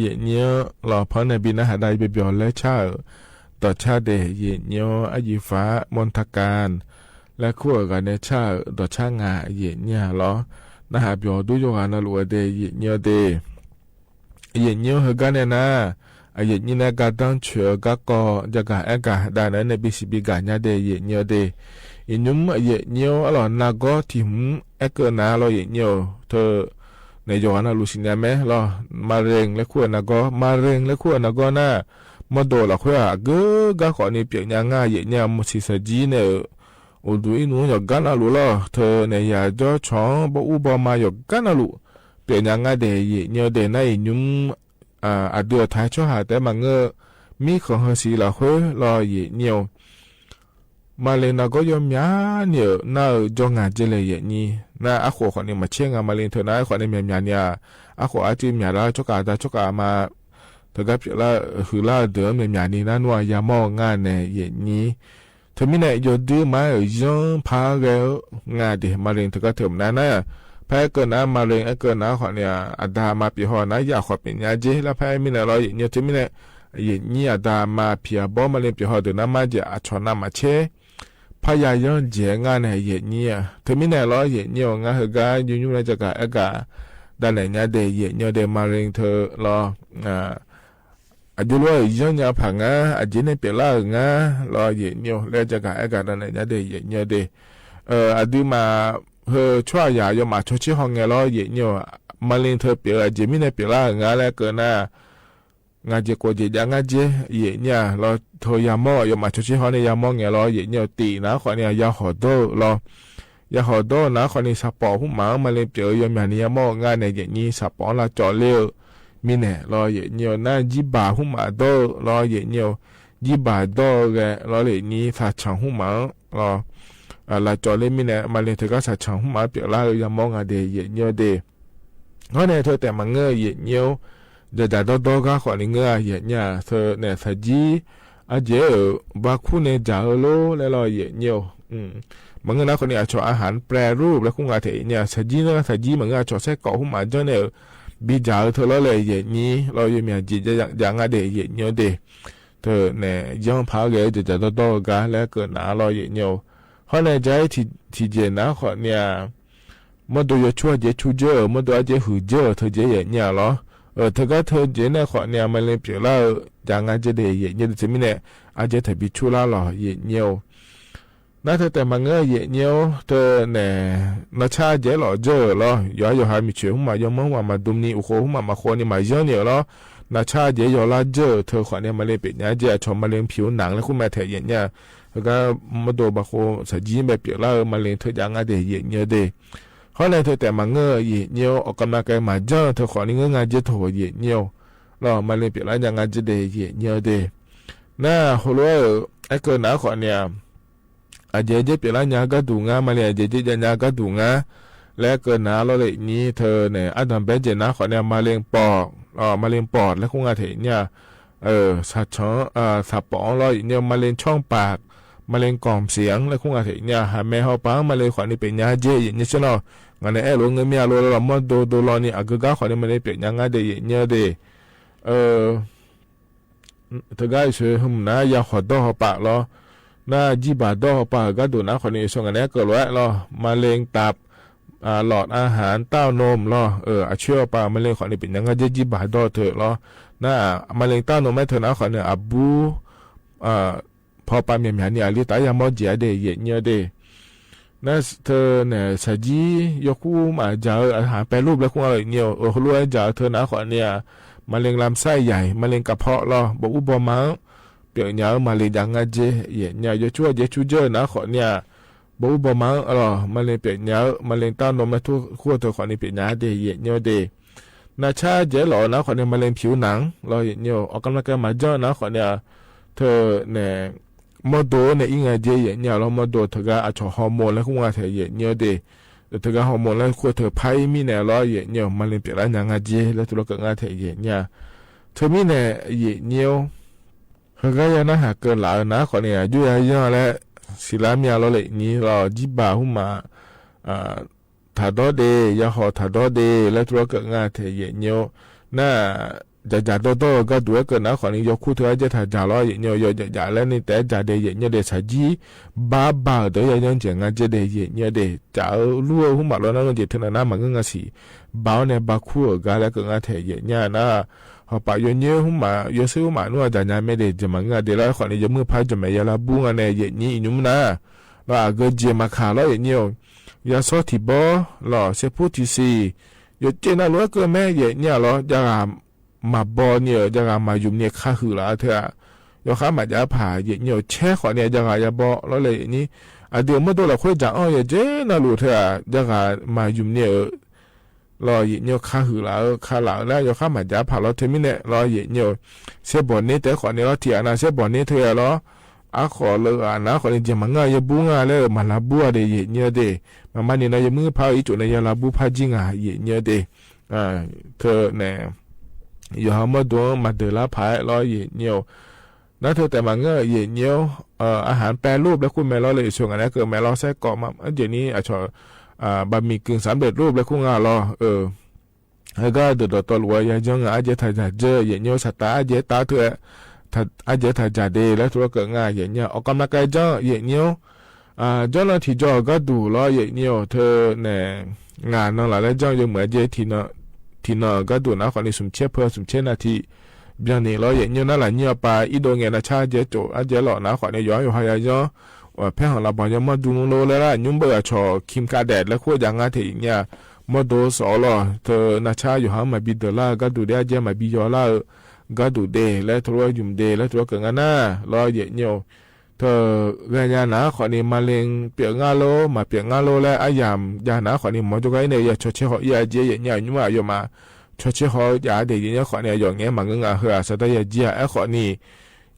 ယဲၢ်ညိ လီၤ เพราะในบินนะหาได้เบยอลและชา เอ่อ ต่อชาเดช ယဲၢ်ညိ อายิฟ้า มนทการ และคู่เอ่อกั๋นในชา เอ่อ ต่อชางา ယဲၢ်ညိလီၤ นะ หาเบยอลดูยกหานะลูกเดช ယဲၢ်ညိเดช ယဲၢ်ညိ เฮอ กา เนี่ย นะ အယဲၢ်ညိ นะ กาดั้งเฉย กาก่อ จะกาแอะกา ได้นะ ในบินสีบินก๋าเน่าเดช ယဲၢ်ညိเดช ယဲၢ်ညိ အယဲၢ်ညိ အလီၢ် နာ်ကီ ထံၣ်ဟု အဲၣ်ကၢၣ်နၤလီၤ ယဲၢ်ညိ เธอ ในยกหานะลูกสิเน่าแม่ลီၤ มะเร็ง และคู่เอ่อนา်ကီ มะเร็ง และคู่เอ่อนา်ကီ นะ မီႈဒိၣ်လီၤခွဲး အဂ့ၢ် กาก่อ นี่ ပျဲၢ်ညါငါ ယဲၢ်ညိ မုၢ်ဆံသးကံန့ၣ် အိၣ်ဒုးအီၣ်နုၢ် ယီၢ်ကၢၣ်နၤလူးလီၤ เธอ เนี่ย ယၤကၠီၣ်ဆီၣ် ဘီအူဘီမၤ ယီၢ်ကၢၣ်နၤလူး ပျဲၢ်ညါငါဒဲး ယဲၢ်ညိဒဲး နၢ် ယဲၢ်ညိ အဒုးအထါ ဆီဟးတဲမၤငၢၢ် မံဃီၤဟၢၤဆံးလီၤခွဲးလီၤ ယဲၢ်ညိ မะเร็ง နာ်ကီ ယီၢ်မၠးန့ၣ် နၢ်ဧၢ ကၠီၣ်ငါကဲလဲၣ် ယဲၢ်ညိ နၢ် အခိၣ်ဃီန့ၣ် မၤဆဲးငါ မะเร็ง เธอ နၢ် အခိၣ်န့ၣ် မၠးမၠးန့ၣ် အခိၣ်အါတံၢ်မၠးလၢ ကၠီၣ်ကၣ်တၢ် ကၠီၣ်ကၣ်မၤ เธอ ကၢ်ပျဲၢ်လၢ ဟုးလၢဒၢး မၠးမၠးန့ၣ် နၢ်နွံ ယၤမီၢ်ငါန့ၣ် ယဲၢ်ညိ เธอ မံန့ၣ် ယီၢ်ဒုးမၤ ယီၢ်ဖးဂဲၤ ငါဒဲး မะเร็ง เธอ ကၢ် เธอ မနုၤနၢ် ဖဲအဲၣ်ကၢၣ်နၤ မะเร็ง အဲၣ်ကၢၣ်နၤဃီန့ၣ် အဒါမၤပျဲၢ်ဟီၣ်နၤ ယၣ်ဃီၤပျဲၢ်ညါကဲ လၢဖဲမံန့ၣ်လီၤ ယဲၢ်ညိ เธอ မံန့ၣ် ယဲၢ်ညိ အဒါမၤဖံး အဘီ မะเร็ง ပျဲၢ်ဟီၣ်ဒုး နၢ်မၤကဲ အဆီၣ်နၢ်မၤဆဲး ဖးယၢ်ယီၢ်ကဲ ငါန့ၣ် ယဲၢ်ညိ เธอ မံန့ၣ်လီၤ ယဲၢ်ညိ ငါ เฮอ กา ယုၢ်ညိ လၢ จะกาแอะกา ဒၣ်နဲၣ်ညါဒဲး ယဲၢ်ညိဒဲး မะเร็ง เธอ လီၤ အဒုးလီၤ ယီၢ်ညါဖးငါ အကဲန့ၣ် ပျဲၢ်လၢအီၤငါလီၤ ယဲၢ်ညိ လၢ จะกาแอะกา ဒၣ်နဲၣ်ညါဒဲး ယဲၢ်ညိဒဲး အဒုးမၤ ဟၢ ဆီၣ်ယၤ ယီၢ်မၤဆီဆံးဟီၣ်ငဲၤလီၤ ယဲၢ်ညိ မะเร็ง เธอ ပျဲၢ် အကဲမံန့ၣ် ပျဲၢ်လၢအီၤငါ လၢအဲၣ်ကၢၣ်နၤ ငါကဲ ကိးကဲ ယၤငါကဲ ယဲၢ်ညိလီၤ เธอ ယၤမီၢ် ယီၢ်မၤဆီဆံးဟီၣ်န့ၣ် ယၤမီၢ်ငဲၤလီၤ ယဲၢ်ညိ တံၣ်နၤဃီန့ၣ် ယၤဟီၣ်ဒီလီၤ ယၤဟီၣ်ဒီနၤဃီန့ၣ် ဆၣ်ပီၣ်ဟုမး မะเร็ง ပျဲၢ် ယီၢ်မၠးန့ၣ် ယၤမီၢ်ငါန့ၣ် ယဲၢ်ညိ ဆၣ်ပီၣ် လၢကၠီၣ်လ့ မံန့ၣ်လီၤ ယဲၢ်ညိ နၢ် ကံၢ်ဘၣ်ဟုမးဒီလီၤ ယဲၢ်ညိ ကံၢ်ဘၣ်ဒီဂဲၤလီၤ ယဲၢ်ညိ သးဆၣ်ဟုမးလီၤ လၢကၠီၣ်လ့ မံန့ၣ် မะเร็ง เธอ ကၢ် သးဆၣ်ဟုမး ပျဲၢ်လၢအီၤ ယၤမီၢ်ငါဒဲး ယဲၢ်ညိဒဲး အဃိန့ၣ် เธอ တဲမၤငၢၢ် ယဲၢ်ညိ ဒၣ်ဒၣ်ဒီဒီ ကၢ်ဃီန့ၣ် ငၢၢ် ယဲၢ်ညိ เธอ န့ၣ် သးကံ အကဲဧၢ ဘၣ်ခူၣ်န့ၣ် ဒၣ်ဧၢလီၤ လဲၤလီၤ ယဲၢ်ညိ မၤငၢၢ်နၤဃီန့ၣ် အဆီၣ် อาหารแปรรูป လၢ ခူၣ်ငါထဲ ယဲၢ်ညိ သးကံ နၢ် သးကံ မၤငၢၢ် အဆီၣ် ไส้กรอก ဟုမး ကၠီၣ်န့ၣ် ဘံၣ်ဒၣ်ဧၢ เธอ လီၤလဲၣ် ယဲၢ်ညိလီၤ ယီၢ်မၠးကဲ ယၤငါဒဲး ယဲၢ်ညိဒဲး เธอ န့ၣ် ယီၢ်ဖးဂဲၤ ဒၣ်ဒၣ်ဒီဒီဂၤ လၢအဲၣ်ကၢၣ်နၤလီၤ ယဲၢ်ညိ အဃိန့ၣ် ကၠီၣ် ထံၣ် ထံၣ်ကဲနၤဃီန့ၣ် မီၢ်ဒိၣ်ယီၤဆူၣ် အကဲဆူၣ်ကၠၢ မီၢ်ဒိၣ်အကဲဟုၣ်ကၠၢ เธอ ကဲ ယဲၢ်ညိလီၤ เธอ ကၢ် เธอ ကဲန့ၣ်ဃီန့ၣ် မะเร็ง ပျဲၢ်လၢအီၤ ယၤငါကဲဒဲး ယဲၢ်ညိဒဲး เธอ မံန့ၣ် အကဲ ထဘံဆူၣ်လၢ်လီၤ ယဲၢ်ညိ နၢ် เธอ တဲမၤငၢၢ် ယဲၢ်ညိ เธอ န့ၣ် နဆၣ် အကဲလီၤကၠၢလီၤ ယွၤယီၤဟးမုၢ်ဆ့ၣ်ဟုမး ယီၢ်မီၢ်ဟုမး မၤဒုးမနံၤ အိၣ်ဃိဟုမး မၤဃိန့ၣ် မၤယီၢ်န့ၣ်လီၤ နဆၣ် အကဲယီၤလၢကၠၢ เธอ ဃီန့ၣ် မะเร็ง ပျဲၢ်ညါကဲ အဆီၣ် မะเร็ง ผิวหนัง လၢ ခူၣ်ငါထဲ ယဲၢ်ညိ เธอ ကၢ် မီၢ်ဒိၣ်ဘၣ်ဃိ သးကံ ဘၣ်ပျဲၢ်လၢအီၤ မะเร็ง เธอ ယၤငါဒဲး ယဲၢ်ညိဒဲး အဃိန့ၣ် เธอ တဲမၤငၢၢ် ယဲၢ်ညိ ออกกำลังกาย မၤကၢ เธอ ဃီန့ၣ် ငၢၢ်ငါကဲထိၣ် ယဲၢ်ညိလီၤ မะเร็ง ပျဲၢ်လၢအီၤ ယၤငါကဲဒဲး ယဲၢ်ညိဒဲး နၢ် ဟိုလိ အဲၣ်ကၢၣ်နၤဃီန့ၣ် အကဲကဲပျဲၢ်လၢညါကဲဒိၣ်ငါ မะเร็ง အကဲကဲယၤညါကဲဒိၣ်ငါ လၢအဲၣ်ကၢၣ်နၤလီၤ လၢညိ เธอ န့ၣ် အါဒံဘဲကဲနၤဃီန့ၣ် မะเร็งปอด မะเร็งปอด လၢ ခူၣ်ငါထဲ ယဲၢ်ညိ သးဆၣ် သးပီၣ်လီၤ ယဲၢ်ညိ มะเร็งช่องปาก มะเร็งกล่องเสียง လၢ ခူၣ်ငါထဲ ယဲၢ်ညိ ဟးမဲာ်ဟီၣ်ပၤ မะเร็ง ဃီန့ၣ် ပျဲၢ်ညါကဲ ယဲၢ်ညိ ဆ့ၣ်နီၤ ငါန့ၣ် အဲၣ်လိာ်ငၢမံၤအလိၤလီၤ မီၢ်ဒိၣ်ဒိၣ်လီၤန့ၣ် အဂ့ၢ်ကၢ်ဃီန့ၣ် မะเร็ง ပျဲၢ်ညါငါဒဲး ယဲၢ်ညိဒဲး เธอ ကၢ် ဆိဟုမနုၤ ယၤဟီၣ်ဒီဟီၣ်ပၤလီၤ နၢ် ကံၢ်ဘၣ်ဒီဟီၣ်ပၤ ဂၤဒိၣ်နၤဃီန့ၣ် ဆိ ငါန့ၣ် အဲၣ်ကၢၣ်လိာ်လီၤ มะเร็งตับ หลอดอาหาร เต้านม လီၤ အဆၢဟီၣ်ပၤ မะเร็ง ဃီန့ၣ် ပျဲၢ်ညါငါကဲ ကံၢ်ဘၣ်ဒီ เธอ လီၤ နၢ် มะเร็งเต้านม မ့ၢ် เธอ နၤဃီန့ၣ် အဘူး ဖီပၤမၠးမၠးန့ၣ် အလံတၢ်ယၤမီၢ်ကဲဒဲး ယဲၢ်ညိဒဲး နၢ် เธอ န့ၣ် သးကံ ယီၢ်ခူၣ်မး ကၢ်ဧၢ อาหารแปรรูป လၢ ခူၣ်ငါ ယဲၢ်ညိ ဟိုလိ ကၢ်ဧၢ เธอ နၤဃီန့ၣ် มะเร็งลำไส้ใหญ่ มะเร็งกระเพาะ လီၤ ဘီအူဘီမၤ ပျဲၢ်ညါဧၢ မၤလ့ၤ ယၤငါကဲ ယဲၢ်ညိ ယီၢ်ဆူၣ်အကဲဆူၣ်ကၠၢ နၤဃီန့ၣ် ဘီအူဘီမၤလီၤ မၤလ့ၤ ပျဲၢ်ညါဧၢ မၤလ့ၤတၢ်နီၣ် မ့ၢ် ထူၣ်ခိၣ် เธอ ဃီန့ၣ် ပျဲၢ်ညါဒဲး ယဲၢ်ညိဒဲး နဆၣ်ကဲလီၤ နၤဃီန့ၣ် မၤလ့ၤ ผิวหนัง လီၤ ယဲၢ်ညိ ออกกำลังกาย မၤကၢ နၤဃီန့ၣ် เธอ န့ၣ် မီၢ်ဒိၣ်န့ၣ် အံၤငါကဲ ယဲၢ်ညိလီၤ မီၢ်ဒိၣ် เธอ ကၢ် အဆီၣ် ฮอร์โมน လၢ ခူၣ်ငါထဲ ယဲၢ်ညိဒဲး เธอ ကၢ် ฮอร์โมน လၢ ခိၣ် เธอ ဖးအံၤမံန့ၣ်လီၤ ယဲၢ်ညိ မၤလ့ၤ ပျဲၢ်လၢညါငါကဲ လၢတူၢ်လိာ်ကၢၣ် ငါထဲ ယဲၢ်ညိ เธอ မံန့ၣ် ယဲၢ်ညိ ဟဲကါယၤနၢ်ဟးကၢၣ်လးနၤဃီန့ၣ် ယိယၤယၤလၢ စံးလၢမံၤအလီၢ်လၢညိလီၤ ကံၢ်ဘၣ်ဟုမး ထးဒီဒ့ ယၤဟီၣ်ထးဒီဒ့ လၢတူၢ်လိာ်ကၢၣ် ငါထဲ ယဲၢ်ညိ နာ จ๋าๆ ด้อๆ กาดู เออ เกิด นา ขอนี้ ยอคู่เทอ อาเจ๊ยะถาจ๋า ลอ เยะเยียว ยอจ๋าๆ แล้วนี่ แต่จ๋าเด เยะเยียวเด สายี บาบา เต๋อ ยายังเจ๋งงาเจ๊ยะเด เยะเยียวเด จ๋า เออ ลู่ เออ หุ้มหมาด ลอ นา ลงเจ๋งเทอ นา นา หมางเงื้องาสี บาเนี่ย บาคู่ เออ กา แล้วเกิดงาแถ เยะเยียวนา หอป่า ยอเยียว หุ้มหมา ยอซื้อหุ้มหมา นั่นจ๋า ยาเมเด จ๋า หมางเงื้องาเด ลอ ขอนี้ ยอมือพายจ๋า แม่ยาลาบูงาแน่ เยะเยียว อีหยุมนา ลอ อาเกอเจียมาขา ลอ เยะเยียว ยาซ้อถี่บอ ลอ เสียผู้ถี่สี่ ยอเจ๊ยะนา ลอ เกิดแม่ เยะเยียว ลอ จ๋า หมาบอเนี่ย จ๋า หมาหยุมเนี่ย คาหือหลาเถอะ ยอข้าหมาจ๋าผา เยะเยียว แช่ ขอเนี่ย จ๋า ยาบอ ลอ เลย เยะเยียว อะ เดี๋ยวเมื่อโดนละค่อยจ๋า อ้อ ยอเจ๊ยะนา ลูเถอะ จ๋า หมาหยุมเนี่ย เออ ลอ เยะเยียว คาหือหลา เออ คาหลา ลอ ยอข้าหมาจ๋าผา ลอ เทอ มิเนี่ย ลอ เยะเยียว เสียบ่อนี่ แต่ ขอเนี่ย ลอ เถียนา เสียบ่อนี่เถอะ ลอ อะ ขอเลยอะนา ขอเนี่ย เจียมหมางเงื้องา ยาบูงา แล้ว หมาลาบูเด เยะเยียวเด มาม่านี่นา ยอมือพาย อีจุเนี่ย ยาลาบูพายจิงา เยะเยียวเด อ่า เทอแน่ ยอหาเมื่อโดน มาเดอลาผาย ลอ เยะเยียว นาเถอะ แต่หมางเงื้องา เยะเยียว เอ่อ อาหารแปรรูป แล้วคู่แม่ ลอ เลย ส่วนอันนั้นเกิดแม่ ลอ ไส้กรอก มา เดี๋ยวนี้ อะ ชอ อ่า บะหมี่กึ่งสำเร็จรูป แล้วคู่งา ลอ เออ แล้วก็เดี๋ยว เดี๋ยวต่อหลัว ยายัง อาเจ๊ยะถาจ๋าเจ๊ยะ เยะเยียว สตาร์ อาเจ๊ยะตาเถอะ ถา อาเจ๊ยะถาจ๋าเด แล้วถือว่าเกิดงา เยะเยียว ออกกำลังกายเจ๊ยะ เยะเยียว อ่า เจ้าหน้าที่จ๋อ กาดู ลอ เยะเยียว เทอแน่ งานนอนหลับแล้วเจ๊ยะ ยกเหมือนเจ๊ยะ ถี่นอน ถี่นอน กาดู นา ขอนี้ สุมเช็ดเพิ่ม สุมเช็ดนาที เปียงนี่ ลอ เยะเยียว นา หลายเยียวไป อีโดแงนาชา เจ๊ยะโจ๋ อาเจ๊ยะหล่อ นา ขอนี้ ยอหา ยอหา ยายัง เอ่อ แพ้ของลาบอล ยอมอดดูโลแล้วล่ะ ยุ้มเบอร์ อะ ชอ คิมคาแดด แล้วคู่จ๋างาเท เยะเยียว มอดโดสอ ลอ เทอนาชา ยอหา หมายบีเดอลา กาดูเด อาเจ๊ยะ หมายบียอลา เออ กาดูเด แล้วถือว่าหยุมเด แล้วถือว่าเกิดงานา ลอ เยะเยียว เถอะ เวียนยานา ขอนี้ มะเร็งเปียกงาโล หมาเปียกงาโล และอาหยามยานา ขอนี้ หมอจุกไกเนี่ย ยาชอเชฮอ อีอาเจีย เยะเยียว ยุ้มว่า ยอมา ชอเชฮอ ยาเด เยะเยียว ขอนี้ ยอแงะ หมางเงื้องา เฮอ อะ สะดายาเจีย แอะ ขอนี้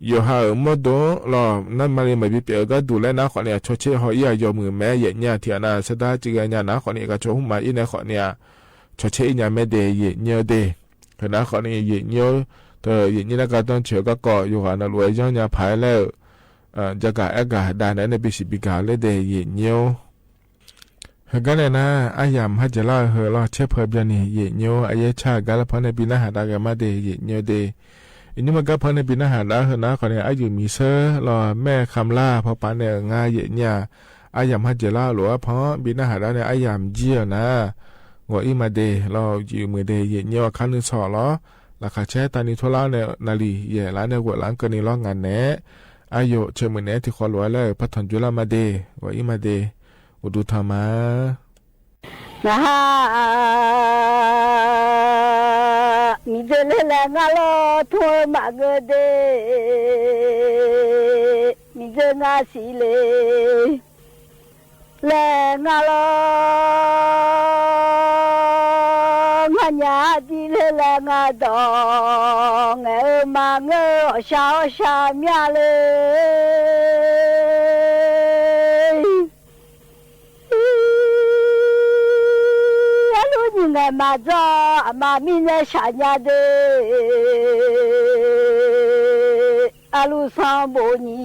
ยอหา เออ มอดโด ลอ นั้น มะเร็ง หมายบีเปียก เออ กาดู และนา ขอนี้ ชอเชฮอ อีอา ยอมือแม่ เยะเยียว เถียนา สะดาจิกยานา ขอนี้ กาชอหุ้มหมา อีแน่ ขอนี้ ชอเช อียาแม่เด เยะเยียวเด เถอะนา ขอนี้ เยะเยียว เถอะ เยะเยียว นา กาต้องเฉียวกาก่อ อยู่หานา หลัวยังยาผายแล้ว เอ่อ จะกาแอะกาดาแน่ ในปีสี่ปีกาเลยเด เยะเยียว เฮอ กาแน่นา อาหยามฮัดเจล่า เฮอ ลอ เช็ดเพิ่มเปียงนี่ เยะเยียว อาเย้ยะชา กาละพอในปีหน้าหาดาแกมาเด เยะเยียวเด อีนี้มากาพอในปีหน้าหาดา เฮอ นา ขอนี้ อาหยือหมีเซ้อ ลอ แม่คำล่า พอปานเนี่ย งา เยะเยียว อาหยามฮัดเจล่า หลัวพอ ปีหน้าหาดาเนี่ย อาหยามเจียนา หงัวอี้มาเด ลอ หยือมือเด เยะเยียว อะ ครั้งนึ่งสอง ลอ ละขาแชร์ตานี้ทั่วลาวเนี่ย นาลี แหย่ล้านเนี่ย หัวล้านเกินนี่ ลองงานแหน่ อาโย เชิญมือแหน่ ตี้ขอหลัวแล้ว พระถอนจุลามาเด หงัวอี้มาเด อุดูธรรมา นะฮะ มีเจอแลแลงาลอ ทั่วมาเกอเด มีเจองาสีเล แลงาลอ งาหญ้าดีเล แลงาดอง เออ มาเงอ ออชา ออชา เมียเล อะลูกยิงแงมาจ้อ อะมามีแลชาญาเด อะลูกสองโบยี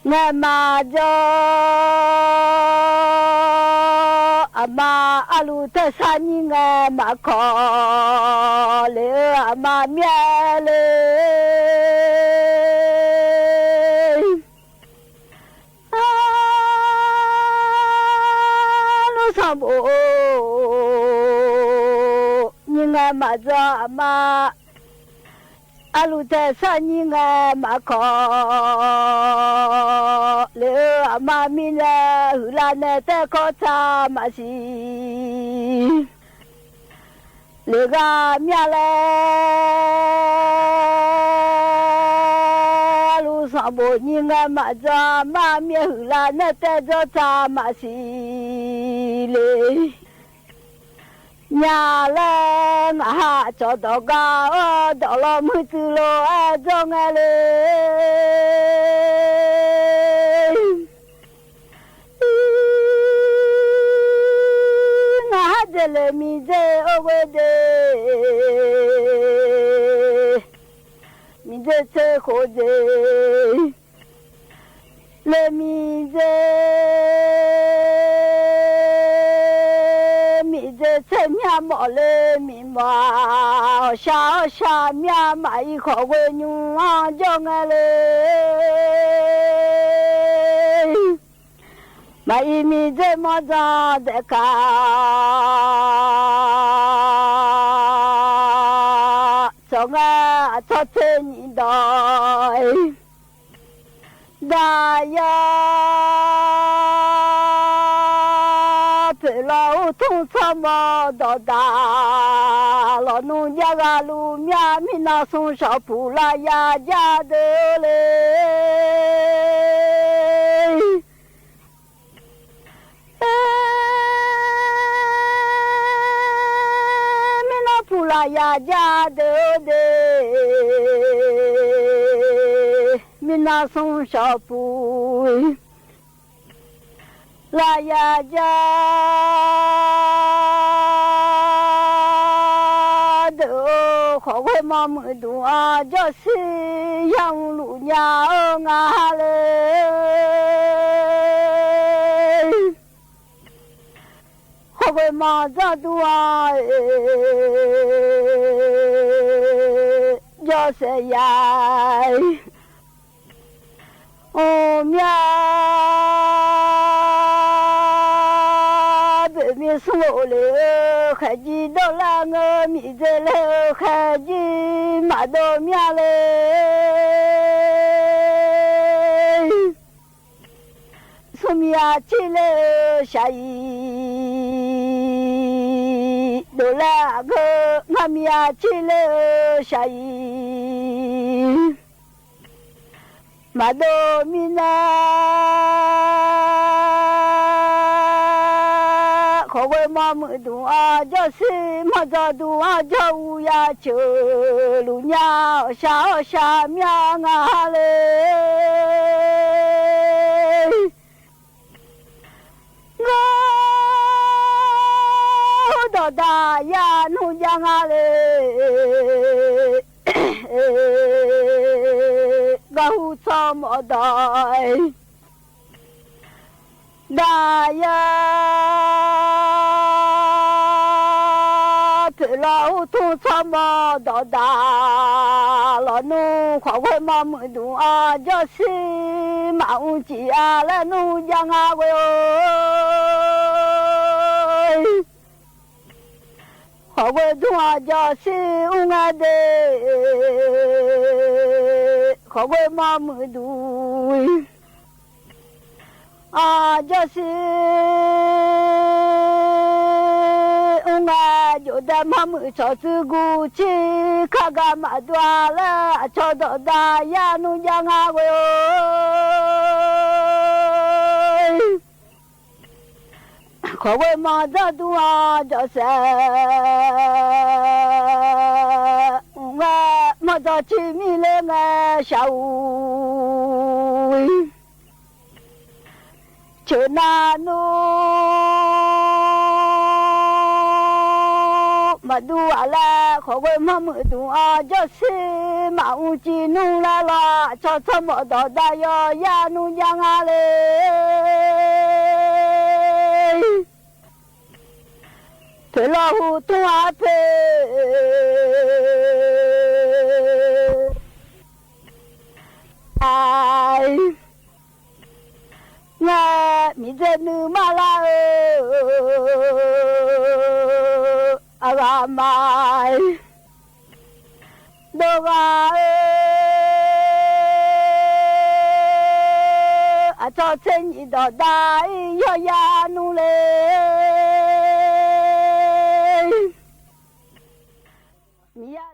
แงมาจ้อ อะมา อะลูกเตอร์ซานี แงมาขอ เลอ อะมาเมียเล อะลูกสองโบยี แงมาจ้อ อะมา อะลูกเตอร์ซานี แงมาขอ เลอ อะมามีแล หือลาแน่ แต่ขอตามาสี เลอกาเมียแล อะลูกสองโบยี แงมาจ้อ อะมาเมีย หือลาแน่ แต่จ้อตามาสีเล ยาแลงาหาจอดอกกา เออ ดอกลอมือจือโล แอจ้องแงเล งาหาเจเล มีเจโอเวเด มีเจเจโคเจ เลมีเจ มีเจเจเมียหมอเลมี บ่า ชา ชาเมีย บ่าอี้ขอเวยยุงอ้อจ้อไงเลย บ่าอี้มีเจ้มอจอแต่กา สองอา ทอดเทนี่ดอย ดายา เป๋นลอทุ่งทอมอดอดา ลอนุ่งยากาลูเมีย มีนาสุงสาวผู้ลายาจาเดอเลย เอ มีนาผู้ลายาจาเดอเด มีนาสุงสาวผู้ ลายาจาเดอ ขอเวยมอมือดูอาจ้อสี่ ยังหลู่ยาเอิงอาเลย ขอเวยมอจ้อดูอาเอ จ้อเสียใหญ่ โอ้เมีย เป๋นมีสุงโอเลยเออ ใค่จีโดลาเงอ มีเจเลยเออ ใค่จีมาโดเมียเลย สุงมีอาชีพเลยเออ ใช่ โดลาเงอ มามีอาชีพเลยเออ ใช่ มาโดมีนา ขอเวยมอมือดูอาจ้อสี่ มอจ้อดูอาจ้ออูยาเฉอ หลู่ยาชาชาเมียงาเลย งอดอดายานุยางาเลย กะฮู้ซอมอดอย ดายา เป๋นลอทุ่งซอมอดอดา ลอนุ่งขอเวยมอมือดูอาจ้อสี่ มาอุงจีอาและนุยางาเวยโอ้ย ขอเวยดูอาจ้อสี่ อุงอาเด ขอเวยมอมือดู อาจ้อสี่ อุงอาโยดามามือชอจื้อกูชี ข้ากามาดัวและชอดอดายานุยางาเวยโอ้ย ขอเวยมอจ้อดูอาจ้อเส อุงอา มอจ้อชีมีเลงาเสา เฉอนานุ มาดูอาละ ขอเวยมอมือดูอาจ้อสี่ มาอุงจีนุงละละ ชอซอมอดอดายอยานุยางาเลย เผยลอฮูทุ่งอาเผย ไอ แง่มีเจนือมาละเออ อารามาย โดกาเออ อะจอเซนอีดอดาย ยอยานุเลย มียา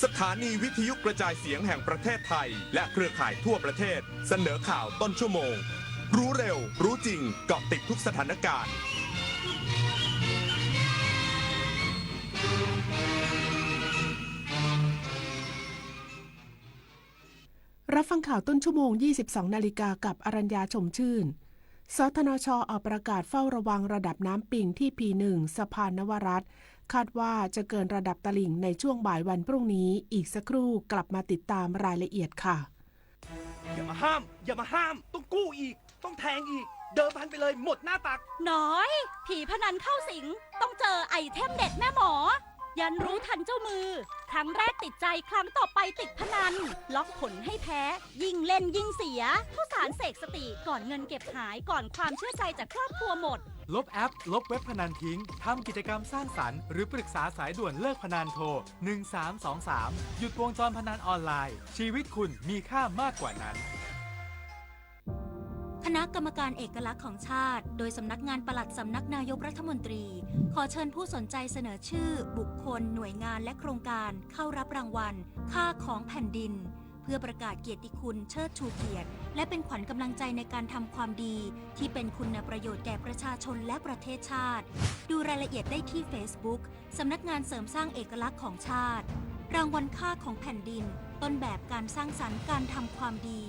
สถานีวิทยุกระจายเสียงแห่งประเทศไทย และเครือข่ายทั่วประเทศ เสนอข่าวต้นชั่วโมง รู้เร็ว รู้จริง เกาะติดทุกสถานการณ์ รับฟังข่าวต้นชั่วโมง ยี่สิบสองนาฬิกา กับอรัญญา ชมชื่น สทนช ออกประกาศเฝ้าระวังระดับน้ำปิงที่ พี หนึ่ง สะพานนวรัตน์ คาดว่าจะเกินระดับตลิ่งในช่วงบ่ายวันพรุ่งนี้ อีกสักครู่กลับมาติดตามรายละเอียดค่ะ อย่ามาห้าม อย่ามาห้าม ต้องกู้อีก ต้องแทงอีก เดิมพันไปเลยหมดหน้าตัก น้อย ผีพนันเข้าสิง ต้องเจอไอเทมเด็ดแม่หมอ ยันรู้ทันเจ้ามือ ครั้งแรกติดใจ ครั้งต่อไปติดพนัน ล็อกผลให้แพ้ ยิ่งเล่นยิ่งเสีย ข้าวสารเสกสติ ก่อนเงินเก็บหาย ก่อนความเชื่อใจจากครอบครัวหมด ลบแอป ลบเว็บพนันทิ้ง ทำกิจกรรมสร้างสรรค์ หรือปรึกษาสายด่วนเลิกพนัน โทร หนึ่งสามสองสาม หยุดวงจรพนันออนไลน์ ชีวิตคุณมีค่ามากกว่านั้น คณะกรรมการเอกลักษณ์ของชาติ โดยสำนักงานปลัดสำนักนายกรัฐมนตรี ขอเชิญผู้สนใจเสนอชื่อ บุคคล หน่วยงาน และโครงการ เข้ารับรางวัล ค่าของแผ่นดิน เพื่อประกาศเกียรติคุณ เชิดชูเกียรติ และเป็นขวัญกำลังใจในการทำความดี ที่เป็นคุณประโยชน์แก่ประชาชนและประเทศชาติ ดูรายละเอียดได้ที่เฟซบุ๊ก สำนักงานเสริมสร้างเอกลักษณ์ของชาติ รางวัลค่าของแผ่นดิน ต้นแบบการสร้างสรรค์การทำความดี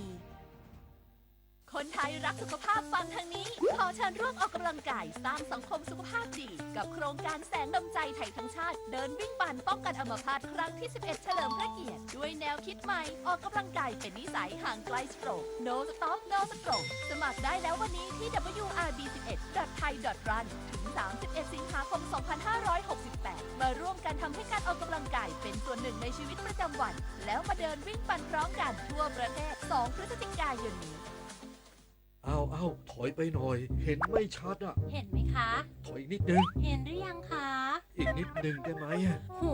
คนไทยรักสุขภาพฟังทางนี้ ขอเชิญร่วมออกกำลังกายสร้างสังคมสุขภาพดี กับโครงการแสงดวงใจไทยทั้งชาติ เดินวิ่งปั่นป้องกันอัมพาตครั้งที่สิบเอ็ด เฉลิมพระเกียรติ ด้วยแนวคิดใหม่ ออกกำลังกายเป็นนิสัย ห่างไกลสโตรก No Stop No Stroke สมัครได้แล้ววันนี้ที่ ดับเบิลยูอาร์บีสิบเอ็ด ดอท ไทย ดอท รัน ถึง สามสิบเอ็ด สิงหาคม สองพันห้าร้อยหกสิบแปด มาร่วมกันทำให้การออกกำลังกายเป็นส่วนหนึ่งในชีวิตประจำวัน แล้วมาเดินวิ่งปั่นพร้อมกันทั่วประเทศ สอง พฤศจิกายนนี้ อ้าว อ้าว ถอยไปหน่อย เห็นไม่ชัดอะ เห็นไหมคะ ถอยอีกนิดนึง เห็นหรือยังคะ อีกนิดนึงได้ไหมอะ โห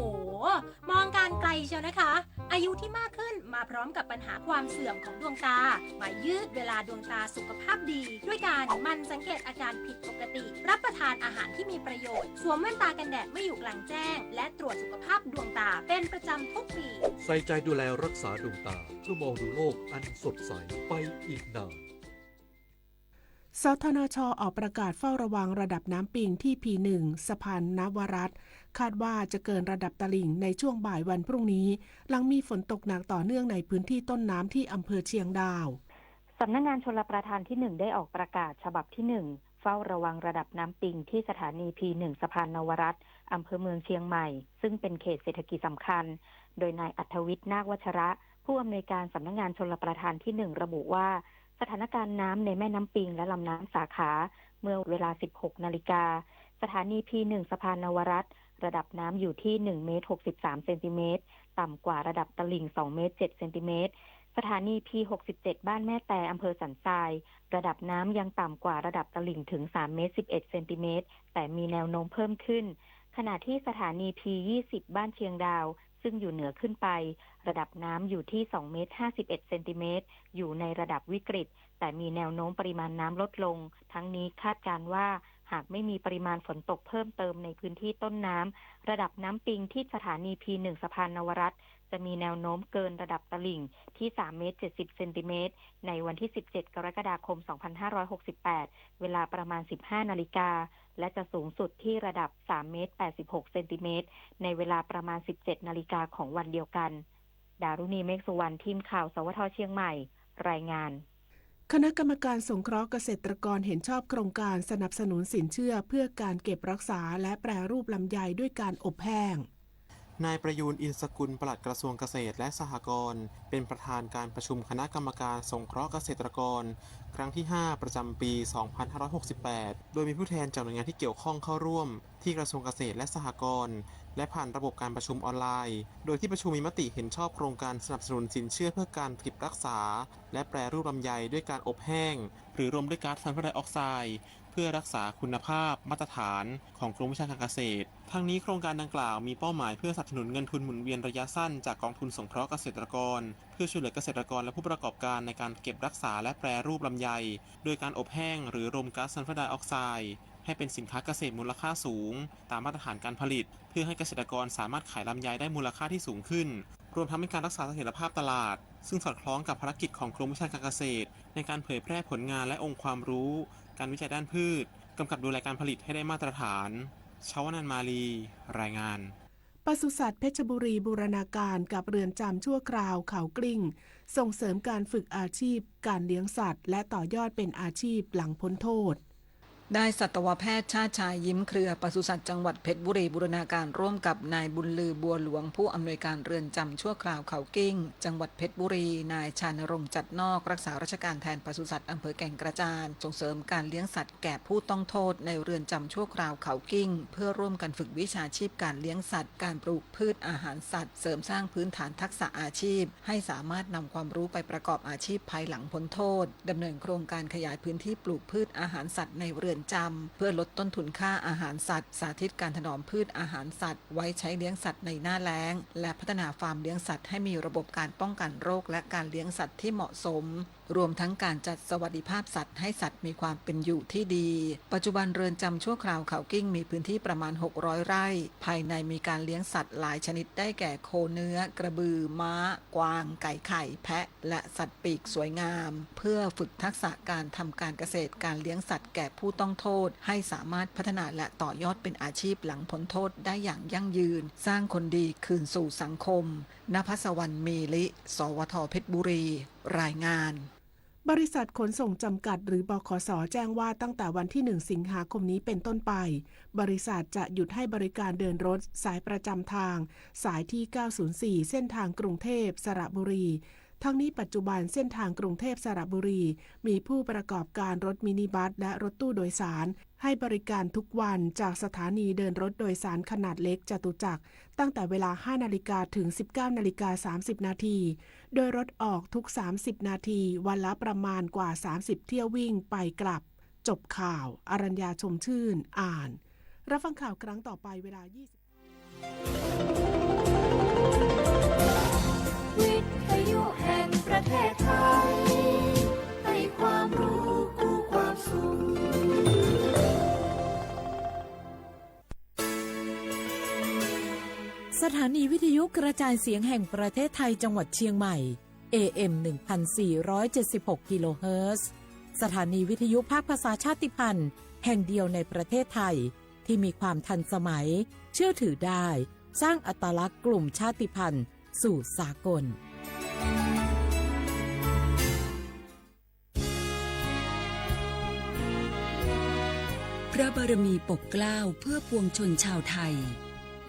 มองการไกลเชียวนะคะ อายุที่มากขึ้นมาพร้อมกับปัญหาความเสื่อมของดวงตา มายืดเวลาดวงตาสุขภาพดี ด้วยการหมั่นสังเกตอาการผิดปกติ รับประทานอาหารที่มีประโยชน์ สวมแว่นตากันแดดเมื่ออยู่กลางแจ้ง และตรวจสุขภาพดวงตาเป็นประจำทุกปี ใส่ใจดูแลรักษาดวงตา เพื่อมองดูโลกอันสดใสไปอีกนาน สทนช ออกประกาศเฝ้าระวังระดับน้ำปิงที่ พี หนึ่ง สะพานนวรัตน์ คาดว่าจะเกินระดับตลิ่งในช่วงบ่ายวันพรุ่งนี้ หลังมีฝนตกหนักต่อเนื่องในพื้นที่ต้นน้ำที่อำเภอเชียงดาว สำนักงานชลประทานที่หนึ่งได้ออกประกาศฉบับที่หนึ่ง เฝ้าระวังระดับน้ำปิงที่สถานี พี หนึ่ง สะพานนวรัตน์ อำเภอเมืองเชียงใหม่ ซึ่งเป็นเขตเศรษฐกิจสำคัญ โดยนายอัธวิทย์ นาควัชระ ผู้อำนวยการสำนักงานชลประทานที่หนึ่ง ระบุว่า สถานการณ์น้ำในแม่น้ำปิงและลำน้ำสาขา เมื่อเวลา สิบหกนาฬิกา สถานี พี หนึ่ง สะพานนวรัตน์ ระดับน้ำอยู่ที่ หนึ่งเมตรหกสิบสามเซนติเมตร ต่ำกว่าระดับตลิ่ง สองเมตรเจ็ดเซนติเมตร สถานี พี หกสิบเจ็ด บ้านแม่แต อำเภอสันทราย ระดับน้ำยังต่ำกว่าระดับตลิ่งถึง สามเมตรสิบเอ็ดเซนติเมตร แต่มีแนวโน้มเพิ่มขึ้น ขณะที่สถานี พี ยี่สิบ บ้านเชียงดาว ซึ่งอยู่เหนือขึ้นไป ระดับน้ำอยู่ที่ สองเมตรห้าสิบเอ็ดเซนติเมตร อยู่ในระดับวิกฤต แต่มีแนวโน้มปริมาณน้ำลดลง ทั้งนี้คาดการณ์ว่า หากไม่มีปริมาณฝนตกเพิ่มเติมในพื้นที่ต้นน้ำ ระดับน้ำปิงที่สถานี พี หนึ่ง สะพานนวรัตน์ จะมีแนวโน้มเกินระดับตลิ่งที่ สามเมตรเจ็ดสิบเซนติเมตร ในวันที่ สิบเจ็ดกรกฎาคม สองพันห้าร้อยหกสิบแปด เวลาประมาณ สิบห้านาฬิกา และจะสูงสุดที่ระดับ สามเมตรแปดสิบหกเซนติเมตร ในเวลาประมาณ สิบเจ็ดนาฬิกาของวันเดียวกัน ดารุณี เมฆสุวรรณ ทีมข่าว สวท เชียงใหม่ รายงาน คณะกรรมการสงเคราะห์เกษตรกรเห็นชอบโครงการสนับสนุนสินเชื่อเพื่อการเก็บรักษาและแปรรูปลำไยด้วยการอบแห้ง นายประยูร อินทร์สกุล ปลัดกระทรวงเกษตรและสหกรณ์ เป็นประธานการประชุมคณะกรรมการสงเคราะห์เกษตรกร ครั้งที่ห้า ประจำปี สองพันห้าร้อยหกสิบแปด โดยมีผู้แทนจากหน่วยงานที่เกี่ยวข้องเข้าร่วม ที่กระทรวงเกษตรและสหกรณ์ และผ่านระบบการประชุมออนไลน์ โดยที่ประชุมมีมติเห็นชอบโครงการสนับสนุนสินเชื่อเพื่อการเก็บรักษา และแปรรูปลำไยด้วยการอบแห้ง หรือรวมด้วยก๊าซซัลเฟอร์ไดออกไซด์ เพื่อรักษาคุณภาพมาตรฐานของกรมวิชาการเกษตร ทั้งนี้โครงการดังกล่าวมีเป้าหมายเพื่อสนับสนุนเงินทุนหมุนเวียนระยะสั้นจากกองทุนสงเคราะห์เกษตรกร เพื่อช่วยเหลือเกษตรกรและผู้ประกอบการในการเก็บรักษาและแปรรูปลำไย โดยการอบแห้งหรือรวมก๊าซซัลเฟอร์ไดออกไซด์ ให้เป็นสินค้าเกษตรมูลค่าสูง ตามมาตรฐานการผลิต เพื่อให้เกษตรกรสามารถขายลำไยได้มูลค่าที่สูงขึ้น รวมทั้งเป็นการรักษาเสถียรภาพตลาด ซึ่งสอดคล้องกับภารกิจของกรมวิชาการเกษตร ในการเผยแพร่ผลงานและองค์ความรู้ การวิจัยด้านพืช กำกับดูแลการผลิตให้ได้มาตรฐาน ชวนันท์ มาลี รายงาน ปศุสัตว์เพชรบุรีบูรณาการกับเรือนจำชั่วคราวเขากลิ้ง ส่งเสริมการฝึกอาชีพการเลี้ยงสัตว์ และต่อยอดเป็นอาชีพหลังพ้นโทษ ด้านสัตวแพทย์ชาติชาย ยิ้มเครือ ปศุสัตว์จังหวัดเพชรบุรี บูรณาการร่วมกับนายบุญลือ บัวหลวง ผู้อำนวยการเรือนจำชั่วคราวเขากลิ้ง จังหวัดเพชรบุรี นายชานรงค์ จัดนอก รักษาราชการแทนปศุสัตว์อำเภอแก่งกระจาน ส่งเสริมการเลี้ยงสัตว์แก่ผู้ต้องโทษในเรือนจำชั่วคราวเขากลิ้ง เพื่อร่วมกันฝึกวิชาชีพการเลี้ยงสัตว์ การปลูกพืชอาหารสัตว์ เสริมสร้างพื้นฐานทักษะอาชีพ ให้สามารถนำความรู้ไปประกอบอาชีพภายหลังพ้นโทษ ดำเนินโครงการขยายพื้นที่ปลูกพืชอาหารสัตว์ในเรือนจำ เพื่อลดต้นทุนค่าอาหารสัตว์ สาธิตการถนอมพืชอาหารสัตว์ ไว้ใช้เลี้ยงสัตว์ในหน้าแล้ง และพัฒนาฟาร์มเลี้ยงสัตว์ให้มีระบบการป้องกันโรค และการเลี้ยงสัตว์ที่เหมาะสม รวมทั้งการจัดสวัสดิภาพสัตว์ให้สัตว์มีความเป็นอยู่ที่ดี ปัจจุบันเรือนจำชั่วคราวเขากลิ้งมีพื้นที่ประมาณ หกร้อย ไร่ ภายในมีการเลี้ยงสัตว์หลายชนิด ได้แก่โคเนื้อ กระบือ ม้า กวาง ไก่ไข่ แพะ และสัตว์ปีกสวยงาม เพื่อฝึกทักษะการทำการเกษตร การเลี้ยงสัตว์แก่ผู้ต้องโทษ ให้สามารถพัฒนาและต่อยอดเป็นอาชีพหลังพ้นโทษได้อย่างยั่งยืน สร้างคนดีคืนสู่สังคม ณภัสวรรณ มีลิ สวท เพชรบุรี รายงาน บริษัทขนส่งจำกัด หรือ บขส แจ้งว่าตั้งแต่วันที่ หนึ่ง สิงหาคมนี้เป็นต้นไป บริษัทจะหยุดให้บริการเดินรถสายประจำทาง สายที่ เก้าศูนย์สี่ เส้นทางกรุงเทพ สระบุรี ทั้งนี้ปัจจุบันเส้นทางกรุงเทพ สระบุรี มีผู้ประกอบการรถมินิบัสและรถตู้โดยสาร ให้บริการทุกวันจากสถานีเดินรถโดยสารขนาดเล็กจตุจักร ตั้งแต่เวลา ห้า นาฬิกาถึง สิบเก้า นาฬิกา สามสิบ นาที โดยรถออกทุก สามสิบ นาที วันละประมาณกว่า สามสิบ เที่ยววิ่งไปกลับ จบข่าว อรัญญา ชมชื่น อ่าน รับฟังข่าวครั้งต่อไปเวลา ยี่สิบ วิทยุแห่งประเทศไทย ให้ความรู้คู่ความสุข สถานีวิทยุกระจายเสียงแห่งประเทศไทยจังหวัดเชียงใหม่ เอเอ็ม หนึ่งพันสี่ร้อยเจ็ดสิบหก กิโลเฮิรตซ์ สถานีวิทยุภาคภาษาชาติพันธุ์แห่งเดียวในประเทศไทย ที่มีความทันสมัย เชื่อถือได้ สร้างอัตลักษณ์กลุ่มชาติพันธุ์สู่สากล พระบารมีปกเกล้าเพื่อปวงชนชาวไทย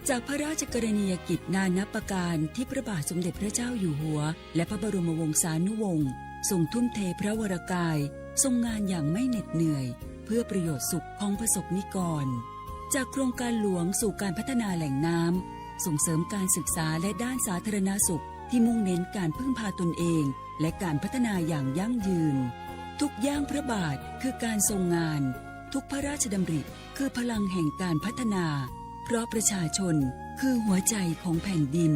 จากพระราชกรณียกิจนานับประการที่พระบาทสมเด็จพระเจ้าอยู่หัว และพระบรมวงศานุวงศ์ ทรงทุ่มเทพระวรกาย ทรงงานอย่างไม่เหน็ดเหนื่อย เพื่อประโยชน์สุขของประสบนิกร จากโครงการหลวงสู่การพัฒนาแหล่งน้ำ ส่งเสริมการศึกษาและด้านสาธารณสุข ที่มุ่งเน้นการพึ่งพาตนเอง และการพัฒนาอย่างยั่งยืน ทุกย่างพระบาทคือการทรงงาน ทุกพระราชดำริคือพลังแห่งการพัฒนา เพราะประชาชนคือหัวใจของแผ่นดิน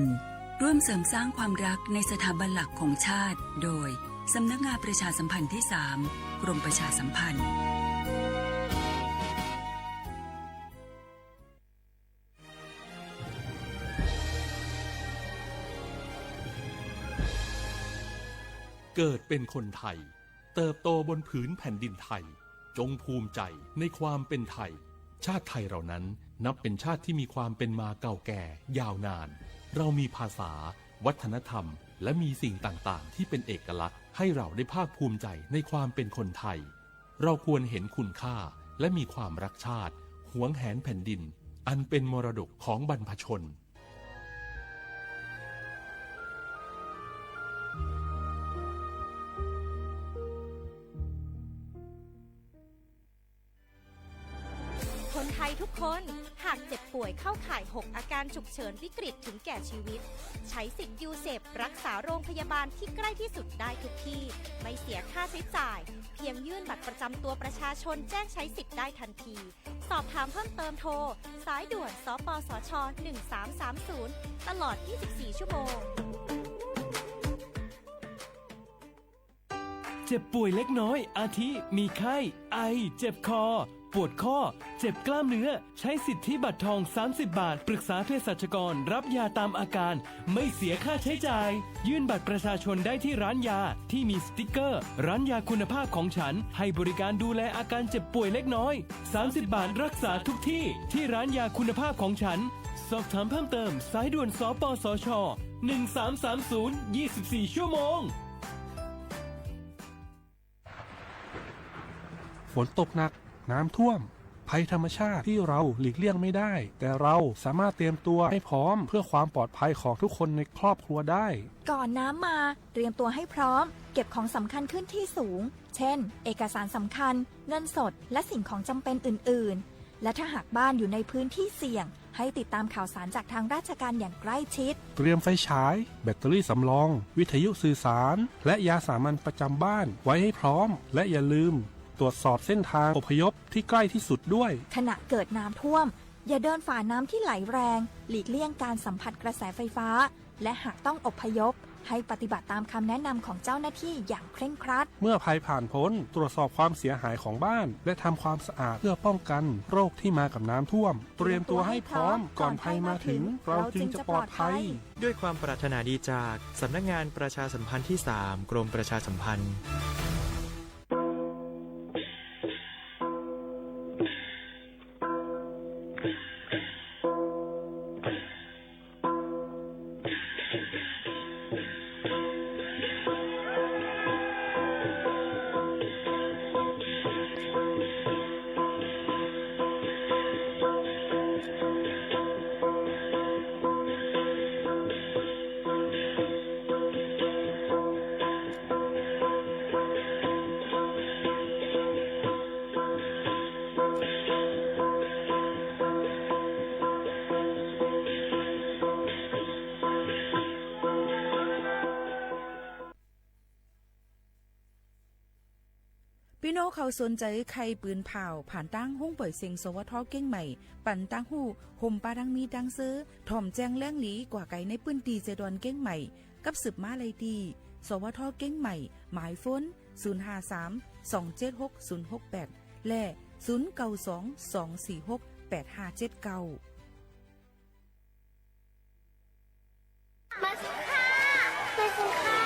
ร่วมเสริมสร้างความรักในสถาบันหลักของชาติ โดย สำนักงานประชาสัมพันธ์ที่สาม กรมประชาสัมพันธ์ เกิดเป็นคนไทย เติบโตบนผืนแผ่นดินไทย จงภูมิใจในความเป็นไทย ชาติไทยเรานั้นนับเป็นชาติที่มีความเป็นมาเก่าแก่ยาวนาน เรามีภาษา วัฒนธรรม และมีสิ่งต่างๆ ที่เป็นเอกลักษณ์ ให้เราได้ภาคภูมิใจในความเป็นคนไทย เราควรเห็นคุณค่า และมีความรักชาติ หวงแหนแผ่นดิน อันเป็นมรดกของบรรพชน คนไทยทุกคน หากเจ็บป่วยเข้าข่าย หก อาการฉุกเฉินวิกฤตถึงแก่ชีวิต ใช้สิทธิ์ยูเซปรักษาโรงพยาบาลที่ใกล้ที่สุดได้ทุกที่ ไม่เสียค่าใช้จ่าย เพียงยื่นบัตรประจำตัวประชาชนแจ้งใช้สิทธิ์ได้ทันที สอบถามเพิ่มเติมโทร สายด่วน สปสช หนึ่งสามสามศูนย์ ตลอด ยี่สิบสี่ ชั่วโมง เจ็บป่วยเล็กน้อย อาทิ มีไข้ ไอ เจ็บคอ ปวดข้อ เจ็บกล้ามเนื้อ ใช้สิทธิบัตรทอง สามสิบบาท ปรึกษาเภสัชกร รับยาตามอาการ ไม่เสียค่าใช้จ่าย ยื่นบัตรประชาชนได้ที่ร้านยาที่มีสติ๊กเกอร์ ร้านยาคุณภาพของฉัน ให้บริการดูแลอาการเจ็บป่วยเล็กน้อย สามสิบบาทรักษาทุกที่ ที่ร้านยาคุณภาพของฉัน สอบถามเพิ่มเติม สายด่วน สปสช หนึ่งสามสามศูนย์ ยี่สิบสี่ ชั่วโมง ฝนตกหนัก น้ำท่วม ภัยธรรมชาติที่เราหลีกเลี่ยงไม่ได้ แต่เราสามารถเตรียมตัวให้พร้อมเพื่อความปลอดภัยของทุกคนในครอบครัวได้ ก่อนน้ำมา เตรียมตัวให้พร้อม เก็บของสำคัญขึ้นที่สูง เช่น เอกสารสำคัญ เงินสด และสิ่งของจำเป็นอื่นๆ และถ้าหากบ้านอยู่ในพื้นที่เสี่ยง ให้ติดตามข่าวสารจากทางราชการอย่างใกล้ชิด เตรียมไฟฉาย แบตเตอรี่สำรอง วิทยุสื่อสาร และยาสามัญประจำบ้านไว้ให้พร้อม และอย่าลืมตรวจสอบเส้นทางอพยพที่ใกล้ที่สุดด้วย ขณะเกิดน้ำท่วม อย่าเดินฝ่าน้ำที่ไหลแรง หลีกเลี่ยงการสัมผัสกระแสไฟฟ้า และหากต้องอพยพ ให้ปฏิบัติตามคำแนะนำของเจ้าหน้าที่อย่างเคร่งครัด เมื่อภัยผ่านพ้น ตรวจสอบความเสียหายของบ้าน และทำความสะอาดเพื่อป้องกันโรคที่มากับน้ำท่วม เตรียมตัวให้พร้อมก่อนภัยมาถึง เราจึงจะปลอดภัย ด้วยความปรารถนาดีจากสำนักงานประชาสัมพันธ์ที่สาม กรมประชาสัมพันธ์ ปี้น้องเขาสนใจ๋ใค่ปืนผ่าว ผ่านตางห้องป่อยเสียง สวท. เกียงใหม่ ปันตางฮู้ ห่มปาดังมีดังเซอ ถ่อมแจ้งแหล่งหลีกว่าไก๋ในปื้นตี้เซดอนเกียงใหม่ กับสืบมาได้ตี้ สวท. เกียงใหม่ หมายโฟน ศูนย์ห้าสาม สองเจ็ดหก ศูนย์หกแปด และ ศูนย์เก้าสอง สองสี่หก แปดห้าเจ็ดเก้า มาสิค่ะ มาสิค่ะ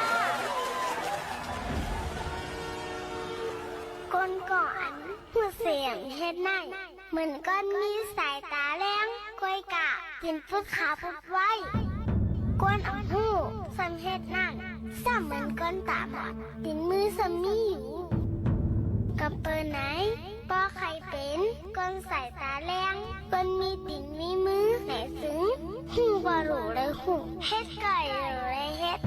คนก่ออัน ฮู้เสียงเฮ็ดได้ เหมือนก้อนมีสายต๋าแลง ก้อยก่า ตินปุดขาวปุดไว ก้อนอ่ำฮู้ ส่ำเฮ็ดได้ ส่ำเหมือนก้อนต๋าบอด ตินมือส่ำมีอยู่ กำเปินไหน ป้อใค่เป๋น ก้อนสายต๋าแลง ก้อนมีตินมีมือ ไหนตึง ฮู้บ่โหลเลยฮู้ เฮ็ดก่อยโหลเลยเฮ็ด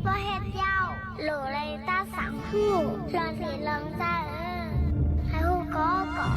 บ่เฮ็ดเย้า โหลเลยตาสังฮู้ ลองสิลองจ้าเออ ใค่ฮู้ก่อก่อ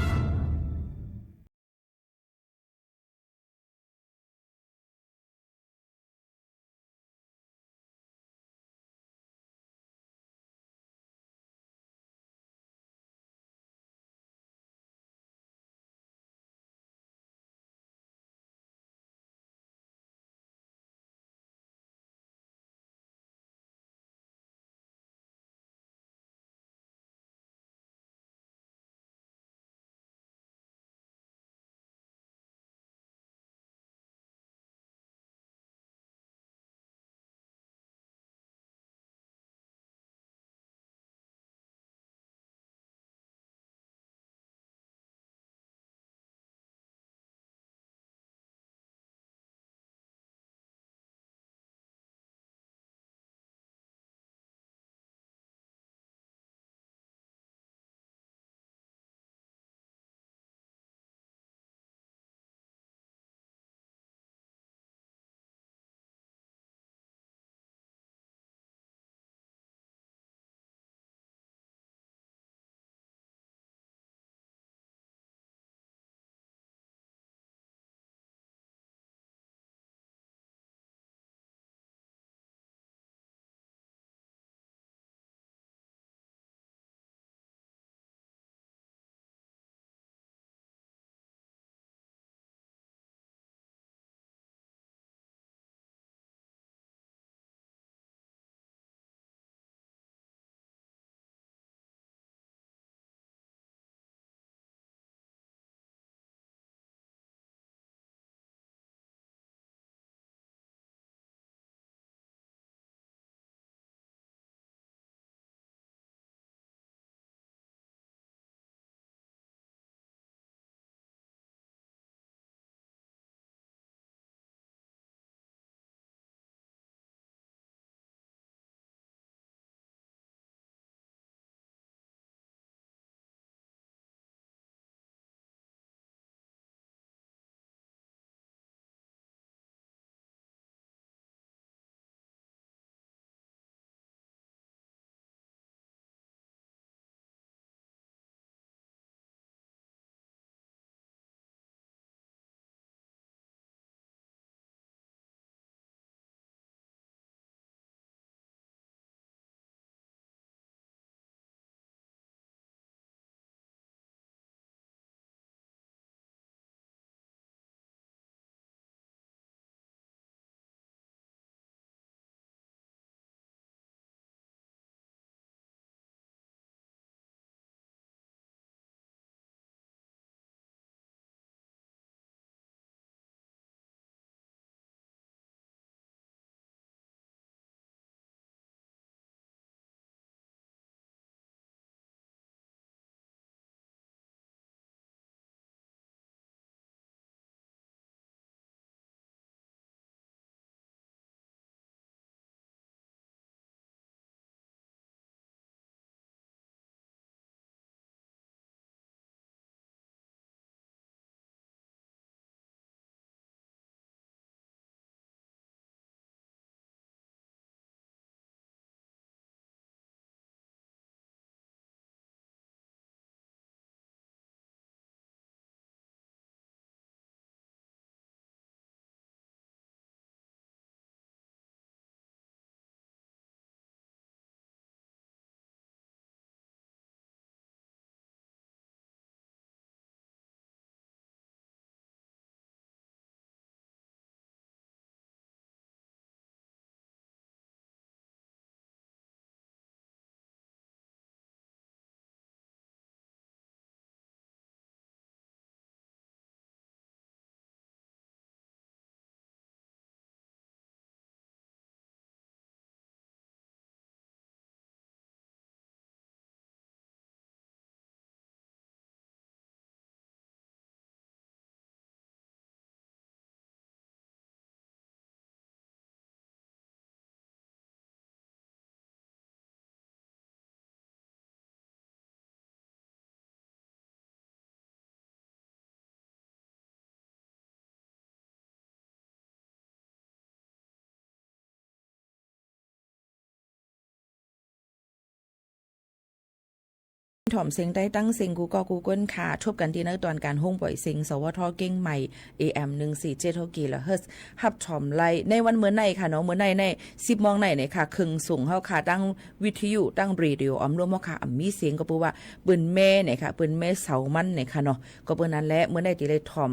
ถ่อมเสียงใต้ตั้งเสียงกู้ก้อกู้ก้นค่ะ ทบกั๋นตี้ในตอนก๋านโฮงป่อยเสียง สวท เกียงใหม่ เอเอ็ม หนึ่งสี่เจ็ดหก กิโลเฮิรตซ์ ฮับถ่อมได้ในวันเมื่อไนค่ะเนาะ เมื่อไนในสิบโมงไนเนี่ยค่ะ เคิงส่งเฮาค่ะ ตั้งวิทยุ ตั้งเรดิโอออมร่วมเฮาค่ะ อ่ำมีเสียงก็เปื้อว่าเปิ้นแม่เนี่ยค่ะ เปิ้นแม่เสามันเนี่ยค่ะเนาะ ก็เปื้อนั้นแหละ เมื่อไนตี้ได้ถ่อม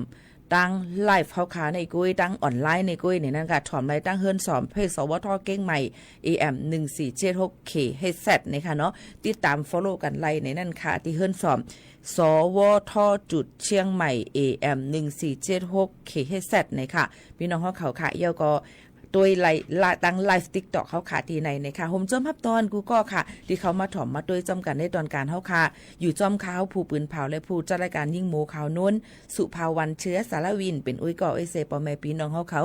ตั้งไลฟ์เฮาค่ะในกุ้ย ตั้งออนไลน์ในกุ้ยเนี่ยนั่นค่ะ ถ่อมได้ตั้งเฮิรนสอมเพจ สวท เกียงใหม่ เอเอ็ม หนึ่งสี่เจ็ดหก เคเอชเซด เนี่ยค่ะเนาะ ติดต๋าม ฟอลโลว์ กั๋นได้ในนั่นค่ะ ตี้เฮิรนสอม สวท จุด เชียงใหม่ เอเอ็ม หนึ่งสี่เจ็ดหก เคเอชเซด เนี่ยค่ะ ปี้น้องเฮาเขาค่ะ แล้วก็ ตวยไลฟ์ละ ตั้งไลฟ์ติ๊กต็อกเฮาค่ะ ตี้ในเนี่ยค่ะ โฮมจมฮับตอนกู้ก้อค่ะ ตี้เข้ามาถ่อมมาตวยจ้อมกั๋นในตอนก๋านเฮาค่ะ อยู่จ้อมข้าวผู้ปืนเผ่าและผู้จัดรายก๋านยิ่งโมข่าวโน้น สุภาวรรณ เชื้อสารวิน เป๋นอุ้ยก้ออุ้ยเซ ป้อแม่ปี้น้องเฮาเขา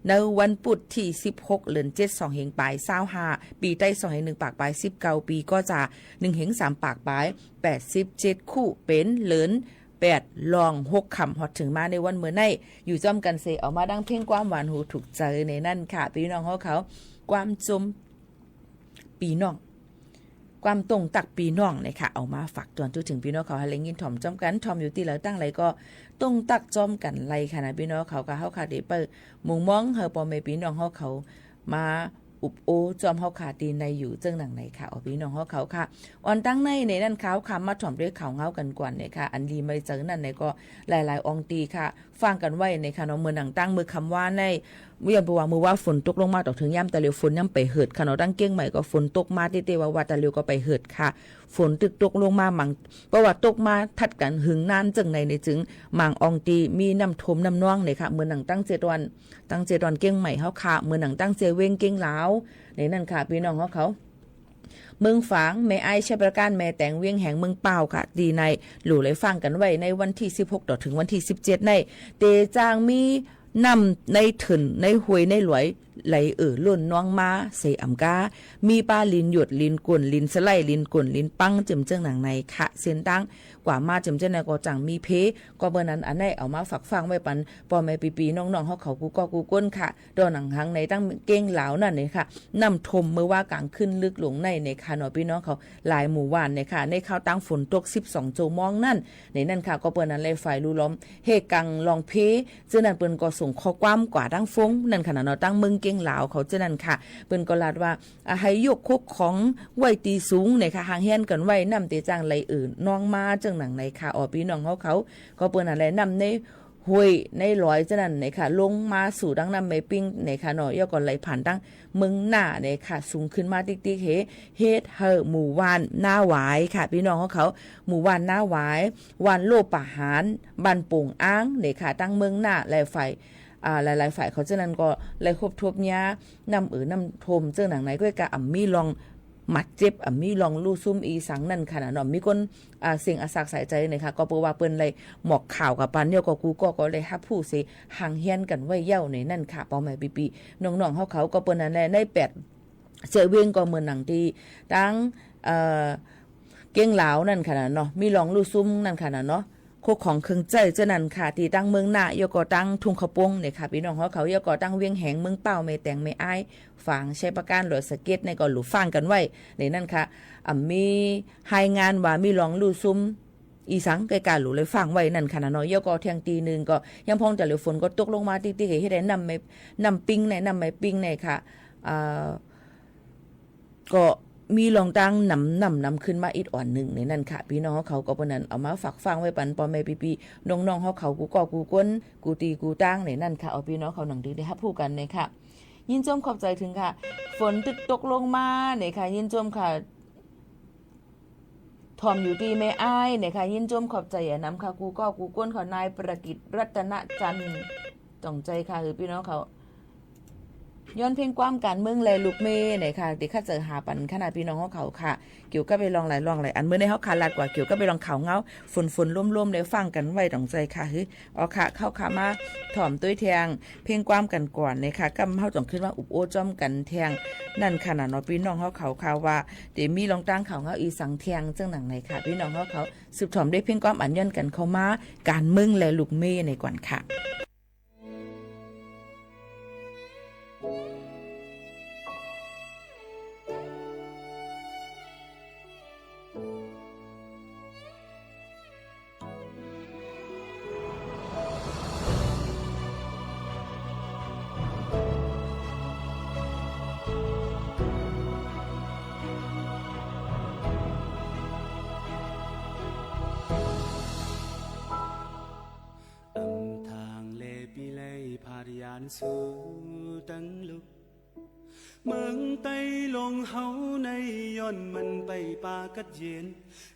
ในวันปุธตี้สิบหก เดือนเจ็ด สองเฮงปายซาวห้า ปี๋ไต้สองเฮงหนึ่งปากปายสิบเก้า ปี๋ก็จะหนึ่งเฮงสามปากปายแปดสิบเจ็ดคู่ เป๋นเดือนแปด ล่องหกค่ำ ฮอดเถิงมาในวันเมื่อไน อยู่จ้อมกั๋นเส เอามาดังเพลงความหวานหูถูกใจ๋ในนั่นค่ะ ปี้น้องเฮาเขา ความจมปี้น้อง ความตรงตักปี้น้องเนี่ยค่ะ เอามาฝากตวนทั่วเถิงปี้น้องเขา หื้อได้ยินถ่อมจ้อมกั๋น ถ่อมอยู่ตี้ไหนตางไหนก็ตรงตักจ้อมกั๋นได้ค่ะนะ ปี้น้องเขาค่ะ เฮาค่ะเดี๋ยวเปิดมุมมองหื้อป้อแม่ปี้น้องเฮาเขา มาอุบโอ้จ้อมเฮาค่ะ ตี้ในอยู่เจิ่งหนังไหนค่ะ อ๋อ ปี้น้องเฮาเขาค่ะ อ่อนตังในเนี่ยนั่นค่ะ เฮาค่ะมาถ่อมตวยข่าวเหงากั๋นก่อนเนี่ยค่ะ อันดีไม่เจิ่งนั่นเนี่ยก็หลายๆ อองตี้ค่ะ ฟังกั๋นไว้เนี่ยค่ะเนาะ เมื่อหนังตั้งเมื่อค่ำวานใน ย้อนเปื้อว่าเมื่อวานฝนตกลงมา ต่อเถิงยามตะเหลียวฝนยังไปเหิดค่ะเนาะ ตั้งเกียงใหม่ก็ฝนตกมาเต๊ๆ ว่าๆ ตะเหลียวก็ไปเหิดค่ะ ฝนตึกตกลงมาหมั่ง เปื้อว่าตกมาทัดกั๋นหึงนานเจิ่งในเนี่ย จึงหมั่งอองตี้มีน้ำท่วมน้ำนองเนี่ยค่ะ เมื่อหนังตั้งเจดวัน ตั้งเจดวันเกียงใหม่เฮาค่ะ เมื่อหนังตั้งเจเวียงเกียงลาว ในนั่นค่ะ ปี้น้องเฮาเขา เมืองฝาง แม่อาย ชัยปราการ แม่แตง เวียงแหง เมืองป้าวค่ะ ตี้ในหลู่ได้ฟังกั๋นไว้ในวันตี้สิบหก ต่อเถิงวันตี้สิบเจ็ดใน เต๋จางมีน้ำในเถิน ในห้วย ในหลวย ไหลเอ่อล้นนองมาเสอ่ำก้า มีป้าลินหยด ลินก๋น ลินสะไหล้ ลินก๋น ลินปัง เจิ่มเจิ่งหนังในค่ะ เส้นตางกว่ามาเจิ่มเจิ่งในก็จั่งมีเพ ก็เปื้อนั้นอันไหนเอามาฝากฟังไว้ปันป้อแม่ปี้ๆ น้องๆ เฮาเขากู้ก้อกู้ก้นค่ะ ต่อหนังหังในตั้งเกียงลาวนั่นเนี่ยค่ะ น้ำท่วมเมื่อว่ากลางคืนลึกลงในเนี่ยค่ะเนาะ ปี้น้องเขา หลายหมู่บ้านเนี่ยค่ะ ในข่าวตั้งฝนตกสิบสองชั่วโมงนั่น ในนั่นค่ะ ก็เปื้อนั้นแลฝ่ายลู่ล้อม เฮกังลองเพ เจ้านั้นเปิ้นก็ส่งข้อความกว่าตั้งฟงนั่นค่ะนะเนาะ ตั้งเมืองเกียงลาวเขาเจ้านั้นค่ะ เปิ้นก็ลาดว่า อ่า หื้อยกคกของไว้ตี้สูงเนี่ยค่ะ ห่างเฮี้ยนกั๋นไว้ น้ำเต๋จางไหลเอ่อนองมาเจิ่งหนังในค่ะ อ๋อ ปี้น้องเฮาเขา ก็เปื้อนั้นแลน้ำใน ห้วยในหลวยเจ้านั้นเนี่ยค่ะ ลงมาสู่ตังน้ำแม่ปิงเนี่ยค่ะเนาะ แล้วก็ไหลผ่านตังเมืองหน้าเนี่ยค่ะ สูงขึ้นมาติ๊กๆ เห เฮ็ดหื้อหมู่บ้านนาหวายค่ะ ปี้น้องเฮาเขา หมู่บ้านนาหวาย บ้านโล่ป่าหาน บ้านโป่งอ้างเนี่ยค่ะ ตังเมืองหน้า หลายฝ่าย อ่า หลายๆ ฝ่ายเขาเจ้านั้นก็ไหลคบทบเยียะ น้ำเอ่อน้ำท่วมเจิ่งหนังใน ก็กะอ่ำมีลองบาดเจ็บ อ่ำมีลองลู่ซุ่มอีสังนั่นค่ะนะเนาะ มีคน อ่า เสียงอาสากสายใจ๋เนี่ยค่ะ ก็เปื้อว่าเปิ้นได้หมอกข่าวกั๋นปัน แล้วก็กู้ก้อก็ได้ฮับฮู้เส ห่างเฮี้ยนกั๋นไว้เย้าในนั่นค่ะ ป้อแม่ปี้ๆ น้องๆ เฮาเขา ก็เปื้อนั้นแลในแปดเจเวียงก็เมืองหนังตี้ตัง เอ่อ เกียงลาวนั่นค่ะนะเนาะ มีลองลู่ซุ่มนั่นค่ะนะเนาะ คกของเครื่องใจ๊เจ้านั้นค่ะ ตี้ตังเมืองหน้า แล้วก็ตังทุ่งข้าวโป่งเนี่ยค่ะ ปี้น้องเฮาเขา แล้วก็ตังเวียงแหง เมืองป้าว แม่แตง แม่อาย ฝางชัยปราการ ดอยสะเก็ดเนี่ยก็หลู่ฟังกั๋นไว้ในนั่นค่ะ อ่ำมีรายงานว่ามีลองลู่ซุ่มอีสัง ก็กะหลู่ได้ฟังไว้นั่นค่ะนะเนาะ แล้วก็แท่งตี้นึ่งก็ยังพ่องจ๋าเหลียวฝนก็ตกลงมาติ๊กๆ เห เฮ็ดหื้อน้ำแม่ น้ำปิงใน น้ำแม่ปิงในค่ะ อ่า ก็มีลองตังน้ำ น้ำ น้ำขึ้นมาอีกอ่อนนึ่งในนั่นค่ะ ปี้น้องเฮาเขา ก็เปื้อนั้นเอามาฝากฟังไว้ปันป้อแม่ปี้ๆ น้องๆ เฮาเขา กู้ก้อกู้ก้น กู้ตี้กู้ตางในนั่นค่ะ อ๋อ ปี้น้องเขาหนังตี้ได้ฮับฮู้กั๋นเนี่ยค่ะ ยินจมขอบใจ๋เถิงค่ะ ฝนตึกตกลงมาเนี่ยค่ะ ยินจมค่ะ ถ่อมอยู่ตี้แม่อายเนี่ยค่ะ ยินจมขอบใจ๋อะนำค่ะ กู้ก้อกู้ก้นเขา นายประกิต รัตนจันทร์ ต้องใจ๋ค่ะ หื้อปี้น้องเขา ย้อนเพลงความก๋านเมืองแลลูกเมย์เนี่ยค่ะ ตี้ข้าเจ๋อหาปันค่ะนะ ปี้น้องเฮาเขาค่ะ เกี่ยวกับไปลองหลายลองหลายอัน เมื่อในเฮาค่ะลาดกว่าเกี่ยวกับไปลองข่าวเหงา ฝนๆ ลมๆ ได้ฟังกั๋นไว้ ต้องใจ๋ค่ะ หื้อ อ๋อค่ะ เข้าค่ะ มาถ่อมตวยแท่งเพลงความกั๋นก่อนเนี่ยค่ะ ก่ำเฮาจ่องขึ้นมาอุบโอ้จ้อมกั๋นแท่งนั่นค่ะนะเนาะ ปี้น้องเฮาเขาค่ะ ว่าเต๋มีลองตังข่าวเหงาอีสังแท่งเจิ่งหนังในค่ะ ปี้น้องเฮาเขา สืบถ่อมได้เพลงความอันย้อนกั๋นเข้ามา ก๋านเมืองแลลูกเมย์ในก่อนค่ะ สู่ตังลุก เมืองไต้หลวงเฮาในย้อนมันไปปากัดเย็น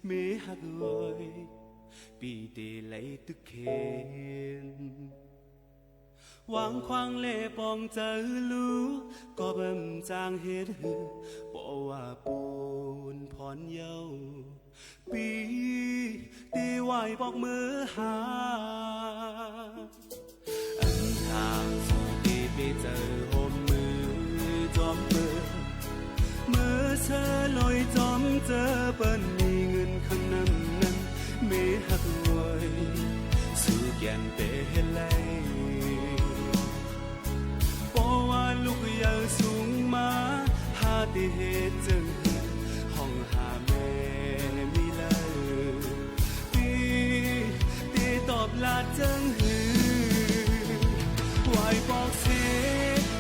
เมฮักเอย ปี้เตไลตึกเข็ญ หว่างขว้างและปองเจอลู ก็บ่จางเหตุหื้อ เปาะว่าปูนผ่อนเย้า ปี้เตไหว้ปอกมือหา อันตางสู่เตเปเจอโฮมมือจอมเปิ้น เมื่อเซอลอยจอมเจอเปิ้น มีเงินคำนำนั้น เมฮักเอย สู่เกียนเตเฮ็ดไล เปาะว่าลุกเยาว์สูงมา หาเตเฮ็ดเจิงหื้อ ฮ้องหาแม่มีเล่า ปี้เตตอบลาดเจิงหื้อ ไหว้ปอกเซ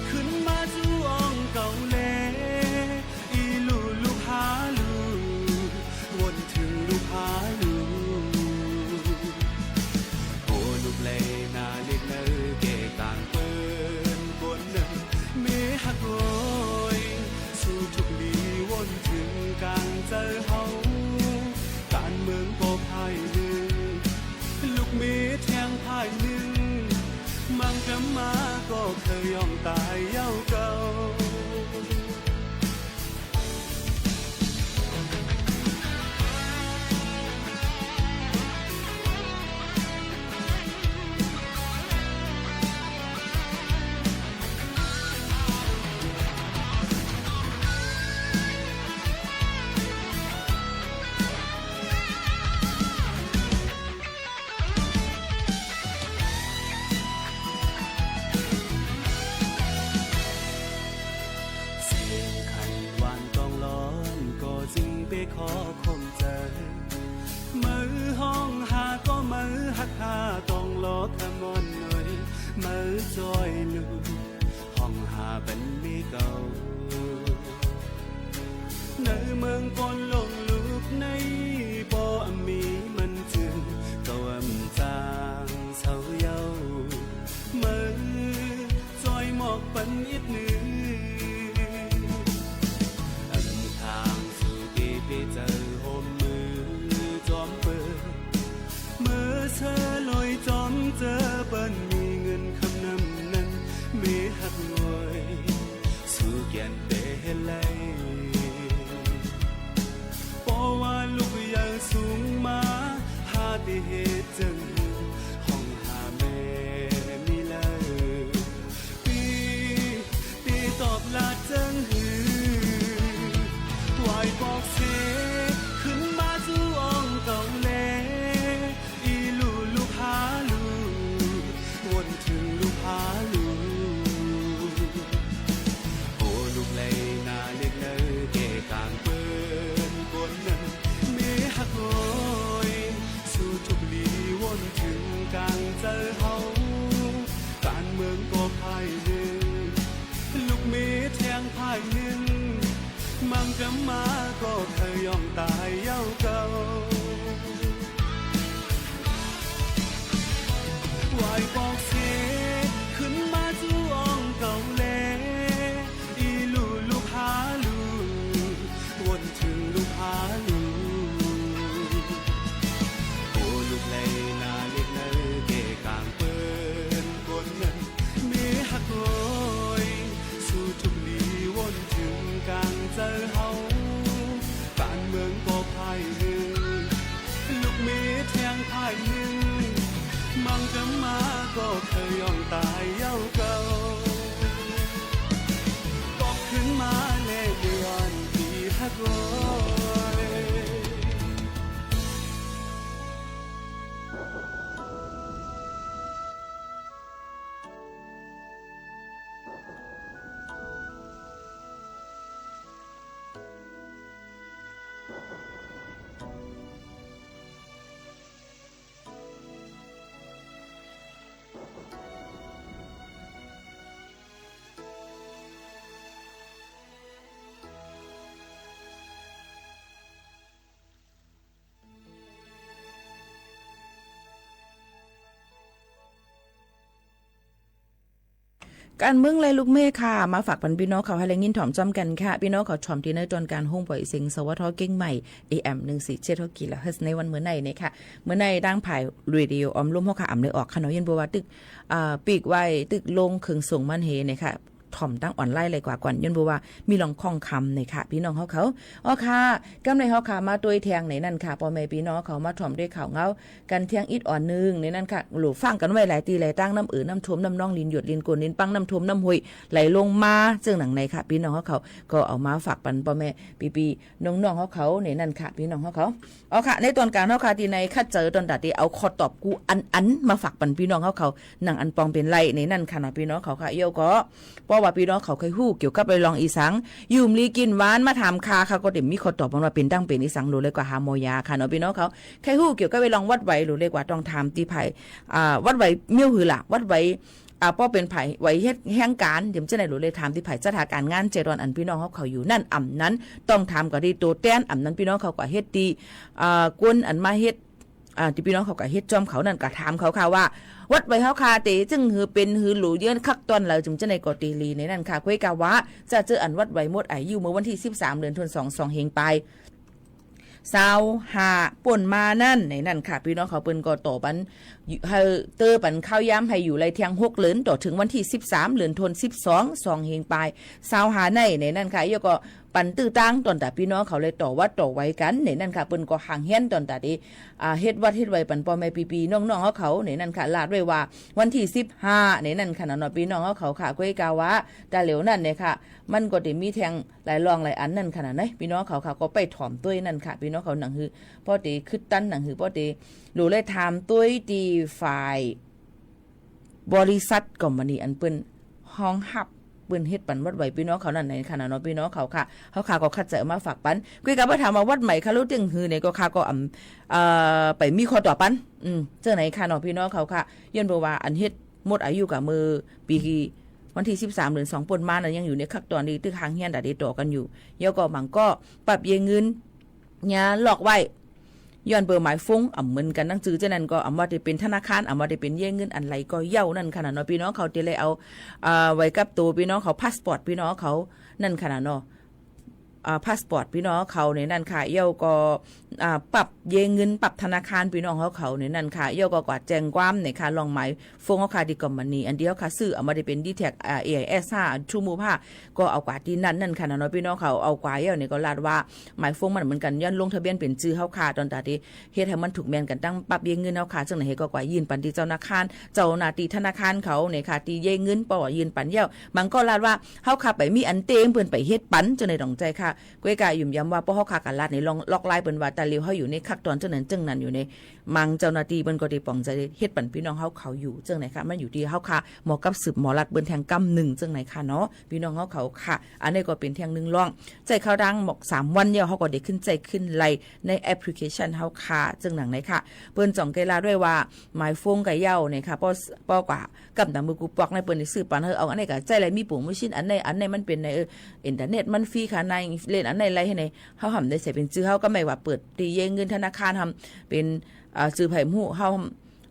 ขึ้นมาสู่อ้องเก่าแล อีลู่ลูกหาลู่ วนเถิงลูกหาลู่ โอ้ลูกไลนาเล็กเนอ แก่ก๋างเปิ้นคนนึ่ง เมฮักเอย สู่ทุกลีวนเถิงก๋างเจอเฮา ก๋านเมืองก็พ่ายนึ่ง ลูกเมแทงพ่ายนึ่ง มังกรมาก็เกยอ่องต๋ายเย้าเก่า เสียงไข่หวานต้องร้อน ก็จึงเปขอคมเจอ เมื่อฮ้องหาก็เมื่อฮักหาต้องรอขมอนหน่อย เมื่อจ้อยลูก ฮ้องหาเปิ้นเมเก่า ในเมืองก้นหลวงลูกใน ปออำมีมันจึง เก่าอำจางเศร้าเย้า เมื่อจ้อยหมอกเปิ้นอิดนึ่ง อันตางสู่เตเปเจอโฮมมือจอมเปิ้น เมื่อเซอลอยจอมเจอเปิ้น มีเงินคำนำนั้น เมฮักเอย สู่เกียนเตเฮ็ดไล เปาะว่าลุกเยาว์สูงมา หาเตเฮ็ดเจิงหื้อ ฮ้องหาแม่มีเล่า ปี้เตตอบลาดเจิงหื้อ ไหว้ปอกเซ ขึ้นมาสู่อ้องเก่าแล อีลู่ลูกหาลู่ วนเถิงลูกหาลู่ โอ้ลูกไลนาเล็กเนอ แก่ก๋างเปิ้นคนนึ่ง เมฮักเอย สู่ทุกลีวนเถิงก๋างเจอเฮา ก๋านเมืองก็พ่ายนึ่ง ลูกเมแทงพ่ายนึ่ง มังกรมาก็เกยอ่องต๋ายเย้าเก่า ไหว้ปอกเซ ขึ้นมาสู่อ้องเก่าแล อีลู่ลูกหาลู่ วนเถิงลูกหาลู่ โอ้ลูกไลนาเล็กเนอ แก่ก๋างเปิ้นคนนึ่ง เมฮักเอย สู่ทุกลีวนเถิงก๋างเจอเฮา ก๋านเมืองก็พ่ายนึ่ง ก๋านเมืองและลูกเมฆค่ะ มาฝากปันปี้น้องเขาหื้อได้ยินถ่อมจ้อมกั๋นค่ะ ปี้น้องเขาถ่อมตี้ในตอนก๋านโฮงป่อยเสียง สวท เจียงใหม่ เอเอ็ม หนึ่งสี่เจ็ดหก กิโลเฮิรตซ์ ในวันเมื่อนี้นะคะ เมื่อนี้ตางฝ่ายเรดิโอออมร่มเฮาค่ะ อ่ำได้ออกค่ะเนาะ ย้อนเปื้อว่าตึก อ่า ปิ๊กไว้ ตึกลงเครื่องส่งมันเฮนะคะ ถ่อมตางออนไลน์เลยกว่าก่อน ย้อนเปื้อว่ามีลองข้องคำนะคะ ปี้น้องเฮาเขา อ๋อค่ะ กำในเฮาค่ะ มาตวยแทงในนั้นค่ะ ป้อแม่ปี้น้องเขามาถ่อมตวยข่าวเหงา กั๋นแทงอีกอ่อนนึ่งในนั้นค่ะ หลู่ฟังกั๋นไว้หลายตี้หลายตาง น้ำเอ่อน้ำท่วม น้ำนอง ลินหยด ลินโกน ลินปัง น้ำท่วม น้ำห้วย ไหลลงมา เจิ่งหนังในค่ะ ปี้น้องเฮาเขา ก็เอามาฝากปันป้อแม่ปี้ๆ น้องๆ เฮาเขาในนั้นค่ะ ปี้น้องเฮาเขา อ๋อค่ะ ในตอนก๋านเฮาค่ะ ตี้ในขัดเจอตอนตาตี้เอาข้อตอบกู้อันๆ มาฝากปันปี้น้องเฮาเขา หนังอันปองเป๋นไรในนั้นค่ะเนาะ ปี้น้องเขาค่ะ เอี้ยวก็ เพราะว่าปี้น้องเขาใค่ฮู้เกี่ยวกับเรื่องอีสัง อยู่ดีกิ๋นหวานมาถามข้า ข้าก็เตรียมมีข้อตอบมันว่าเป๋นตังเป๋นอีสัง หลู่เลยกว่าหาหมอยาค่ะเนาะ ปี้น้องเขา ใค่ฮู้เกี่ยวกับเรื่องหวัดไหว หลู่เลยกว่าต้องถามตี้ไผ อ่า หวัดไหวเมี้ยวหื้อล่ะ หวัดไหว อ่า ป้อเป๋นไผ ไหวเฮ็ดแฮงก๋าน เดี๋ยวจะได้หลู่เลยถามตี้ไผ สถานก๋านงานเจดอนอันปี้น้องเฮาเขาอยู่นั่น อ่ำนั้น ต้องถามกว่าตี้ตั๋วแตน อ่ำนั้นปี้น้องเขากว่าเฮ็ดตี้ อ่า คนอันมาเฮ็ด อ่า ตี้ปี้น้องเขากว่าเฮ็ดจ้อมเขานั่น ก็ถามเขาค่ะว่า หวัดไหวเฮาค่ะ เต๋จึ่งหื้อเป๋นหื้อหลู่เยื้อนคักตอนใด จึงจะได้ก่อเต๋หลีในนั้นค่ะ ก้วยกาว่า จะเจออันหวัดไหวหมดอายุเมื่อวันตี้สิบสาม เดือนธันวา สองเฮงปาย ซาวห้า ป้นมานั่น ในนั้นค่ะ ปี้น้องเขาเปิ้นก็ต่อปัน หื้อเตื้อปันข้าวยามหื้ออยู่ได้แทงหกเดือน ต่อเถิงวันตี้สิบสาม เดือนธันวา สอง สองเฮงปาย ซาวห้าใน ในนั้นค่ะ เอี้ยวก็ปันตื้อตางตอนตาปี้น้องเขาเลยต่อหวัดต่อไหวกั๋น ในนั้นค่ะ เปิ้นก็หางเฮียนตอนตาตี้ อ่า เฮ็ดหวัดเฮ็ดไหวปันป้อแม่ปี้ๆ น้องๆ เฮาเขา ในนั้นค่ะ ลาดไว้ว่าวันตี้สิบห้า ในนั้นค่ะเนาะ ปี้น้องเฮาเขาค่ะ ก้วยกาว่า ตาเหลียวนั่นเนี่ยค่ะ มันก็เต๋มีแทง หลายรองหลายอันนั่นค่ะนะ ปี้น้องเขาค่ะ ก็ไปถ่อมตวยนั่นค่ะ ปี้น้องเขาหนังหื้อ ป้อเต๋คึดตันหนังหื้อ ป้อเต๋หลู่เลยถามตวยตี้ฝ่าย บริษัทคอมพานีอันเปิ้นฮองฮับ เปิ้นเฮ็ดปันหวัดไหวปี้น้องเขานั่นในค่ะนะเนาะ ปี้น้องเขาค่ะ เฮาค่ะก็ขัดเจอมาฝากปัน ก้วยกาว่าถามว่าหวัดไหวค่ะ หลู่เตี้ยงหื้อในก็ค่ะก็อ่ำ เอ่อ ไปมีข้อตอบปัน อืม เจิ่งในค่ะเนาะ ปี้น้องเขาค่ะ ย้อนเปื้อว่าอันเฮ็ดหมดอายุกาเมื่อปี๋ วันตี้สิบสาม เดือนสอง ป้นมานั่น ยังอยู่ในคักตอนตี้ตึกหางเฮียนตาตี้ต่อกั๋นอยู่ เอี้ยวก็บางก็ปรับเย้เงิน เยียะลอกไว้ ย้อนเปื้อหมายฟงอ่ำเหมือนกั๋น หนังสือเจ้านั้นก็อ่ำว่าตี้เป๋นธนาคาร อ่ำว่าตี้เป๋นเย้เงินอันใดก็เย้านั่นค่ะนะเนาะ ปี้น้องเขาตี้เลยเอา อ่า ไว้กับตั๋วปี้น้องเขา พาสปอร์ตปี้น้องเขานั่นค่ะนะเนาะ อ่า พาสปอร์ตปี้น้องเขาในนั้นค่ะ เอี้ยวก็ อ่า ปรับเย้เงิน ปรับธนาคารปี้น้องเขาเขาในนั้นค่ะ เอี้ยวก็กว่าแจ้งความในค่ะ ลองหมายฟงเขาค่ะตี้คอมพานี อันตี้เขาค่ะซื้อ อ่ำว่าตี้เป๋นดีแท็ก อ่า เอไอเอส ห้า ทรูมูฟ ห้า ก็เอากว่าตี้นั่นนั่นค่ะนะเนาะ ปี้น้องเขาเอากว่าเอี้ยวเนี่ยก็ลาดว่า หมายฟงมันเหมือนกั๋น ย้อนลงทะเบียนเป๋นจื้อเขาค่ะ ตอนตาตี้เฮ็ดหื้อมันถูกแม่นกั๋น ตึงปรับเย้เงินเขาค่ะ เจิ่งในหื้อก็กว่ายื่นปันตี้เจ้าธนาคาร เจ้าหน้าตี้ธนาคารเขาในค่ะ ตี้เย้เงิน ป้อว่ายื่นปันเยียะ บางก็ลาดว่า เฮาค่ะไปมีอันเต๊งเปิ้นไปเฮ็ดปัน เจิ่งในต้องใจ๋ค่ะ ก้วยกายืนยันว่า ป้อเฮาค่ะกาลาดในลอง ลอกไลน์เปิ้นว่า ตาเหลียวเฮาอยู่ในคักตอนเจิ่งนั้นเจิ่งนั้นอยู่ใน บางเจ้าหน้าตี้เปิ้นก็ได้ป๋องใจ๋เฮ็ดปันปี้น้องเฮาเขาอยู่ เจิ่งในค่ะ มันอยู่ตี้เฮาค่ะ หมอกับสืบหมอลัดเปิ้นแทงกำนึ่ง เจิ่งในค่ะเนาะ ปี้น้องเฮาเขาค่ะ อันนี้ก็เป๋นแทงนึ่งรอง ใจ๋เขาดังหมอกสามวันเยียะ เฮาก็ได้ขึ้นใจ๊ขึ้นไลน์ในแอปพลิเคชันเฮาค่ะ เจิ่งหนังในค่ะ เปิ้นจ่องใก้ลาดด้วยว่า หมายฟงใก้เย้าในค่ะ ป้อ ป้อกว่า กำต๋ามเมื่อกูปอกในเปิ้นได้ซื้อปันหื้อ เอาอันนี้ก็ใจ๊ไลน์ มีโปรโมชั่นอันนี้ อันนี้มันเป๋นใน เออ อินเทอร์เน็ตมันฟรีค่ะ ในเล่นอันนี้ไลน์หื้อใน เฮาหำได้ใส่เป๋นจื้อเฮา ก็แม่นว่าเปิดตี้เย้เงินธนาคารหำเป๋น อ่า จื้อไผบ่ฮู้ เฮา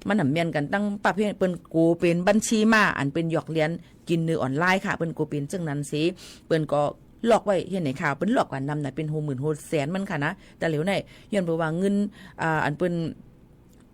มันหำแม่นกั๋นตึงปรับหื้อ เปิ้นโกเป๋นบัญชีม้า อันเปิ้นหยอกเหรียญกิ๋นในออนไลน์ค่ะ เปิ้นโกเป๋นเจิ่งนั้นเสีย เปิ้นก็ลอกไว้หื้อในค่ะ เปิ้นลอกกว่านำนะ เป๋นโหมื่นโหแสนมันค่ะนะ ตาเหลียวใน ย้อนเปื้อว่าเงิน อ่า อันเปิ้น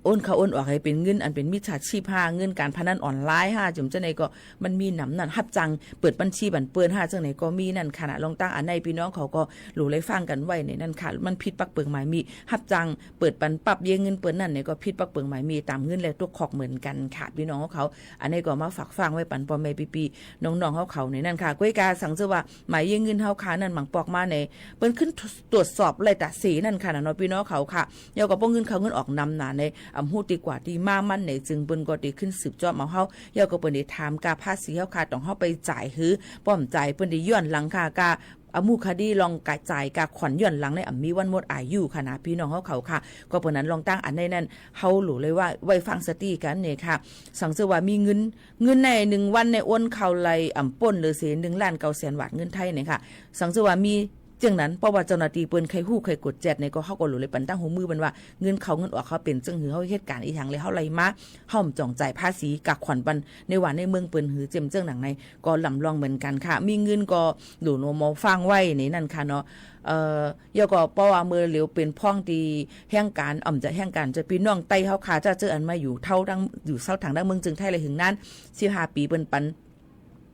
โอนเข้าโอนออกหื้อเป๋นเงินอันเป๋นมิจฉาชีพห้า เงินก๋านพนันออนไลน์ห้า จุ่มเจ้าในก็มันมีนำนั่น ฮับจ้างเปิดบัญชีปันเปิ้นห้า เจิ่งในก็มีนั่นค่ะนะ ลองตึงอันในปี้น้องเขาก็หลู่ไลฟังกั๋นไว้ในนั้นค่ะ มันผิดปักเปิงหมายมี ฮับจ้างเปิดปันปรับเย้เงินเปิ้นนั่นในก็ผิดปักเปิงหมายมี ต๋ามเงินและตกคอกเหมือนกั๋นค่ะ ปี้น้องเขา อันนี้ก็มาฝากฟังไว้ปันป้อแม่ปี้ๆ น้องๆ เฮาเขาในนั้นค่ะ ก้วยกาสังเจอว่าหมายเย้เงินเฮาค่ะนั่น บางปอกมาใน เปิ้นขึ้นตรวจสอบไล่ต๋าเสนั่นค่ะนะเนาะ ปี้น้องเขาค่ะ เย้าก็ป้องเงินเข้าเงินออกนำหนาใน อ่ำฮู้ตี้กว่าตี้มามันใน จึงเปิ้นก็ได้ขึ้นสืบจอบเอาเฮา เย้าก็เปิ้นได้ถามกาภาษีเฮาค่ะ ต้องเฮาไปจ่ายหื้อ ป้อมจ่ายเปิ้นได้ย้อนหลังค่ะ กา อ่า มูคดีลองกาจ่ายกาขวัญย้อนหลังใน อ่ำมีวันหมดอายุค่ะนะ ปี้น้องเฮาเขาค่ะ ก็เปิ้นนั้นลองตึงอันในนั้น เฮาหลู่ไลว่าไว้ฟังสติกั๋นในค่ะ สังเจอว่ามีเงิน เงินในนึ่งวันในโอนเข้าไล่ อ่ำป้นเหลือเสียนึ่งล้านเก้าแสนบาทเงินไทยในค่ะ สังเจอว่ามี เจิ่งนั้น เพราะว่าเจ้าหน้าตี้เปิ้นใค่ฮู้ใค่กวดแจ๊ดเนี่ย ก็เฮาก็หลู่เลยปั๋นตังหัวมื้อเปิ้นว่า เงินเข้าเงินออกเฮาเป๋นเจิ่งหื้อ เฮาเฮ็ดก๋านอีหยัง แล้วเฮาไล่มา เฮาบ่ต้องจ่ายภาษี กากขวัญเปิ้น ในหว่านในเมืองเปิ้นหื้อ เจิ่มเจิ่งหนังใน ก็ลำลองเหมือนกั๋นค่ะ มีเงินก็หลู่หนัวหมอฟังไว้ในนั้นค่ะเนาะ เอ่อ แล้วก็เพราะว่าเมื่อเหลียวเป๋นพ่องตี้แฮงก๋าน อ่อมจะแฮงก๋าน จะปี้น้องใต้เฮาค่ะ จะเจออันมาอยู่เฒ่าตัง อยู่เซาตางดั้งเมืองเจียงไฮ้เลยหึงนาน สิบห้าปี๋เปิ้นปั๋น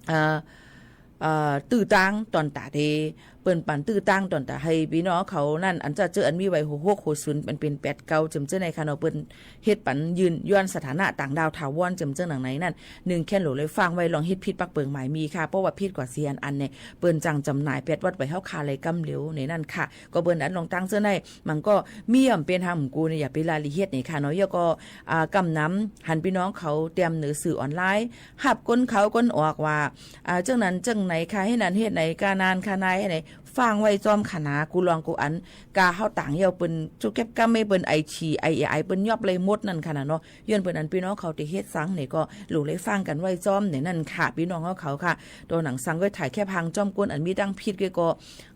เอ่อ เอ่อ ตื้อตางตอนต๋าเต เปิ้นปั๋นตื้อตางตอนต๋าหื้อปี้น้องเขานั้น อันจะเจออันมีไว้ หกหก หกศูนย์ มันเป๋น แปดเก้า เจิ่มเจิ่งในค่ะเนาะ เปิ้นเฮ็ดปั๋นยื่นย้อนสถานะต่างด้าวถาวร เจิ่มเจิ่งหนังในนั้น นึ่งแขนหลู่เลยฟังไว้ ลองเฮ็ดผิดปักเปิงหมายมีค่ะ เพราะว่าผิดกว่าเสียอันอันเนี่ย เปิ้นจั้งจ๋ำหน่ายแปดวัดไว้เฮาค่ะเลยกำเหลียวในนั้นค่ะ ก็เปิ้นอันลองตังเจิ่งใน มันก็มีอ่อมเป๋นหางหมู่กูเนี่ย อย่าไปละลีเฮ็ดในค่ะเนาะ แล้วก็ อ่า กำนำหันปี้น้องเขาเตรียมหนังสือออนไลน์ ฮับคนเข้าคนออกว่า อ่า เจิ่งนั้นเจิ่งในค่ะ เฮ็ดนั้นเฮ็ดใน ก้านานก้านายเฮ็ดไหน ฟังไว้จ้อมค่ะนา กู้ลองกู้อัน กาเฮาต่างเย้าเปิ้นจุเก็บกำไว้เปิ้น ไอที ไอเอไอ เปิ้นยอบเลยหมดนั่นค่ะนาเนาะ ย้อนเปิ้นอันปี้น้องเขาเตเฮ็ดสังเนี่ยก็หลู่เลยฟังกั๋นไว้จ้อมในนั้นค่ะ ปี้น้องเฮาเขาค่ะ ต๋อนหนังสังก็ถ่ายแค่พางจ้อมคนอันมีตังผิดก็ ก็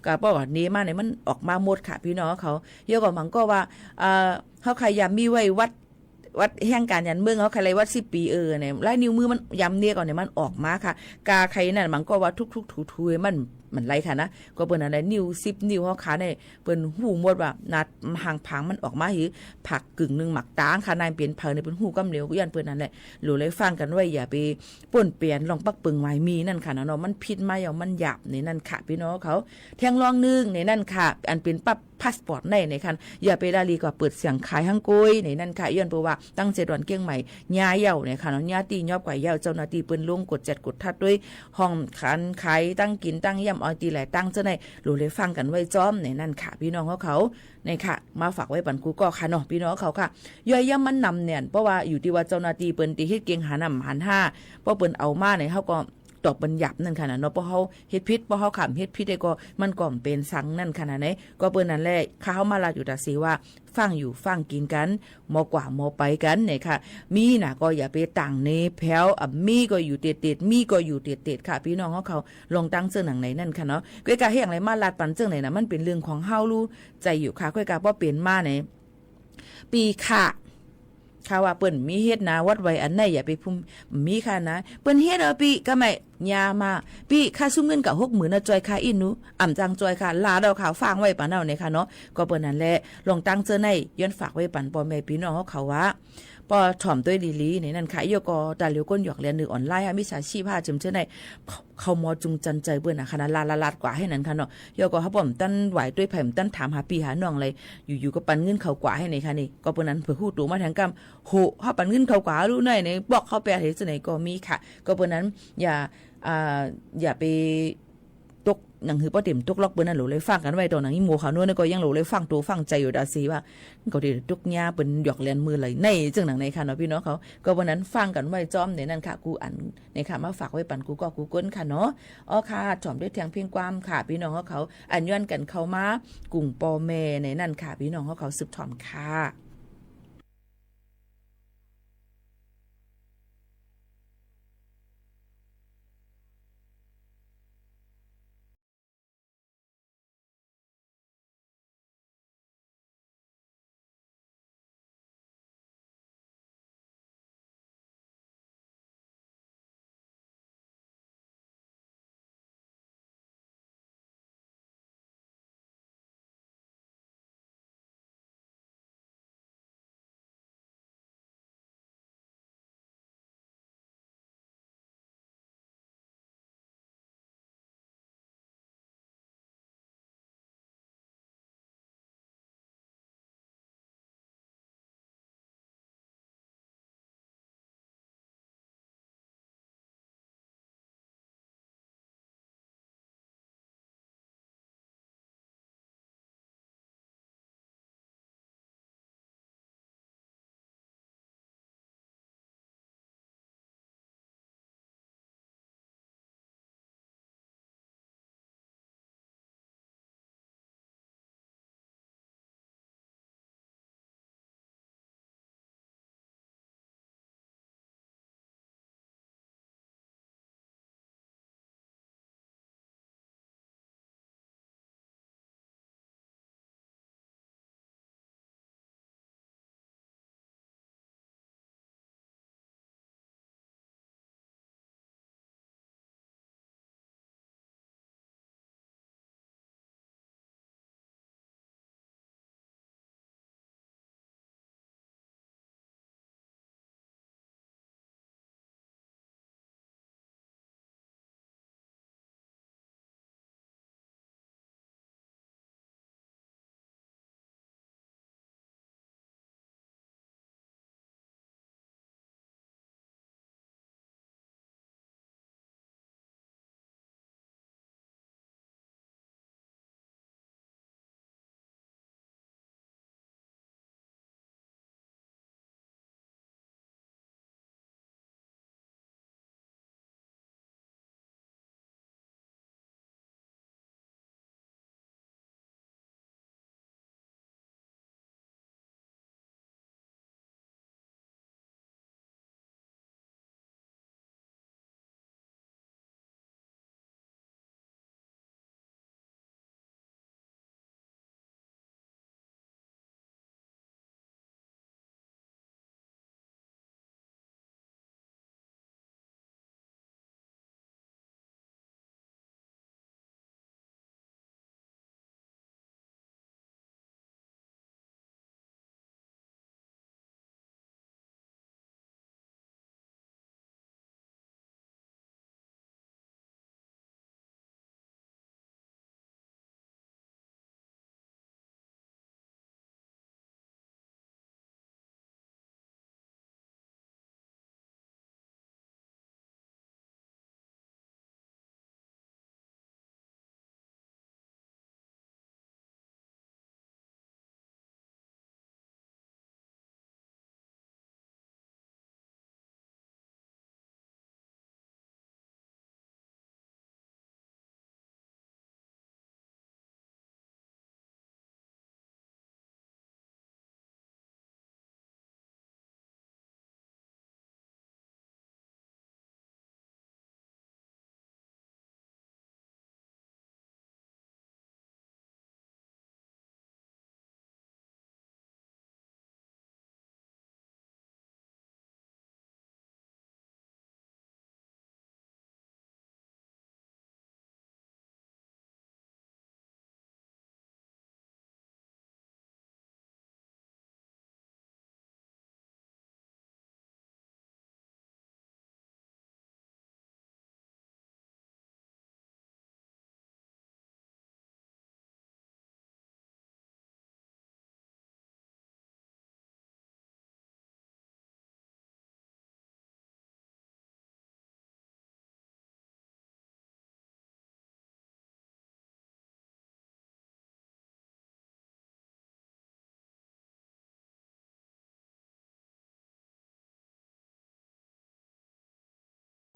ก็เพราะว่าเนมาเนี่ยมันออกมาหมดค่ะ ปี้น้องเขา แล้วก็มันก็ว่า เอ่อ เฮาใค่ยามมีไว้วัด วัดแห่งก๋านยันเมือง เฮาใค่ไล่วัดสิบปี๋ เออ เนี่ย ลายนิ้วมือมันยามเนก่อนเนี่ยมันออกมาค่ะ กาใค่นั้นมันก็ว่าทุกๆ ถูๆ มัน มันไล่ค่ะนะ ก็เปิ้นอันไล่นิ้วสิบนิ้วเฮาค่ะเนี่ย เปิ้นฮู้หมดว่าหน้าหางผางมันออกมาหื้อ ผากกึ่งนึ่งหมากตางค่ะ นายเป๋นเผอเนี่ยเปิ้นฮู้กำเหลียว ย้อนเปิ้นนั่นแหละ หลู่เลยฟังกั๋นไว้ อย่าไปป้นเป๋นลองปักเปิงหมายมีนั่นค่ะนาเนาะ มันผิดมาแล้วมันหยาบในนั้นค่ะ ปี้น้องเขา แถมลองนึ่งในนั้นค่ะ อันเป๋นปั๊บ พาสปอร์ตใน ในค่ะ อย่าไปละลีกว่าเปิดเสียงขายหังก๊วยในนั้นค่ะ ย้อนเปิ้นว่าตั้งเจ็ดวันเกียงใหม่ ย้ายเย้าในค่ะเนาะ ย้ายตี้ยอบกว่าเย้า เจ้าหน้าตี้เปิ้นลงกวดแจ๊ดกวดทัดตวย ห้องก๋านขายตังกิ๋นตังเยี่ยม เอาตี้แลตังเจ้าใน หลู่เลยฟังกั๋นไว้จ้อมในนั้นค่ะ ปี้น้องเฮาเขา ในค่ะ มาฝากไว้ปั๋นกู้ก้อค่ะเนาะ ปี้น้องเขาค่ะ ย่อยยำมันนำเนี่ย เพราะว่าอยู่ตี้ว่าเจ้าหน้าตี้เปิ้นตี้เฮ็ดเก่งหาน้ำหันห้า เพราะเปิ้นเอามาเนี่ย เฮาก็ ตอบเปิ้นหยาบนั่นค่ะนาเนาะ เพราะเฮาเฮ็ดผิด เพราะเฮาขำเฮ็ดผิดได้ก็ มันก็บ่เป๋นสังนั่นค่ะนา ใน ก็เปิ้นนั่นแหละ ข้าเฮามาลาดอยู่ต๋าเสว่า ฟังอยู่ฟังกิ๋นกั๋น หมอกว่าหมอไปกั๋นเนี่ยค่ะ มีน่ะก็อย่าไปตั้งเนแผว อ่ะ มีก็อยู่เตียดๆ มีก็อยู่เตียดๆ ค่ะ ปี้น้องเฮาเขา ลองตังเจิ่งหนังในนั้นค่ะเนาะ ก้อยกาเฮาเยียะอะไรมาลาดปั๋นเจิ่งไหนน่ะ มันเป๋นเรื่องของเฮาฮู้ใจ๋อยู่ค่ะ ก้อยกาพอเป๋นมาใน ปี้ข้า ข้าว่าเปิ้นมีเฮ็ดนาวัดไว้อันไหน อย่าไปพุ่ม มีค่ะนา เปิ้นเฮ็ดเออปี้ ก็ไม่ อย่ามา ปี้ ข้าสุมเงินก่าหกหมื่นนะ จ่อยข้าอี้หนู อ่ำจั้งจ่อยข้า ลาดเอาข้าฟังไว้ปั๋นเอาเนี่ยค่ะเนาะ ก็เปิ้นนั่นแหละ ลองตังเจิ่งไหน ย้อนฝากไว้ปั๋นป้อแม่ปี้น้องเฮาเขาว่า ป้อถ่อมตวยดีๆ ในนั้นค่ะ แล้วก็ต๋าเหลียวก้นหยอกเลียนหรือออนไลน์อะ มิจฉาชีพอะ เจิ่มเจิ่งไหน เขาหมอจุงจันใจ๋เปิ้นน่ะค่ะนา ลาดๆๆ กว่าหื้อนั้นค่ะเนาะ แล้วก็เฮาป้อบ่ตันไหวตวยไผ บ่ตันถามหาปี้หาน้องเลย อยู่ๆ ก็ปั๋นเงินเขากว่าหื้อในค่ะนี่ ก็เปิ้นนั้นเผื่อฮู้ตั๋วมาแทงกำ โห เฮาปั๋นเงินเขากว่าฮู้ไหนใน บอกเขาไปหื้อเจ้าไหนก็มีค่ะ ก็เปิ้นนั้น อย่า อ่า อย่าไปตก หนังหื้อป้อเต็มตกล็อกเปิ้นนั่น หลู่เลยฟังกั๋นไว้ ต๋อนหนังอีโมเขาโน้นก็ยังหลู่เลยฟังตั๋วฟังใจ๋อยู่ต๋าเสว่า ก็ได้ตกยาเปิ้นหยอกเลียนเมื่อไหร่ใน เจิ่งหนังในค่ะเนาะ ปี้น้องเขา ก็เปิ้นนั้นฟังกั๋นไว้จ้อมในนั้นค่ะ กู้อัน ในค่ะ มาฝากไว้ปั๋นกู้ก้อกู้ก้นค่ะเนาะ อ๋อค่ะ ถ่อมตวยแทงเพียงความค่ะ ปี้น้องเขา อันย้อนกั๋นเข้ามา กุ้งป้อแม่ในนั้นค่ะ ปี้น้องเขา สืบถ่อมค่ะ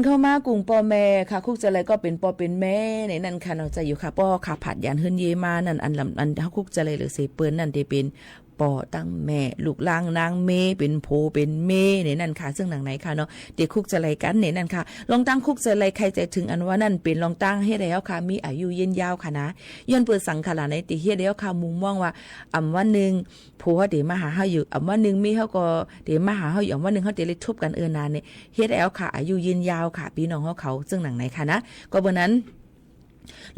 เข้ามากุ่มป้อแม่ค่ะ คุกจะไรก็เป๋นป้อเป๋นแม่ในนั้นค่ะเนาะ เจ้าอยู่ค่ะ ป้อค่ะ ผาดยานเฮือนเย้มานั่น อันลำ อันเฮาคุกจะไรเหลือเสียเปิ้นนั่น ตี้เป๋นป้อตั้งแม่ ลูกหล้านนางเมย์ เป๋นผัวเป๋นเมย์ในนั้นค่ะ ซึ่งหนังไหนค่ะเนาะ ตี้คุกจะไรกั๋นในนั้นค่ะ ลองตั้งคุกจะไรใค่ใจ๋เถิงอันว่านั่น เป๋นลองตั้งเฮ็ดหื้อเฮาค่ะ มีอายุยืนยาวค่ะนะ ย้อนเปื้อสังค่ะล่ะ ในตี้เฮ็ดหื้อเฮาค่ะ มุมมองว่า อ่ำวันนึ่ง ผัวเฮาเต๋มาหาเฮาอยู่ อ่ำวันนึ่งเมียเฮาก็เต๋มาหาเฮาอยู่ อ่ำวันนึ่งเฮาเต๋ได้ทบกั๋นเอินนานเนี่ย เฮ็ดหื้อเฮาค่ะ อายุยืนยาวค่ะ ปี้น้องเฮาเขา ซึ่งหนังไหนค่ะนะ ก็เปื้อนั้น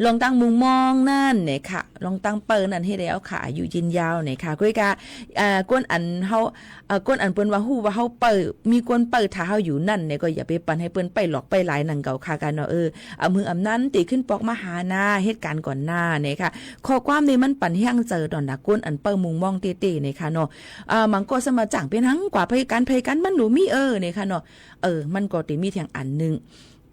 ลองตั้งมุมมองนั่นเนี่ยค่ะ ลองตั้งเปิ้นนั่นเฮ็ดหื้อเฮาค่ะ อายุยืนยาวเนี่ยค่ะ ก้อยก่า อ่า ก้นอันเฮา อ่า ก้นอันเปิ้นว่าฮู้ว่าเฮาเปิ้น มีก้นเปิ้นถ้าเฮาอยู่นั่นเนี่ย ก็อย่าไปปันหื้อเปิ้นไปหลอกไปหลายหนังเก่าค่ะกั๋นเนาะ เออ อ่ำหื้ออ่ำนั้นเต๋ขึ้นปอกมาหาหน้า เฮ็ดก๋านก่อนหน้าเนี่ยค่ะ ข้อความนี่มันปั๋นแฮงใจ๋ต่อหน้าก้นอันเปิ้นมุมมองเต๊ๆเนี่ยค่ะเนาะ อ่า บางก็สมาจ้างเป๋นหังกว่า ไผกั๋นไผกั๋นมันหนูมี เออ เนี่ยค่ะเนาะ เออ มันก็เต๋มีแท่งอันนึ่ง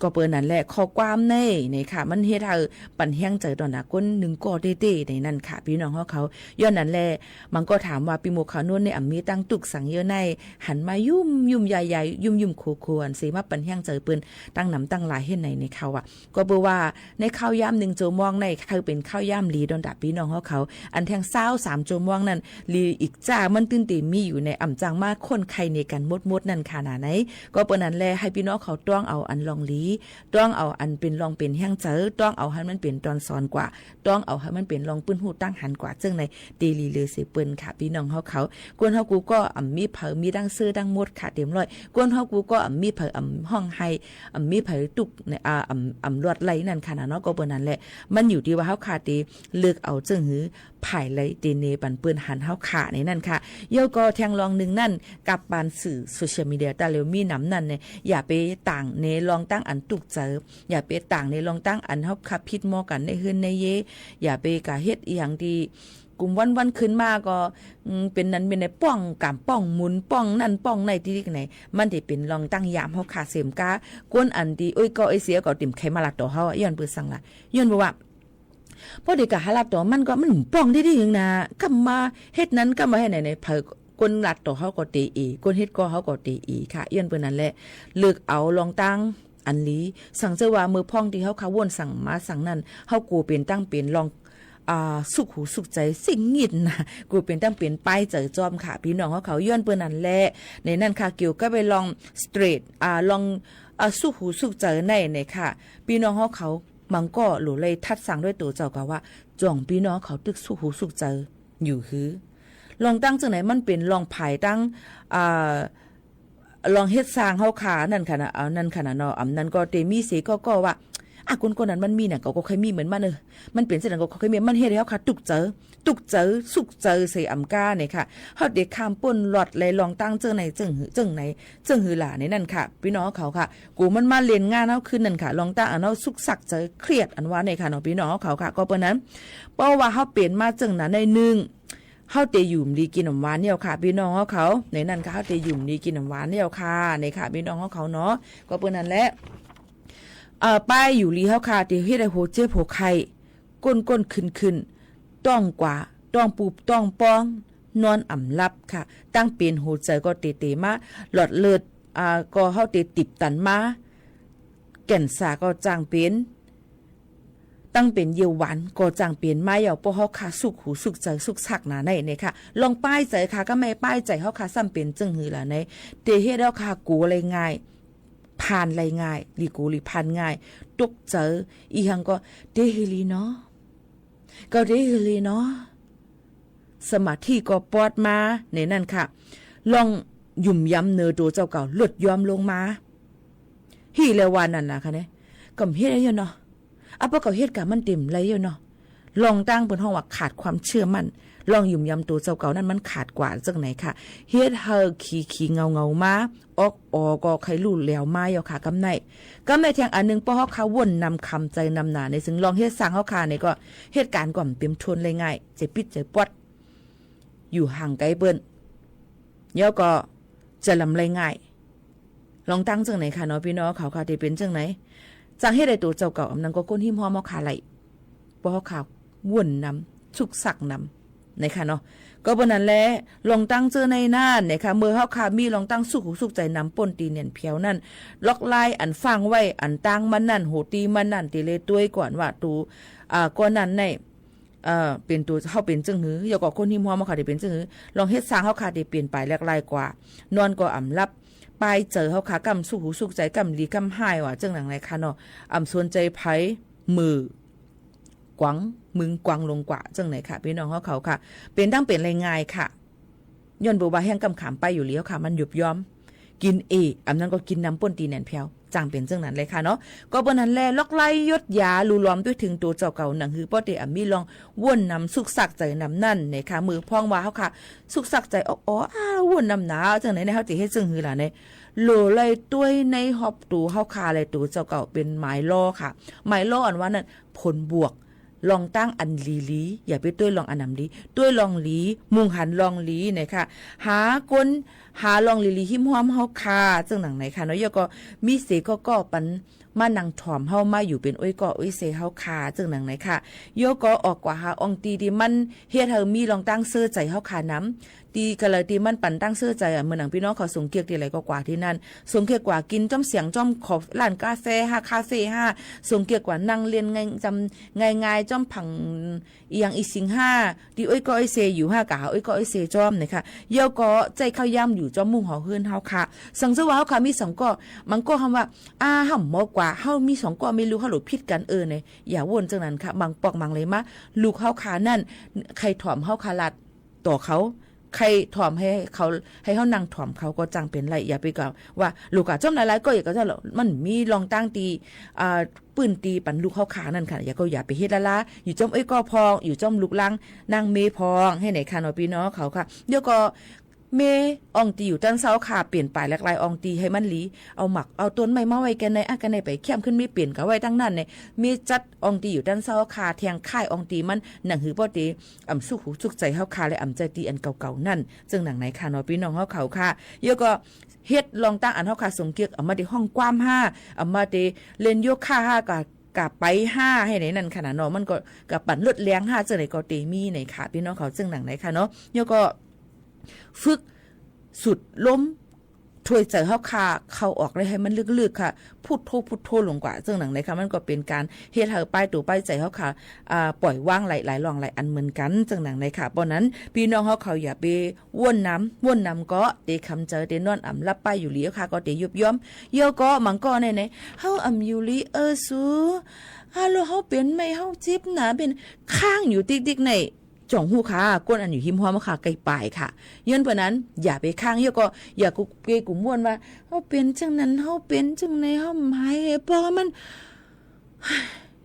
ก็เปื้อนั้นแหละ ข้อความในเนี่ยค่ะ มันเฮ็ดหื้อปั๋นแฮงใจ๋ต่อหน้าก้นนึ่งก็เต๊ๆในนั้นค่ะ ปี้น้องเฮาเขา ย้อนนั้นแหละ บางก็ถามว่าปี้หมวกขาวนวลเนี่ย อ่ำมีตังตุ๊กสังเยื่อใน หันมายุ่มๆ ยายๆ ยุ่มๆ คัวๆ อันเสียมาปั๋นแฮงใจ๋เปิ้น ตังหนำตังหลายเฮ็ดไหนเนี่ยค่ะว่า ก็เปื้อว่าในข้าวยามนึ่งจั่วมองใน คือเป๋นข้าวยามหลีต่อหน้าปี้น้องเฮาเขา อันแท่งซาวสามจั่วมองนั่น หลีอีกจ้า มันตึงเต๋มีอยู่ใน อ่ำจั้งมาข้นไข่ในกั๋นหมดๆ นั่นค่ะนาใน ก็เปื้อนั้นแหละ หื้อปี้น้องเขาต้องเอาอันลองหลี ต้องเอาอันเป๋นลองเป๋นแฮงใจ๋ ต้องเอาหื้อมันเป๋นตอนสอนกว่า ต้องเอาหื้อมันเป๋นลองปื้นฮู้ตั้งหันกว่า เจิ่งใน เต๋หลีเหลือเสียเปิ้นค่ะ ปี้น้องเฮาเขา ก้นเฮากูก็อ่ำมีเผย มีตังเซอร์ตังหมดค่ะ เต๋มร้อย ก้นเฮากูก็อ่ำมีเผย อ่ำฮ้องไห้ อ่ำมีเผยตุ๊กใน อ่า อ่ำ อ่ำลอดไล่นั่นค่ะนะเนาะ ก็เปื้อนั้นแหละ มันอยู่ตี้ว่าเฮาค่ะเต๋เลือกเอาเจิ่งหื้อ ผายไล่เต๋เนปั๋นเปิ้นหันเฮาค่ะในนั้นค่ะ เย้าก็แท่งลองนึ่งนั่น กับปานสื่อโซเชียลมีเดีย ต๋าเหลียวมีหนำนั่นเนี่ย อย่าไปต่างในลองตั้งอันตุ๊กใจ๋ อย่าไปต่างในลองตั้งอันเฮาค่ะผิดหม้อกั๋นในเฮือนในเย้ อย่าไปก่าเฮ็ดอีหยังตี้ กุมวันๆ ขึ้นมาก็ อืม เป๋นนั้นเป๋นใน ป้องก๋ามป้องหมุน ป้องนั่นป้องในตี้ไหน มันเต๋เป๋นลองตั้งยามเฮาค่ะ เสียมก้า ก้นอันตี้ โอ๊ย ก็ไอ้เสียก็เต๋มใค่มาลัดต่อเฮา ย้อนเปื้อสังล่ะ ย้อนเปื้อว่า พอเต๋ก่าหาลัดต่อมันก็ มันป้องตี้ๆ หนึ่งนะ ก้ำมาเฮ็ดนั้น ก้ำมาเฮ็ดไหนใน เผยก้นลัดต่อเฮาก็เต๋เอ ก้นเฮ็ดก็เฮาก็เต๋เอค่ะ ย้อนเปื้อนั้นแหละ เลือกเอาลองตั้งอันหลี สังเจ้าว่าเมื่อพ่องตี้เฮาค่ะว่นสั่งมาสั่งนั่น เฮากูเป๋นตั้งเป๋นลอง อ่า สุกหูสุกใจ๋สิ่งงิดนะ กูเป๋นตั้งเป๋นป้ายใจ๋จ้อมค่ะ ปี้น้องเฮาเขา ย้อนเปื้อนั้นแหละ ในนั้นค่ะ เกี่ยวกับไปลองสเตรท อ่า ลอง อ่า สุกหูสุกใจ๋ใน ในค่ะ ปี้น้องเฮาเขา บางก็หลู่เลยทัดสั่งด้วยตั๋วเจ้าก่าว่า จ่องปี้น้องเขาตึกสุกหูสุกใจ๋อยู่หื้อ ลองตั้งเจิ่งไหน มันเป๋นลองผายตั้ง อ่า ลองเฮ็ดสร้างเฮาค่ะ นั่นค่ะนะ เอา นั่นค่ะนะเนาะ อ่ำนั้นก็เต๋มีเสียก็ ก็ว่า อ่ะ คนๆ นั้นมันมีน่ะ ก็ ก็ใค่มีเหมือนมัน เออ มันเป๋นเส้นนั้นก็ ก็ใค่มี มันเฮ็ดหื้อเฮาค่ะตุ๊กใจ๋ ตุ๊กใจ๋ สุกใจ๋เสียอ่ำก้าเนี่ยค่ะ เฮาเต๋ข้ามป้นลอดไล่ลองตั้งเจิ่งไหน เจิ่งหื้อ เจิ่งไหน เจิ่งหื้อหล่าในนั้นค่ะ ปี้น้องเฮาเขาค่ะ กูมันมาเล่นงานเฮาคืนนั้นค่ะ ลองตั้งอันเฮาสุกสักใจ๋เครียดอันว่าเนี่ยค่ะเนาะ ปี้น้องเฮาเขาค่ะ ก็เปื้อนั้น เพราะว่าเฮาเป๋นมาเจิ่งนั้นในนึ่ง เฮาเต๋อยู่บ่ดีกิ๋นบ่หวานเนี่ยค่ะ ปี้น้องเฮาเขา ในนั้นค่ะ เฮาเต๋อยู่บ่ดีกิ๋นบ่หวานเนี่ยค่ะ ในค่ะ ปี้น้องเฮาเขาเนาะ ก็เปื้อนั้นแหละ เอ่อ ป้ายอยู่ดีเฮาค่ะ เต๋เฮ็ดหื้อหัวเจ็บหัวไข้ ก้นๆ ขึ้นๆ ต้องกว่า ต้องปูบต้องป้อง นอนอ่ำหลับค่ะ ตั้งเป๋นหัวใจ๋ก็เต๋เต๋มา หลอดเลือด อ่า ก็เฮาเต๋ตีบตันมา แก่นสาก็จ้างเป๋น ตั้งเป๋นเยียวหวานก็จ้างเป๋นมาเยียว ป้อเฮาค่ะสุกหูสุกใจ๋สุกสักหนาใน ในค่ะ ลองป้ายใจ๋ค่ะ ก็แม่นป้ายใจ๋เฮาค่ะ ซ้ำเป๋นเจิ่งหื้อหล่าใน เต๋เฮ็ดเฮาค่ะกั๋วไล่ง่าย ผ่านไล่ง่าย หลีกั๋วหลีผ่านง่าย ตกใจ๋ อีหยังก็ เต๋หื้อหลีเนาะ ก็เต๋หื้อหลีเนาะ สมาธิก็ปอดมา ในนั้นค่ะ ลองหยุมยำเนอตั๋วเจ้าเก่า ลดยอมลงมา ฮี่แล้วว่านั่นน่ะค่ะเนี่ย ก็เฮ็ดได้เยียะเนาะ อ่ะ ป้อเก่าเฮ็ดก่ามันเต๋มไล่เยียะเนาะ ลองตั้งเปิ้นฮ้องว่าขาดความเชื่อมั่น ลองหยุมยำตั๋วเจ้าเก่านั่นมันขาดกว่าเจิ่งไหนค่ะ เฮ็ดหื้อขี้ๆ เหงาๆ มา ออกออก็ใค่ฮู้แล้วมาเยียะค่ะ กำไหน กำไหนแท่งอันนึ่ง ป้อเฮาค่ะว่นนำคำใจ๋นำหนาใน ซึ่งลองเฮ็ดสร้างเฮาค่ะในก็ เหตุก๋ารณ์ก็บ่เต๋มทนไล่ง่าย ใจ๋ปิ๊ดใจ๋ป๊อด อยู่ห่างไก๋เปิ้น แล้วก็จะลำไล่ง่าย ลองตั้งเจิ่งไหนค่ะเนาะ ปี้น้องเขาค่ะ เต๋เป๋นเจิ่งไหน จั่งเฮ็ดหื้อตั๋วเจ้าเก่า อ่ำนั้นก็คนฮิมฮอมเฮาค่ะไล่ ป้อเฮาค่ะว่นนำ สุกสักนำ นะคะเนาะ ก็เปิ้นนั้นแหละ ลองตั้งเจ้อในนั้นนะคะ เมื่อเฮาข้ามีลองตั้งสุขหูสุขใจ๋นำป้นตี้แหน่นแผวนั้น ล็อกลายอันฟั่งไว้ อันตางมันนั้น หัวตี้มันนั้น ตี้เลยตวยก่อนว่า ตั๋ว อ่า ก้อนนั้นใน เอ่อ เป๋นตั๋วเฮาเป๋นเจ้าหื้อ แล้วก็คนฮิมฮอมเฮาข้าตี้เป๋นเจ้าหื้อ ลองเฮ็ดซางเฮาข้าตี้เปลี่ยนไปแหลกหลายกว่า นอนก็อ่ำหลับ ปายใจ๋เฮาข้าก้ำสุขหูสุขใจ๋ ก้ำดีก้ำฮ้ายว่า เจ้าหนังไหนคะเนาะ อ่ำสนใจ๋ใผ มือกวาง มึงกวางลงกว่า เจ้าหนังไหนคะ ปี้น้องเฮาเขาค่ะ เป๋นตั้งเป๋นไลง่ายค่ะ ย้อนบ่ว่าแฮงก้ำขามไปอยู่แล้วค่ะ มันหยุบย้อม กิ๋นเอ อ่ำนั้นก็กิ๋นนำป้นตี้แหน่นแผว จ้างเป๋นเจ้านั้นเลยค่ะเนาะ ก็เปิ้นนั้นแหละ ล็อกไล่ยดยา ลู่หลอมตวยเถิงตั๋วเจ้าเก่า หนังหื้อป้อเต๋อ่ำมีลองว่นนำสุขสักใจ๋นำนั้นนะคะ เมื่อพ่องว่าเฮาข้าสุขสักใจ๋ออก อ๋อ อ้า ว่นนำหนา เจ้าหนังไหนในเฮาตี้เฮ็ดเจ้าหื้อล่ะใน โหลไหล่ตวยในฮอบตั๋วเฮาข้าและตั๋วเจ้าเก่าเป๋นหมายลอค่ะ หมายลออันว่านั้น ผลบวก ลองตั้งอันหลีๆ อย่าไปตวยลองอันหนำหลี ตวยลองหลี มุ่งหันลองหลีนะคะ หาคน หาลองหลีๆ ฮิมฮอมเฮาข้า เจ้าหนังไหนคะเนาะ แล้วก็มีเสก็ ก็ปันมานั่งถ่อมเฮา มาอยู่เป๋นอ้อยก้ออ้อยเซเฮาข้า เจ้าหนังไหนคะ แล้วก็ออกกว่าหาอ่องตี้ตี้มันเฮ็ดหื้อมีลองตั้งเซอใจ๋เฮาข้านำ ตี้กะเลยตี้มันปันตั้งเซอใจ๋อะ เหมือนหนังปี้น้องเขาสงเกียกตี้ไหนก็กว่าตี้นั้น สงเกียกกว่ากิ๋นจ้อมเสียงจ้อมขอบร้านกาแฟฮ้า คาเฟ่ฮ้า สงเกียกกว่านั่งเล่นง่าย จำง่ายๆ จ้อมผัง อีหยังอีสิงห้า ตี้อ้อยก้ออ้อยเซอยู่ฮ้า กะหาอ้อยก้ออ้อยเซจ้อมนะคะ แล้วก็ใจ๊ข้าวยามอยู่จ้อมมุ้งหอเฮือนเฮาข้า สังเจ้าว่าเฮาข้ามีสองก้อ บางก้อเฮาว่า อ่า เฮาหมอกว่า เฮามีสองก้อแม่ลูก เฮาหลุดผิดกั๋น เออ ใน อย่าว่นเจ้านั้นค่ะ บางปอกบางเลยมา ลูกเฮาข้านั้น ใค่ถ่อมเฮาข้าลาด ต่อเขา ใค่ถ่อมหื้อเขา หื้อเฮานั่งถ่อมเขาก็จ้างเป๋นไล่ อย่าไปกล่าวว่า ลูกอะจ้อมหลายๆ ก็อย่าก็เจ้า มันมีลองตั้งตี้ อ่า ปื้นตี้ปันลูกเฮาข้านั้นค่ะ อย่าก็อย่าไปเฮ็ดละลา อยู่จ้อมอ้อยก้อพ่อง อยู่จ้อมลูกหลานนางเมพ่อง หื้อไหนคะเนาะ ปี้น้องเขาค่ะ แล้วก็ เมอ่องตี้อยู่ตันเซ้าข้า เปลี่ยนไปแหลกหลายอ่องตี้หื้อมันหลี เอาหมากเอาต้นไม้มาไว้แก่ใน อ่ะ แก่ในไปแคมขึ้นเมเปลี่ยนก็ไว้ตังนั้นใน เมจัดอ่องตี้อยู่ตันเซ้าข้า แทงค่ายอ่องตี้มัน หนังหื้อป้อเต๋อ่ำสุขหูสุขใจ๋เฮาข้า และอ่ำใจ๋ตี้อันเก่าๆ นั้น เจ้าหนังไหนคะเนาะ ปี้น้องเฮาเขาค่ะ แล้วก็เฮ็ดลองตั้งอันเฮาข้าสงเกียก อ่ำมาเต๋ห้องความฮ้า อ่ำมาเต๋เล่นโยคะฮ้า กะ กะไปฮ้า หื้อในนั้นค่ะเนาะ มันก็กะปันลดแฮงฮ้า เจ้าไหนก็เต๋มีในค่ะ ปี้น้องเขา เจ้าหนังไหนคะเนาะ แล้วก็ ฝึกสูดลม ถ่วยใจ๋เฮาข้า เข้าออกได้หื้อมันลึกๆ ค่ะ พุทโธ พุทโธลงกว่า เจ้าหนังไหนคะ มันก็เป๋นก๋านเฮ็ดหื้อปายตั๋วปายใจ๋เฮาข้า อ่า ปล่อยวางหลายๆ ลองหลายอันเหมือนกั๋น เจ้าหนังไหนคะ ป้อนั้น ปี้น้องเฮาเขาอย่าไปว่นนำ ว่นนำก็เต๋ขำใจ๋ เต๋นอนอ่ำหลับไปอยู่หลีเฮาข้า ก็เต๋หยุบย้อม แล้วก็บางก้อในใน เฮาอ่ำอยู่หลี เออ สู ฮัลโหล เฮาเป๋นไหม เฮาเจ็บหนา เป๋น ค้างอยู่ติ๊กๆ ใน จ่องฮู้ค่ะ คนอันอยู่ฮิมฮอมค่ะ ใก้ปายค่ะ ย้อนเปิ้นนั้น อย่าไปค้าง แล้วก็อย่ากุเกกุ่มว่นว่า เฮาเป๋นจั่งนั้น เฮาเป๋นจั่งใน เฮาบ่หาย เพราะมัน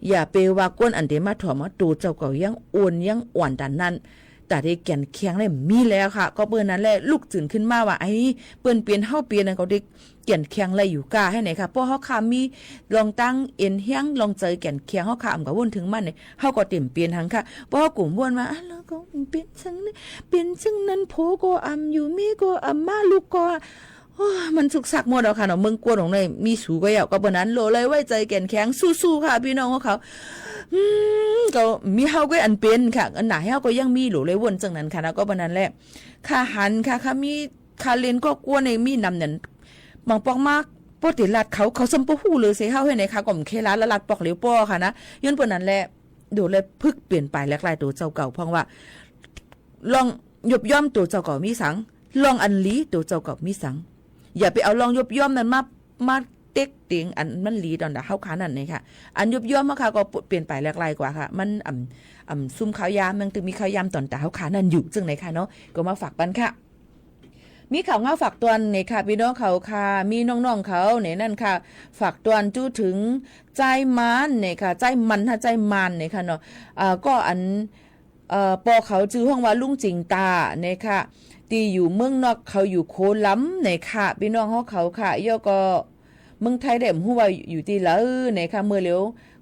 อย่าไปว่าคนอันเต๋มาถ่อมว่า ตั๋วเจ้าเก่ายังอ่อน ยังอ่อนตานนั้น ต๋าเต๋แก่นแข็งได้มีแล้วค่ะ ก็เปิ้นนั้นแหละ ลุกจื้นขึ้นมาว่า ไอ้ เปิ้นเป๋น เฮาเป๋นนั้น ก็เต๋ แก่นแข็งไล่อยู่ก้าหื้อไหนคะ เพราะเฮาข้ามีลองตั้งเอ็นแฮง ลองใจ๋แก่นแข็ง เฮาข้าอ่ำกะว่นเถิงมันใน เฮาก็เต๋เป๋นหังค่ะ เพราะเฮากุ่มว่นว่า อ่ะ แล้วก็เป๋นจั่งนั้น เป๋นจั่งนั้น ผัวก็อ่ำอยู่ เมียก็อ่ำมา ลูกก็ โอ้ย มันสุกสักหมดแล้วค่ะเนาะ เมืองกวนของในมีสูก็เย้า ก็เปิ้นนั้นโหลเลยไว้ใจ๋แก่นแข็ง สู้ๆ ค่ะ ปี้น้องเฮาเขา อืม ก็มีเฮาก็อันเป๋นค่ะ อันหนาเฮาก็ยังมี โหลเลยว่นจั่งนั้นค่ะเนาะ ก็เปิ้นนั้นแหละ ข้าหันค่ะ ข้ามี ข้าเล่นก็กวนในมีนำนั้น บางปอกมา ป้อเต๋ลาดเขา เขาซ้ำบ่ฮู้เลยเซเฮาหื้อไหนคะ ก็บ่เคยลาด ละลาดปอกเหลียวป้อค่ะนะ ย้อนเปิ้นนั้นแหละ โดยเลยฝึกเปลี่ยนไปแหลกหลายตั๋วเจ้าเก่า พ่องว่า ลองหยุบย้อมตั๋วเจ้าเก่ามีสัง ลองอันหลีตั๋วเจ้าเก่ามีสัง อย่าไปเอาลองหยุบย้อมนั้นมา มาเต๊กเตียงอันมันหลีต๋อนต๋าเฮาข้านั้นไหนคะ อันหยุบย้อมเฮาข้าก็เปลี่ยนไปแหลกหลายกว่าค่ะ มันอ่ำ อ่ำซุ่มข้าวยาม ยังตึงมีข้าวยามต๋อนต๋าเฮาข้านั้นอยู่ จั่งไหนคะเนาะ ก็มาฝากปันค่ะ มีข่าวเหง้าฝากตวนไหนคะ ปี้น้องเขาค่ะ มีน้องๆ เขาไหนนั้นค่ะ ฝากตวนจู้เถิง ใจ๊มานไหนคะ ใจ๊มันฮะ ใจ๊มานไหนคะเนาะ อ่า ก็อัน เอ่อ ปอเขาจื้อฮ้องว่าลุงจิงตาไหนคะ ตี้อยู่เมืองนอก เขาอยู่โคลำไหนคะ ปี้น้องเฮาเขาค่ะ แล้วก็ เมืองไทยได้บ่ฮู้ว่าอยู่ตี้ใดไหนคะ เมื่อเหลียว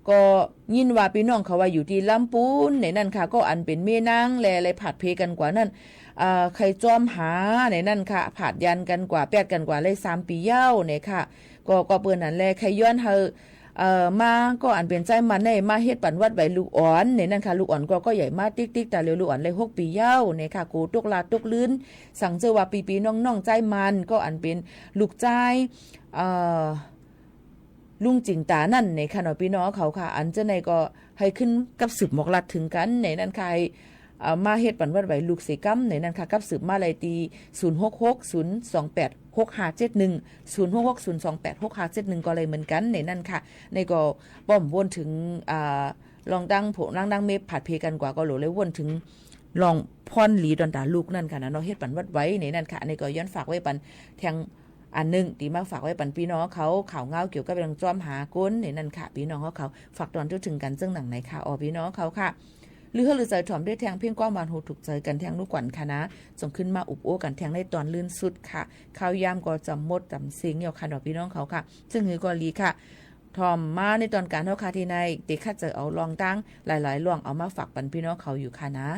ก็ยินว่าปี้น้องเขาว่าอยู่ตี้ลำปูนไหนนั้นค่ะ ก็อันเป๋นเมนางแล แลผาดเพกั๋นกว่านั้น อ่า ใค่จอมหาไหนนั้นค่ะ ผาดยานกั๋นกว่า แป๊ดกั๋นกว่าได้สามปี๋เย้าไหนคะ ก็ ก็เปิ้นนั้นแหละ ใค่ย้อนหื้อ เอ่อ มาก็อันเป๋นใจ๊มันเนี่ย มาเฮ็ดปั๋นวัดไหวลูกอ่อนเนี่ยนั่นค่ะ ลูกอ่อนก็ ก็ใหญ่มาติ๊กๆ ต๋าเหลียวลูกอ่อนได้หกปี๋เย้าเนี่ยค่ะ โกตกลาดตกลื่น สังเจ้าว่าปี้ๆ น้องๆ ใจ๊มันก็อันเป๋นลูกใจ๊ เอ่อ ลุงจิ๋งต๋านั่นเนี่ยค่ะเนาะ ปี้น้องเขาค่ะ อันเจ้าไหนก็หื้อขึ้นกับสืบหมอกลัดเถิงกั๋นเนี่ยนั่นค่ะ หื้อ เอ่อ มาเฮ็ดปั๋นวัดไหวลูกเสียกำเนี่ยนั่นค่ะ กับสืบมาได้ตี้ ศูนย์หกหก ศูนย์สองแปด หกห้าเจ็ดหนึ่ง ศูนย์หกหก ศูนย์สองแปด หกห้าเจ็ดหนึ่ง ก็ได้เหมือนกั๋นเนี่ยนั่นค่ะ นี่ก็ป้อมวนเถิง อ่า ลองดังโผ ลองดังเมฆผาดเพกั๋นกว่าก็โหลเลยวนเถิงลองพ่อนหลีดอนต๋าลูกนั่นค่ะนะเนาะ เฮ็ดปั๋นวัดไหวเนี่ยนั่นค่ะ อันนี้ก็ย้อนฝากไว้ปั๋นแทงอันนึ่ง ตี้มาฝากไว้ปั๋นปี้น้องเขา ข่าวเงาเกี่ยวกับเรื่องจอมหาก๊นเนี่ยนั่นค่ะ ปี้น้องเขา ฝากตอนทั่วเถิงกั๋นเจิ่งหนังไหนค่ะ อ๋อ ปี้น้องเขาค่ะ หรือหื้อลือใจ๋ถ่อมได้แทงเพียงความหวานหูถูกใจ๋กั๋นแทงลูกกวันค่ะนะ จ๋งขึ้นมาอุบโอ้กั๋นแทงในตอนลื่นสุดค่ะ ข่าวยามก็จ๋ำมดจ๋ำเสียงอยู่ค่ะเนาะ ปี้น้องเขาค่ะ เจิ่งหื้อก็หลีค่ะ ถ่อมมาในตอนก๋านเฮาค่ะ ตี้ในเต๋ขัดใจ๋เอาลองดังหลายๆ ลองเอามาฝากปั๋นปี้น้องเขาอยู่ค่ะนะ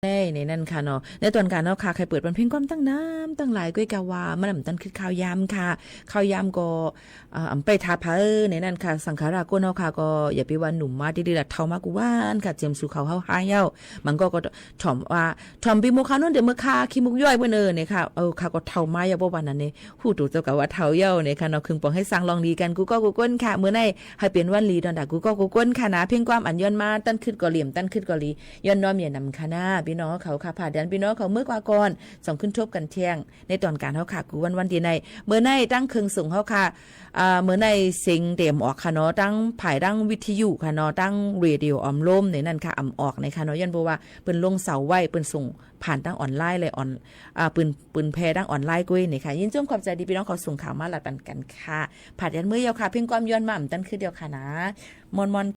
ใน ในนั้นค่ะเนาะ ในต๋อนก๋านเฮาค่ะ ใค่เปิดปันเพลงความตั้งนานตั้งหลาย ก้วยกาว่ามันอ่ำตันขึ้นข่าวยามค่ะ ข่าวยามก็ อ่า อ่ำไปถาเผาในนั้นค่ะ สังขาราก้นเฮาค่ะ ก็อย่าไปว่าหนุ่มมาดีๆละ เฒ่ามากู้วันค่ะ เจียมสู่เขาเฮาหาเย้า มันก็ ก็ถ่อมว่า ถ่อมปี้มุกข้านุ่นเดี๋ยวเมื่อข้าขี้มุกย้อยเปิ้นเออเนี่ยค่ะ เออ ข้าก็เฒ่ามาเย้า บ่วันนั้นเนี่ย ฮู้ตั๋วเจ้าก่าว่าเฒ่าเย้าเนี่ยค่ะเนาะ เคิงป๋องหื้อสร้างลองดีกั๋น กู้ก็กู้ก้นค่ะ มื้อใน หื้อเป๋นวันดีตอนต๋า กู้ก็กู้ก้นค่ะนะ เพลงความอันย้อนมาตันขึ้นก็เหลี่ยมตันขึ้นก็ดี ย้อนน้อมเยียะหนำค่ะนะ ปี้น้องเขาค่ะ ผ่าดันปี้น้องเขาเมื่อกว่าก่อน ส่องขึ้นทบกั๋นเที่ยง ในต๋อนก๋านเฮาค่ะ กู้วันวันตี้ใน เมื่อในตั้งเครื่องส่งเฮาค่ะ อ่า เมื่อในเสียงเต๋มออกค่ะเนาะ ตั้งผ่ายตั้งวิทยุค่ะเนาะ ตั้งเรดิโอออมโลมในนั้นค่ะ อ่ำออกในค่ะเนาะ ย้อนบ่ว่าเปิ้นลงเสาไว้ เปิ้นส่งผ่านตั้งออนไลน์เลย ออน อ่า เปิ้น เปิ้นแผ่ตั้งออนไลน์ก้วยในค่ะ ยินจมขอบใจ๋ตี้ปี้น้องเขาส่งข่าวมาละปันกั๋นค่ะ ผ่าดันเมื่อเย้าค่ะ เพลงความย้อนมาอ่ำตันขึ้นเย้าค่ะนะ ม่วนๆ